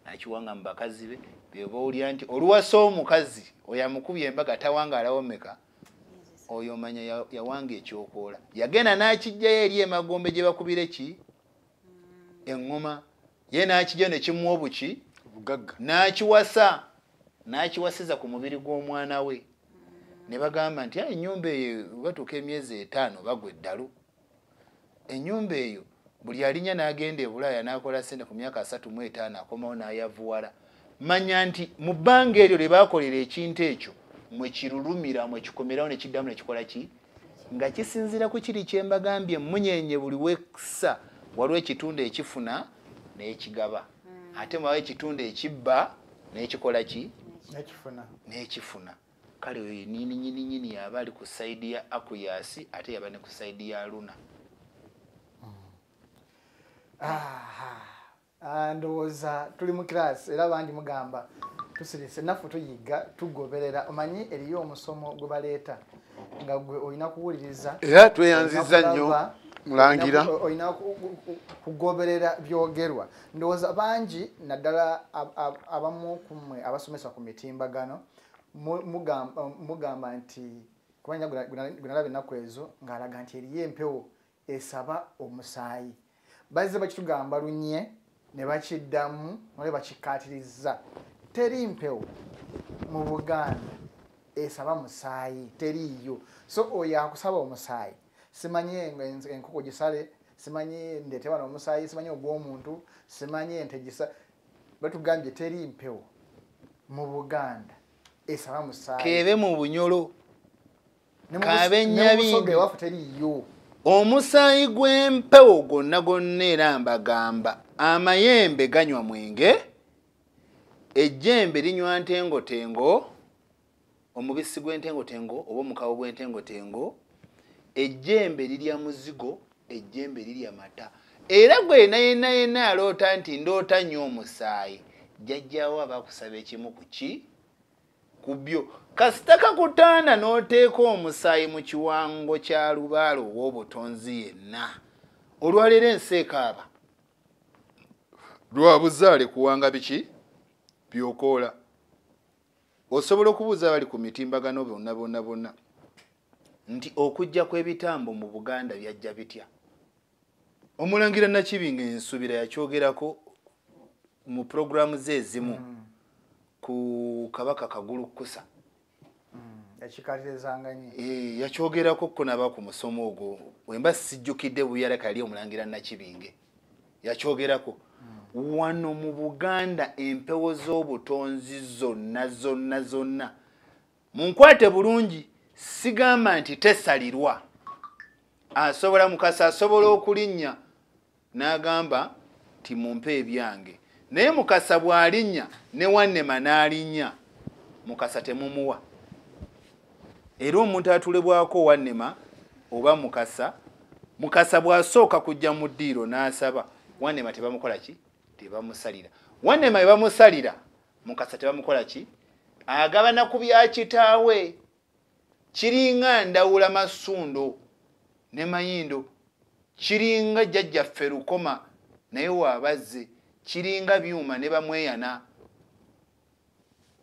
N'akiwanga mu bakazi be. Bwe owulira nti oluwasa omukazi oyo amukubye embaga tawangaalawo mmeka, oyo omanya yawanga ekyokoola. Yagenda n'akiggyayo eri emagombe gye bakubira ki? Eŋŋoma. Ye n'akiggyayo ne kimuwa obuki? Obugagga. N'akiwasa. N'akiwasiza ku mubiri gw'omwana we. Ne bagamba nti ennyumba eyo batuuka emyezi 5 bagwa eddalu. Ennyumba eyo buli alinnya n'agenda e Bulaaya n'akola ssente ku myaka 35 akomawo n'ayavuwala. Manya nti mu bbanga eryo lye baakolera ekintu ekyo mwe kirulumira, mwe kikomerawo ne kiddamu ne kikola ki? Nga kisinziira ku kiri kye mbagambye, emmunyeenye buli wekisa waliwo ekitundu ekifuna n'ekigaba. Ate mwawo ekitundu ekibba n'ekikola ki? N'ekifuna. N'ekifuna. Kale oyo nnyini nnyini nnyini yaba ali ku sayidi ya Akuyasi ate yaba ne ku sayidi ya Luna. Ndowooza tuli mu class era bangi mugamba tusirise naffe tuyiga tugoberera. Omanyi eriyo omusomo gwe baleeta nga gwe olina kuwuliriza. Era tweyanzizza nnyo mulangira. Olina kugoberera byogerwa. Ndowooza bangi naddala abamu ku mmwe abasomesa ku mitimbagano mugamba nti kubanga gwe nalaba ennaku ezo ng'alaga nti eriyo empewo esaba omusaayi. Bazze bakitugamba lunye ne bakiddamu ne bakikkaatiriza. Teri mpewo mu Buganda esaba musaayi, teriiyo. So oyo akusaba omusaayi simanyi enkoko gisale, simanyi ndeete wano omusaayi, simanyi ogw'omuntu, simanyi ente gisa. Batugambye teri mpewo mu Buganda esaba musaayi. Keebe mu Bunyolo, kaabe Nnyabingi, ewaffe teriiyo. Omusaayi gw'empewo gwonna gwonna era mbagamba amayembe ganywa mwenge, ejjembe linywa ntengotengo, omubisi gw'entengotengo oba omukawo gw'entengotengo, ejjembe lirya muzigo, ejjembe lirya mata. Era gwe yenna yenna yenna aloota nti ndoota nnyo omusaayi, jjajjaawo aba akusaba ekimu ku ki? Ku byo. Kasita kakutaana n'oteeka omusaayi mu kiwango kya lubaale ow'obutonzi yenna. Olwaleero ensi ekaaba lwa buzaale kuwanga biki? Byokoola. Osobola okubuuza abali ku mitimbagano bonna bonna bonna nti okujja kw'ebitambo mu Buganda byajja bitya? Omulangira Nakibinge Ensubira yakyogerako mu pulogulaamu ze ezimu ku Kabaka Kagulu Kusa. Yakyogerako ko naba ku musomo ogwo wemba sijjukidde buyalaka yali omulangira Nakibinge yakyogerako. Wano mu Buganda empewo z'obutonzi zonna zonna zonna munkwate bulungi, sigamba nti tesalirwa. Asobola Mukasa asobola okulinnya n'agamba nti mumpe ebyange, naye Mukasa bw'alinnya ne Wannema n'alinnya Mukasa temumuwa. Era omuntu atulebwako Wannema oba Mukasa, Mukasa bw'asooka kujja mu ddiiro n'asaba Wannema tebamukola ki? Tebamusalira. Wannema bwe bamusalira Mukasa tebamukola ki? Agabana ku bya kitaawe. Kiringa Ndawula Masundo ne Mayindo, kiringa jjajjaffe Lukoma naye waabazze, kiringa Byuma ne Bamweyana,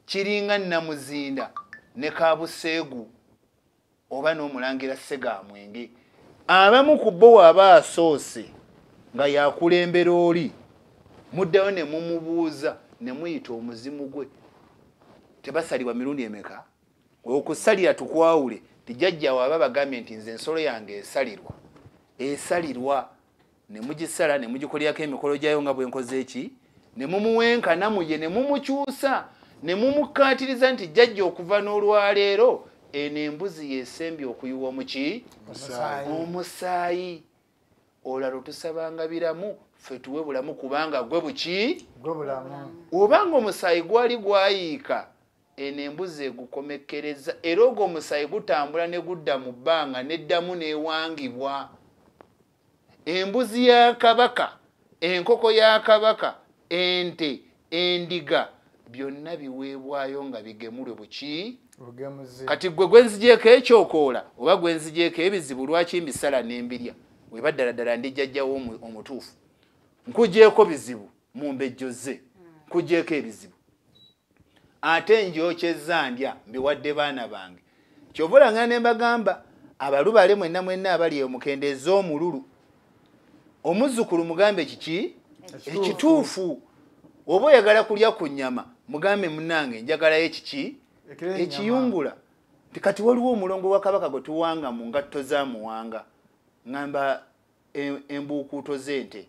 kiringa Namuzinda ne Kabuseegu. oba n'omulangira Ssegamwenge. Abamu ku bo aba asoose nga yakulembera oli, muddayo ne mumubuuza ne muyita omuzimu gwe. Tebasalibwa mirundi emeka? Okusalira tukwawule, tijjajja aba bagambye nti nze ensolo yange esalirwa, esalirwa ne mugisala ne mugikolerako emikolo gyayo nga bwe nkoze eki, ne mumuwenkana muye ne mumukyusa ne mumukkaatiriza nti jjajja okuva n'olwaleero eno embuzi yesembye okuyiwa muki? Omusaayi. Olalo tusabanga biramu, ffe tuwe bulamu kubanga gwe buki? Gwe bulamu. Obanga omusaayi gwali gwayiika, eno embuzi egukomekkereza, era ogwo omusaayi gutambula ne gudda mu bbanga n'eddamu n'ewangibwa. Embuzi ya Kabaka, enkoko ya Kabaka, ente, endiga, byonna biweebwayo nga bigemulwe buki? Kati gwe gwenzigyeko ekyokoola oba gwenzigyeko ebizibu lwaki mbisala n'embirya? Weba ddala ddala ndi jjajjawo omutuufu. Nkugyeko bizibu mu mbejjo ze, nkugyeko ebizibu. Ate njokyezza ndya mbiwadde baana bange. Kyova olanga ne mbagamba abalubale mwenna mwenna abali omukendeeza omululu. Omuzzukulu mugambe kiki? Ekituufu. Oba oyagala kulya ku nnyama mugambe munnange njagalayo ekiki? Ekiyungula. Kati waliwo omulongo wa Kabaka gwe tuwanga mu ngatto za Muwanga, ngamba embuukuuto z'ente.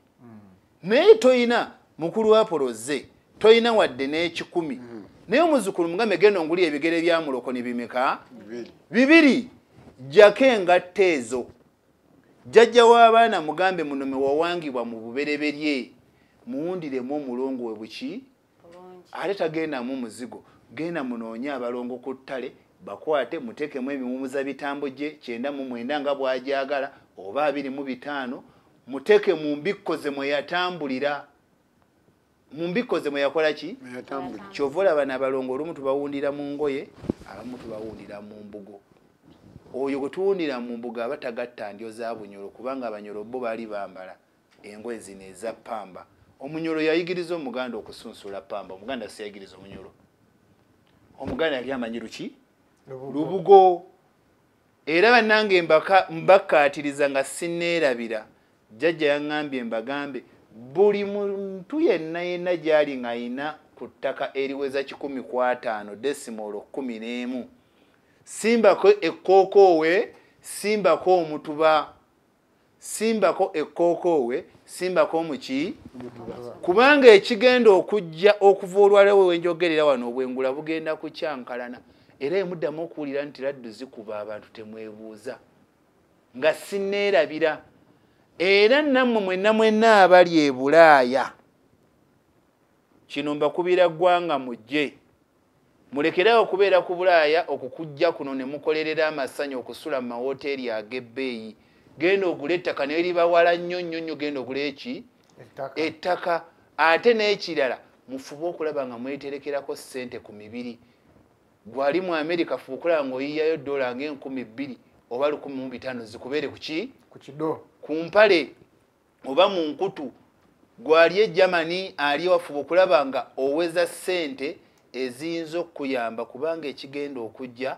Naye toyina mukulu wa Poloze, toyina wadde n'ekikumi. Naye omuzzukulu mugambe genda ongulire ebigere bya muloko ne bimeka? Bibiri. Jjako engatto ezo. Jjajja w'abaana mugambe muno mwe wawangibwa mu bubereberye, muwundiremu omulongo we buki? Ate tagendamu muzigo, genda munoonye abalongo ku ttale bakwate muteekemu ebiwumuza bitambo gye 99 nga bw'agyagala oba 25, muteeke mu mbikko ze mwe yatambulira. Mu mbikko ze mwe yakola ki? Kyova olaba n'abalongo olumu tubawundira mu ngoye, abamu tubawundira mu mbugo. Oyo gwe tuwundira mu mbugo aba tagatta ndyo za bunyolo, kubanga abanyolo bo baali bambala engoye zino eza ppamba. Omunyolo yayigiriza Omuganda okusunsula ppamba, Omuganda si yayigiriza omunyolo. Omuganda yali amanyi luki? Lubugo. Era bannange mbakkaatiriza nga sinneerabira, jjajja yaŋŋambye mbagambe buli muntu yenna yenna gy'ali ng'ayina ku ttaka eriweza 105 decimal 11, simbako ekkookoowe, simbako omutuba, simbako ekkookoowe, simbako omuki? Kubanga ekigenda okujja okuva olwaleero we njogerera wano obwengula bugenda kukyankalana. Era emuddamu okuwulira nti laddu zikuba abantu temwebuuza nga sinneerabira. Era nammwe mwenna mwenna abali e Bulaaya, kino mbakubira ggwanga mujje. Mulekerawo okubeera ku Bulaaya okukujja kuno ne mukolerera amasanyu okusula mu mawoteeri ag'ebbeeyi. Genda ogule ettaka naye liba wala nnyo nnyo nnyo, genda ogule eki? Ettaka. Ate n'ekirala mufube okulaba nga mweterekerako ssente ku mibiri. Gwali mu Amerika fuba okulaba ng'oyiyayo $2000 nga oba 1500 zikubeere ku ki? Ku kido. Ku mpale oba mu nkutu. Gwali e Germany ali wafuba okulaba nga oweza ssente eziyinza okukuyamba, kubanga ekigenda okujja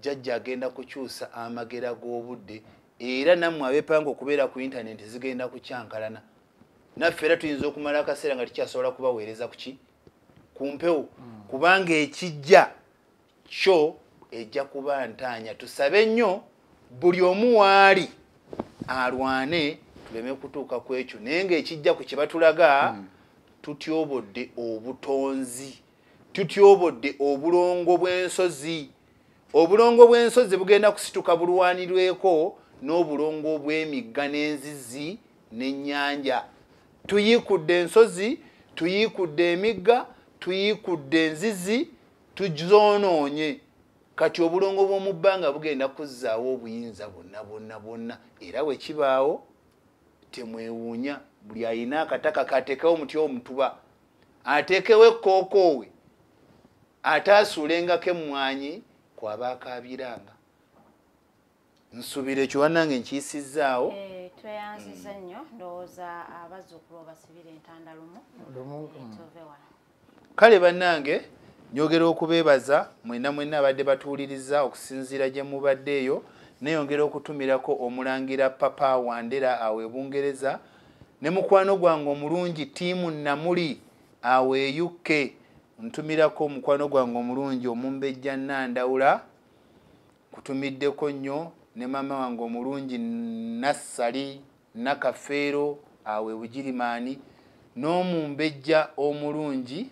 jjajja agenda kukyusa amagera g'obudde. Era nammwe abeepanga okubeera ku intaneti zigenda kukyankalana. Naffe era tuyinza okumala akaseera nga tukyasobola kubaweereza ku ki? Ku mpewo. Kubanga ekijja kyo ejja kuba ntaanya. Tusabe nnyo buli omu waali alwane tuleme kutuuka ku ekyo, naye ng'ekijja ku kye batulaga tutyobodde obutonzi, tutyobodde obulongo bw'ensozi. Obulongo bw'ensozi bugenda kusituka bulwanirweko n'obulongo bw'emigga n'enzizi n'ennyanja. Tuyiikudde ensozi, tuyiikudde emigga, tuyiikudde enzizi, tuzoonoonye. Kati obulongo bw'omu bbanga bugenda kuzzaawo obuyinza bwonna bwonna bwonna. Era bwe kibaawo temwewuunya, buli ayina akataka kateekewo omuti omutuba, ateekewo ekkookoowe, ate asuulengako emmwanyi kwaba akaabiranga. Nsuubira ekyo bannange nkiyisizzaawo. Tweyanziza nnyo, ndowooza abazzukulu obasibira entanda lumu. Tuve wano. Kale bannange Nyogera okubeebaza mwenna mwenna abadde batuwuliriza okusinziira gye mubadde eyo. Neyongera okutumirako omulangira Papa Wandera awe e Bungereza, ne mukwano gwange omulungi Tiimu Namuli awe e UK. Ntumirako omukwano gwange omulungi omumbejja Nandawula, kutumiddeko nnyo, ne maama wange omulungi Nassali Nakafeero awe e Bugirimaani, n'omumbejja omulungi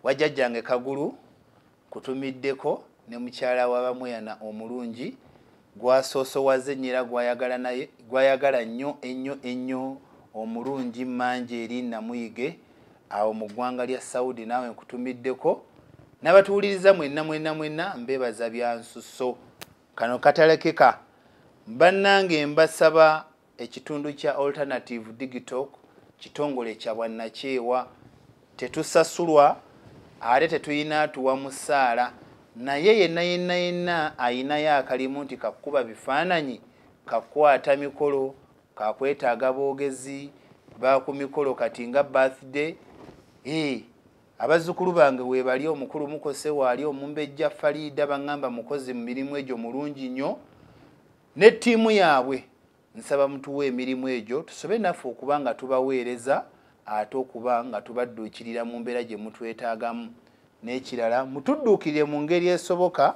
wajjajjange Kagulu, kutumiddeko, ne mukyala w'Abamweyana omulungi gwasoosowaze nnyo era gwayagala naye gwayagala nnyo ennyo ennyo omulungi Mmanja eri Namuyige awo mu ggwanga lya Saudi, naawe nkutumiddeko. N'abatuwuliriza mwenna mwenna mwenna mbeebaza bya nsusso. Kano katalekeka. Bannange mbasaba ekitundu kya Alternative Digital kitongole kya bwannakyewa, tetusasulwa ate tetulina tuwa musaala, naye yenna yenna yenna ayinayo akalimu nti kakuba bifaananyi, kakwata mikolo, kakwetaaga boogezi baku mikolo kati nga birthday. Abazzukulu bange weebali, omukulu Mukose waali, omumbejja Farida baŋŋamba mukozi mu mirimu egyo mulungi nnyo, ne ttiimu yaabwe. Nsaba mutuwe emirimu egyo tusobe naffe okuba nga tubaweereza ate okuba nga tubadduukirira mu mbeera gye mutwetaagamu. N'ekirala mutudduukirire mu ngeri esoboka,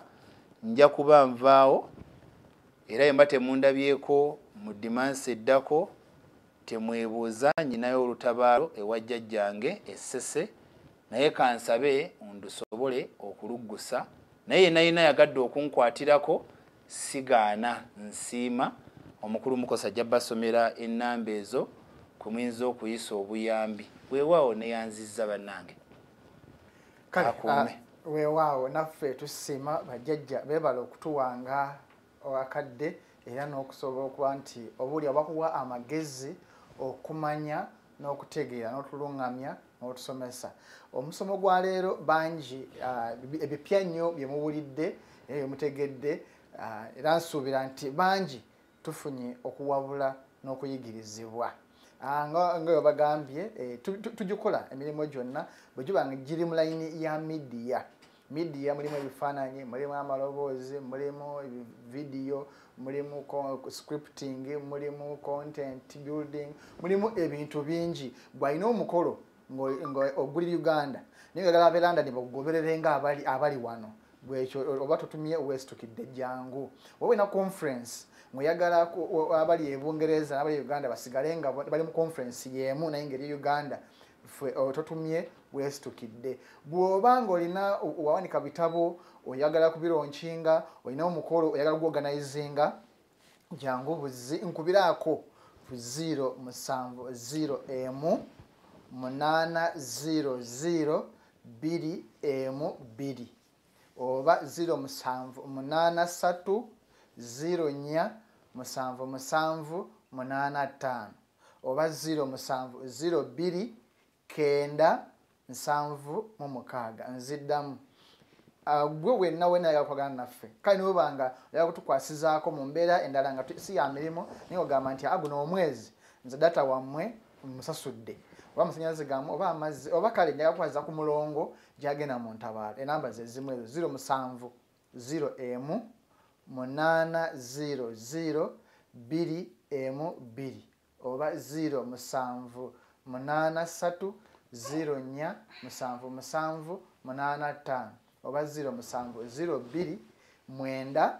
nja kuba nvaawo era bwe mba temundabyeko mu dimansi eddako temwebuuza, nnyinayo olutabaalo ewa jjajjange Essese, naye kansabe ndusobole okuluggusa. Naye yenna yenna yagadde okunkwatirako sigaana, nsiima. Omukulu Mukosa ajja basomera ennamba ezo kwe muyinza okuyisa obuyambi. Weewaawo neyanzizza bannange. Kale weewaawo naffe tusiima bajjajja beebala okutuwanga akadde era n'okusobola okuba nti obuli abakuwa amagezi okumanya n'okutegeera n'otulungamya n'otusomesa. Omusomo gwa leero bangi ebipya nnyo bye muwulidde era bye mutegedde, era nsuubira nti bangi tufunye okuwabula n'okuyigirizibwa. Nga bwe bagambye, tugikola emirimu gyonna bwe giba nga giri mu layini ya midiya. Midiya mulimu ebifaananyi, mulimu amaloboozi, mulimu vidiyo, mulimu scripting, mulimu content building, mulimu ebintu bingi. Bw'alina omukolo ng'ogulira Uganda naye oyagala ab'e London bakugoberere nga abali wano, bwekyo oba totumye weesitukidde jangu. Oba olina conference ng'oyagala abali e Bungereza n'abali e Uganda basigale nga bali mu conference y'emu naye ng'eri Uganda, totumye weesitukidde. Bw'oba ng'olina wawanika bitabo oyagala kubironkinga, olina omukolo oyagala kuorganizinga, jangu buzi nkubiraako ku 0 7 0 1 8 0 0 2 1 2 oba 0 7 8 3 0 4 7 7 8 5 oba 0 7 0 2 9 7 6. Nziddamu gwe wenna wenna ayagala kukwagana naffe, kale niwebanga oyagala kutukwasizaako mu mbeera endala nga si ya mirimu, naye ogamba nti guno omwezi nze data wammwe musasudde, oba amasannyalaze gammwe oba amazzi oba kale njagala kukwasiza ku mulongo gyagenda mu ntabaalo. Enamba ze zimu ezo 0 7 0 1 8 0 0 2 1 2 oba 0 7 8 3 0 4 7 7 8 5 oba 0 7 0 2 9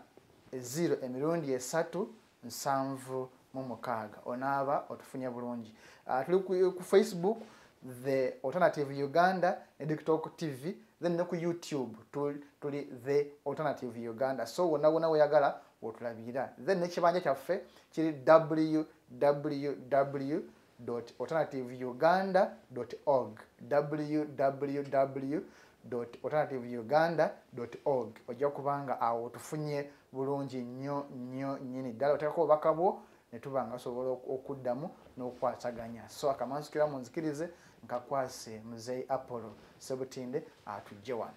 0 emirundi 3 7 6. Onaaba otufunye bulungi. Tuli ku Facebook The Alternative Uganda ne TikTok TV, then ne ku YouTube tuli The Alternative Uganda. So wonna wonna weyagala wotulabira. Then n'ekibanja kyaffe kiri www.alternativeuganda.org, www.alternativeuganda.org. Ojja kubanga awo tufunye bulungi nnyo nnyo nnyini ddala. Oteekako obubaka bwo ne tuba nga osobola okuddamu n'okukwasaganya. So akamansi munzikirize nkakwase Muzeeyi Apollo Sebutinde atujje wano.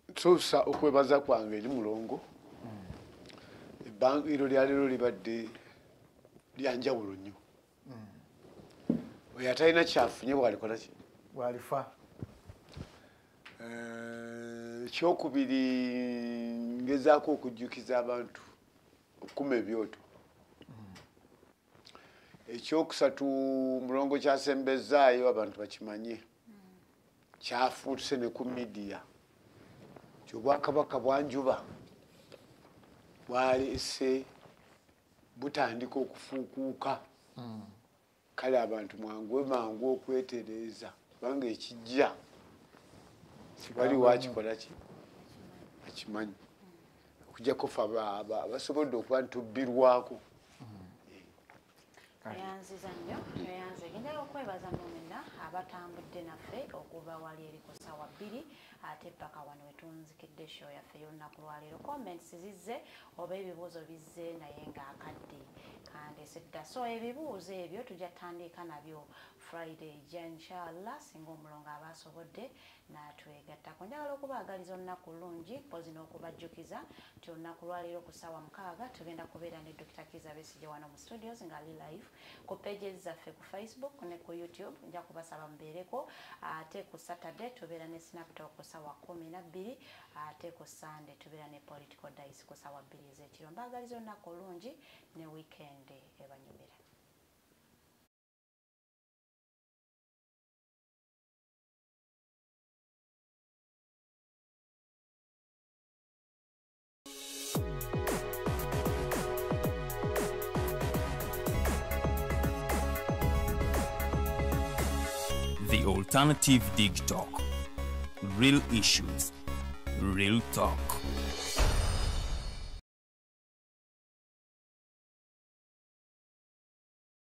Ntuusa okwebaza kwange eri Mulongo. Ebbangiro lya leero libadde lya njawulo nnyo. Oyo atalina kyafunye bw'alikola ki? Bwalifa. Ekyokubiri ngezaako okujjukiza abantu okukuma ebyoto. Ekyokusatu mulongo kyasembezaayo abantu bakimanye kyafuuse ne ku midiya nti obwakabaka bwanjuba bwaleese butandika okufuukuuka. Kale abantu mwanguwe mangu okwetereeza kubanga ekijja wali wakikola ki akimanyi okujjako ffe abasobodde okuba ntubbirwako. Tweyanziza nnyo, tweyanze. Njagala okwebaza mwenna abatambudde naffe okuva wali eri ku ssaawa 2 ate paka wano wetunzikidde show yaffe y'olunaku lwaleero. Comments zizze oba ebibuuzo bizze naye ng'akadde kandese dda. So ebibuuzo ebyo tujja tandika nabyo Friday ejja inshallah singa omulongo aba asobodde n'atwegattako. Njagala okubaagaliza olunaku lulungi mpozi n'okubajjukiza nti olunaku lwaleero ku ssaawa 6 tugenda kubeera ne Dr. Kizza Besigye wano mu studios ng'ali live ku pages zaffe ku Facebook ne ku YouTube. Nja kubasaba mubeereko. Ate ku Saturday tubeera ne Snaptalk ku ssaawa 12, ate ku Sunday tubeera ne Political Dice ku ssaawa 2 ez'ekiro. Mbaagaliza olunaku olungi ne weekend ebanyumira. The Alternative Dig Talk. Real issues, real talk.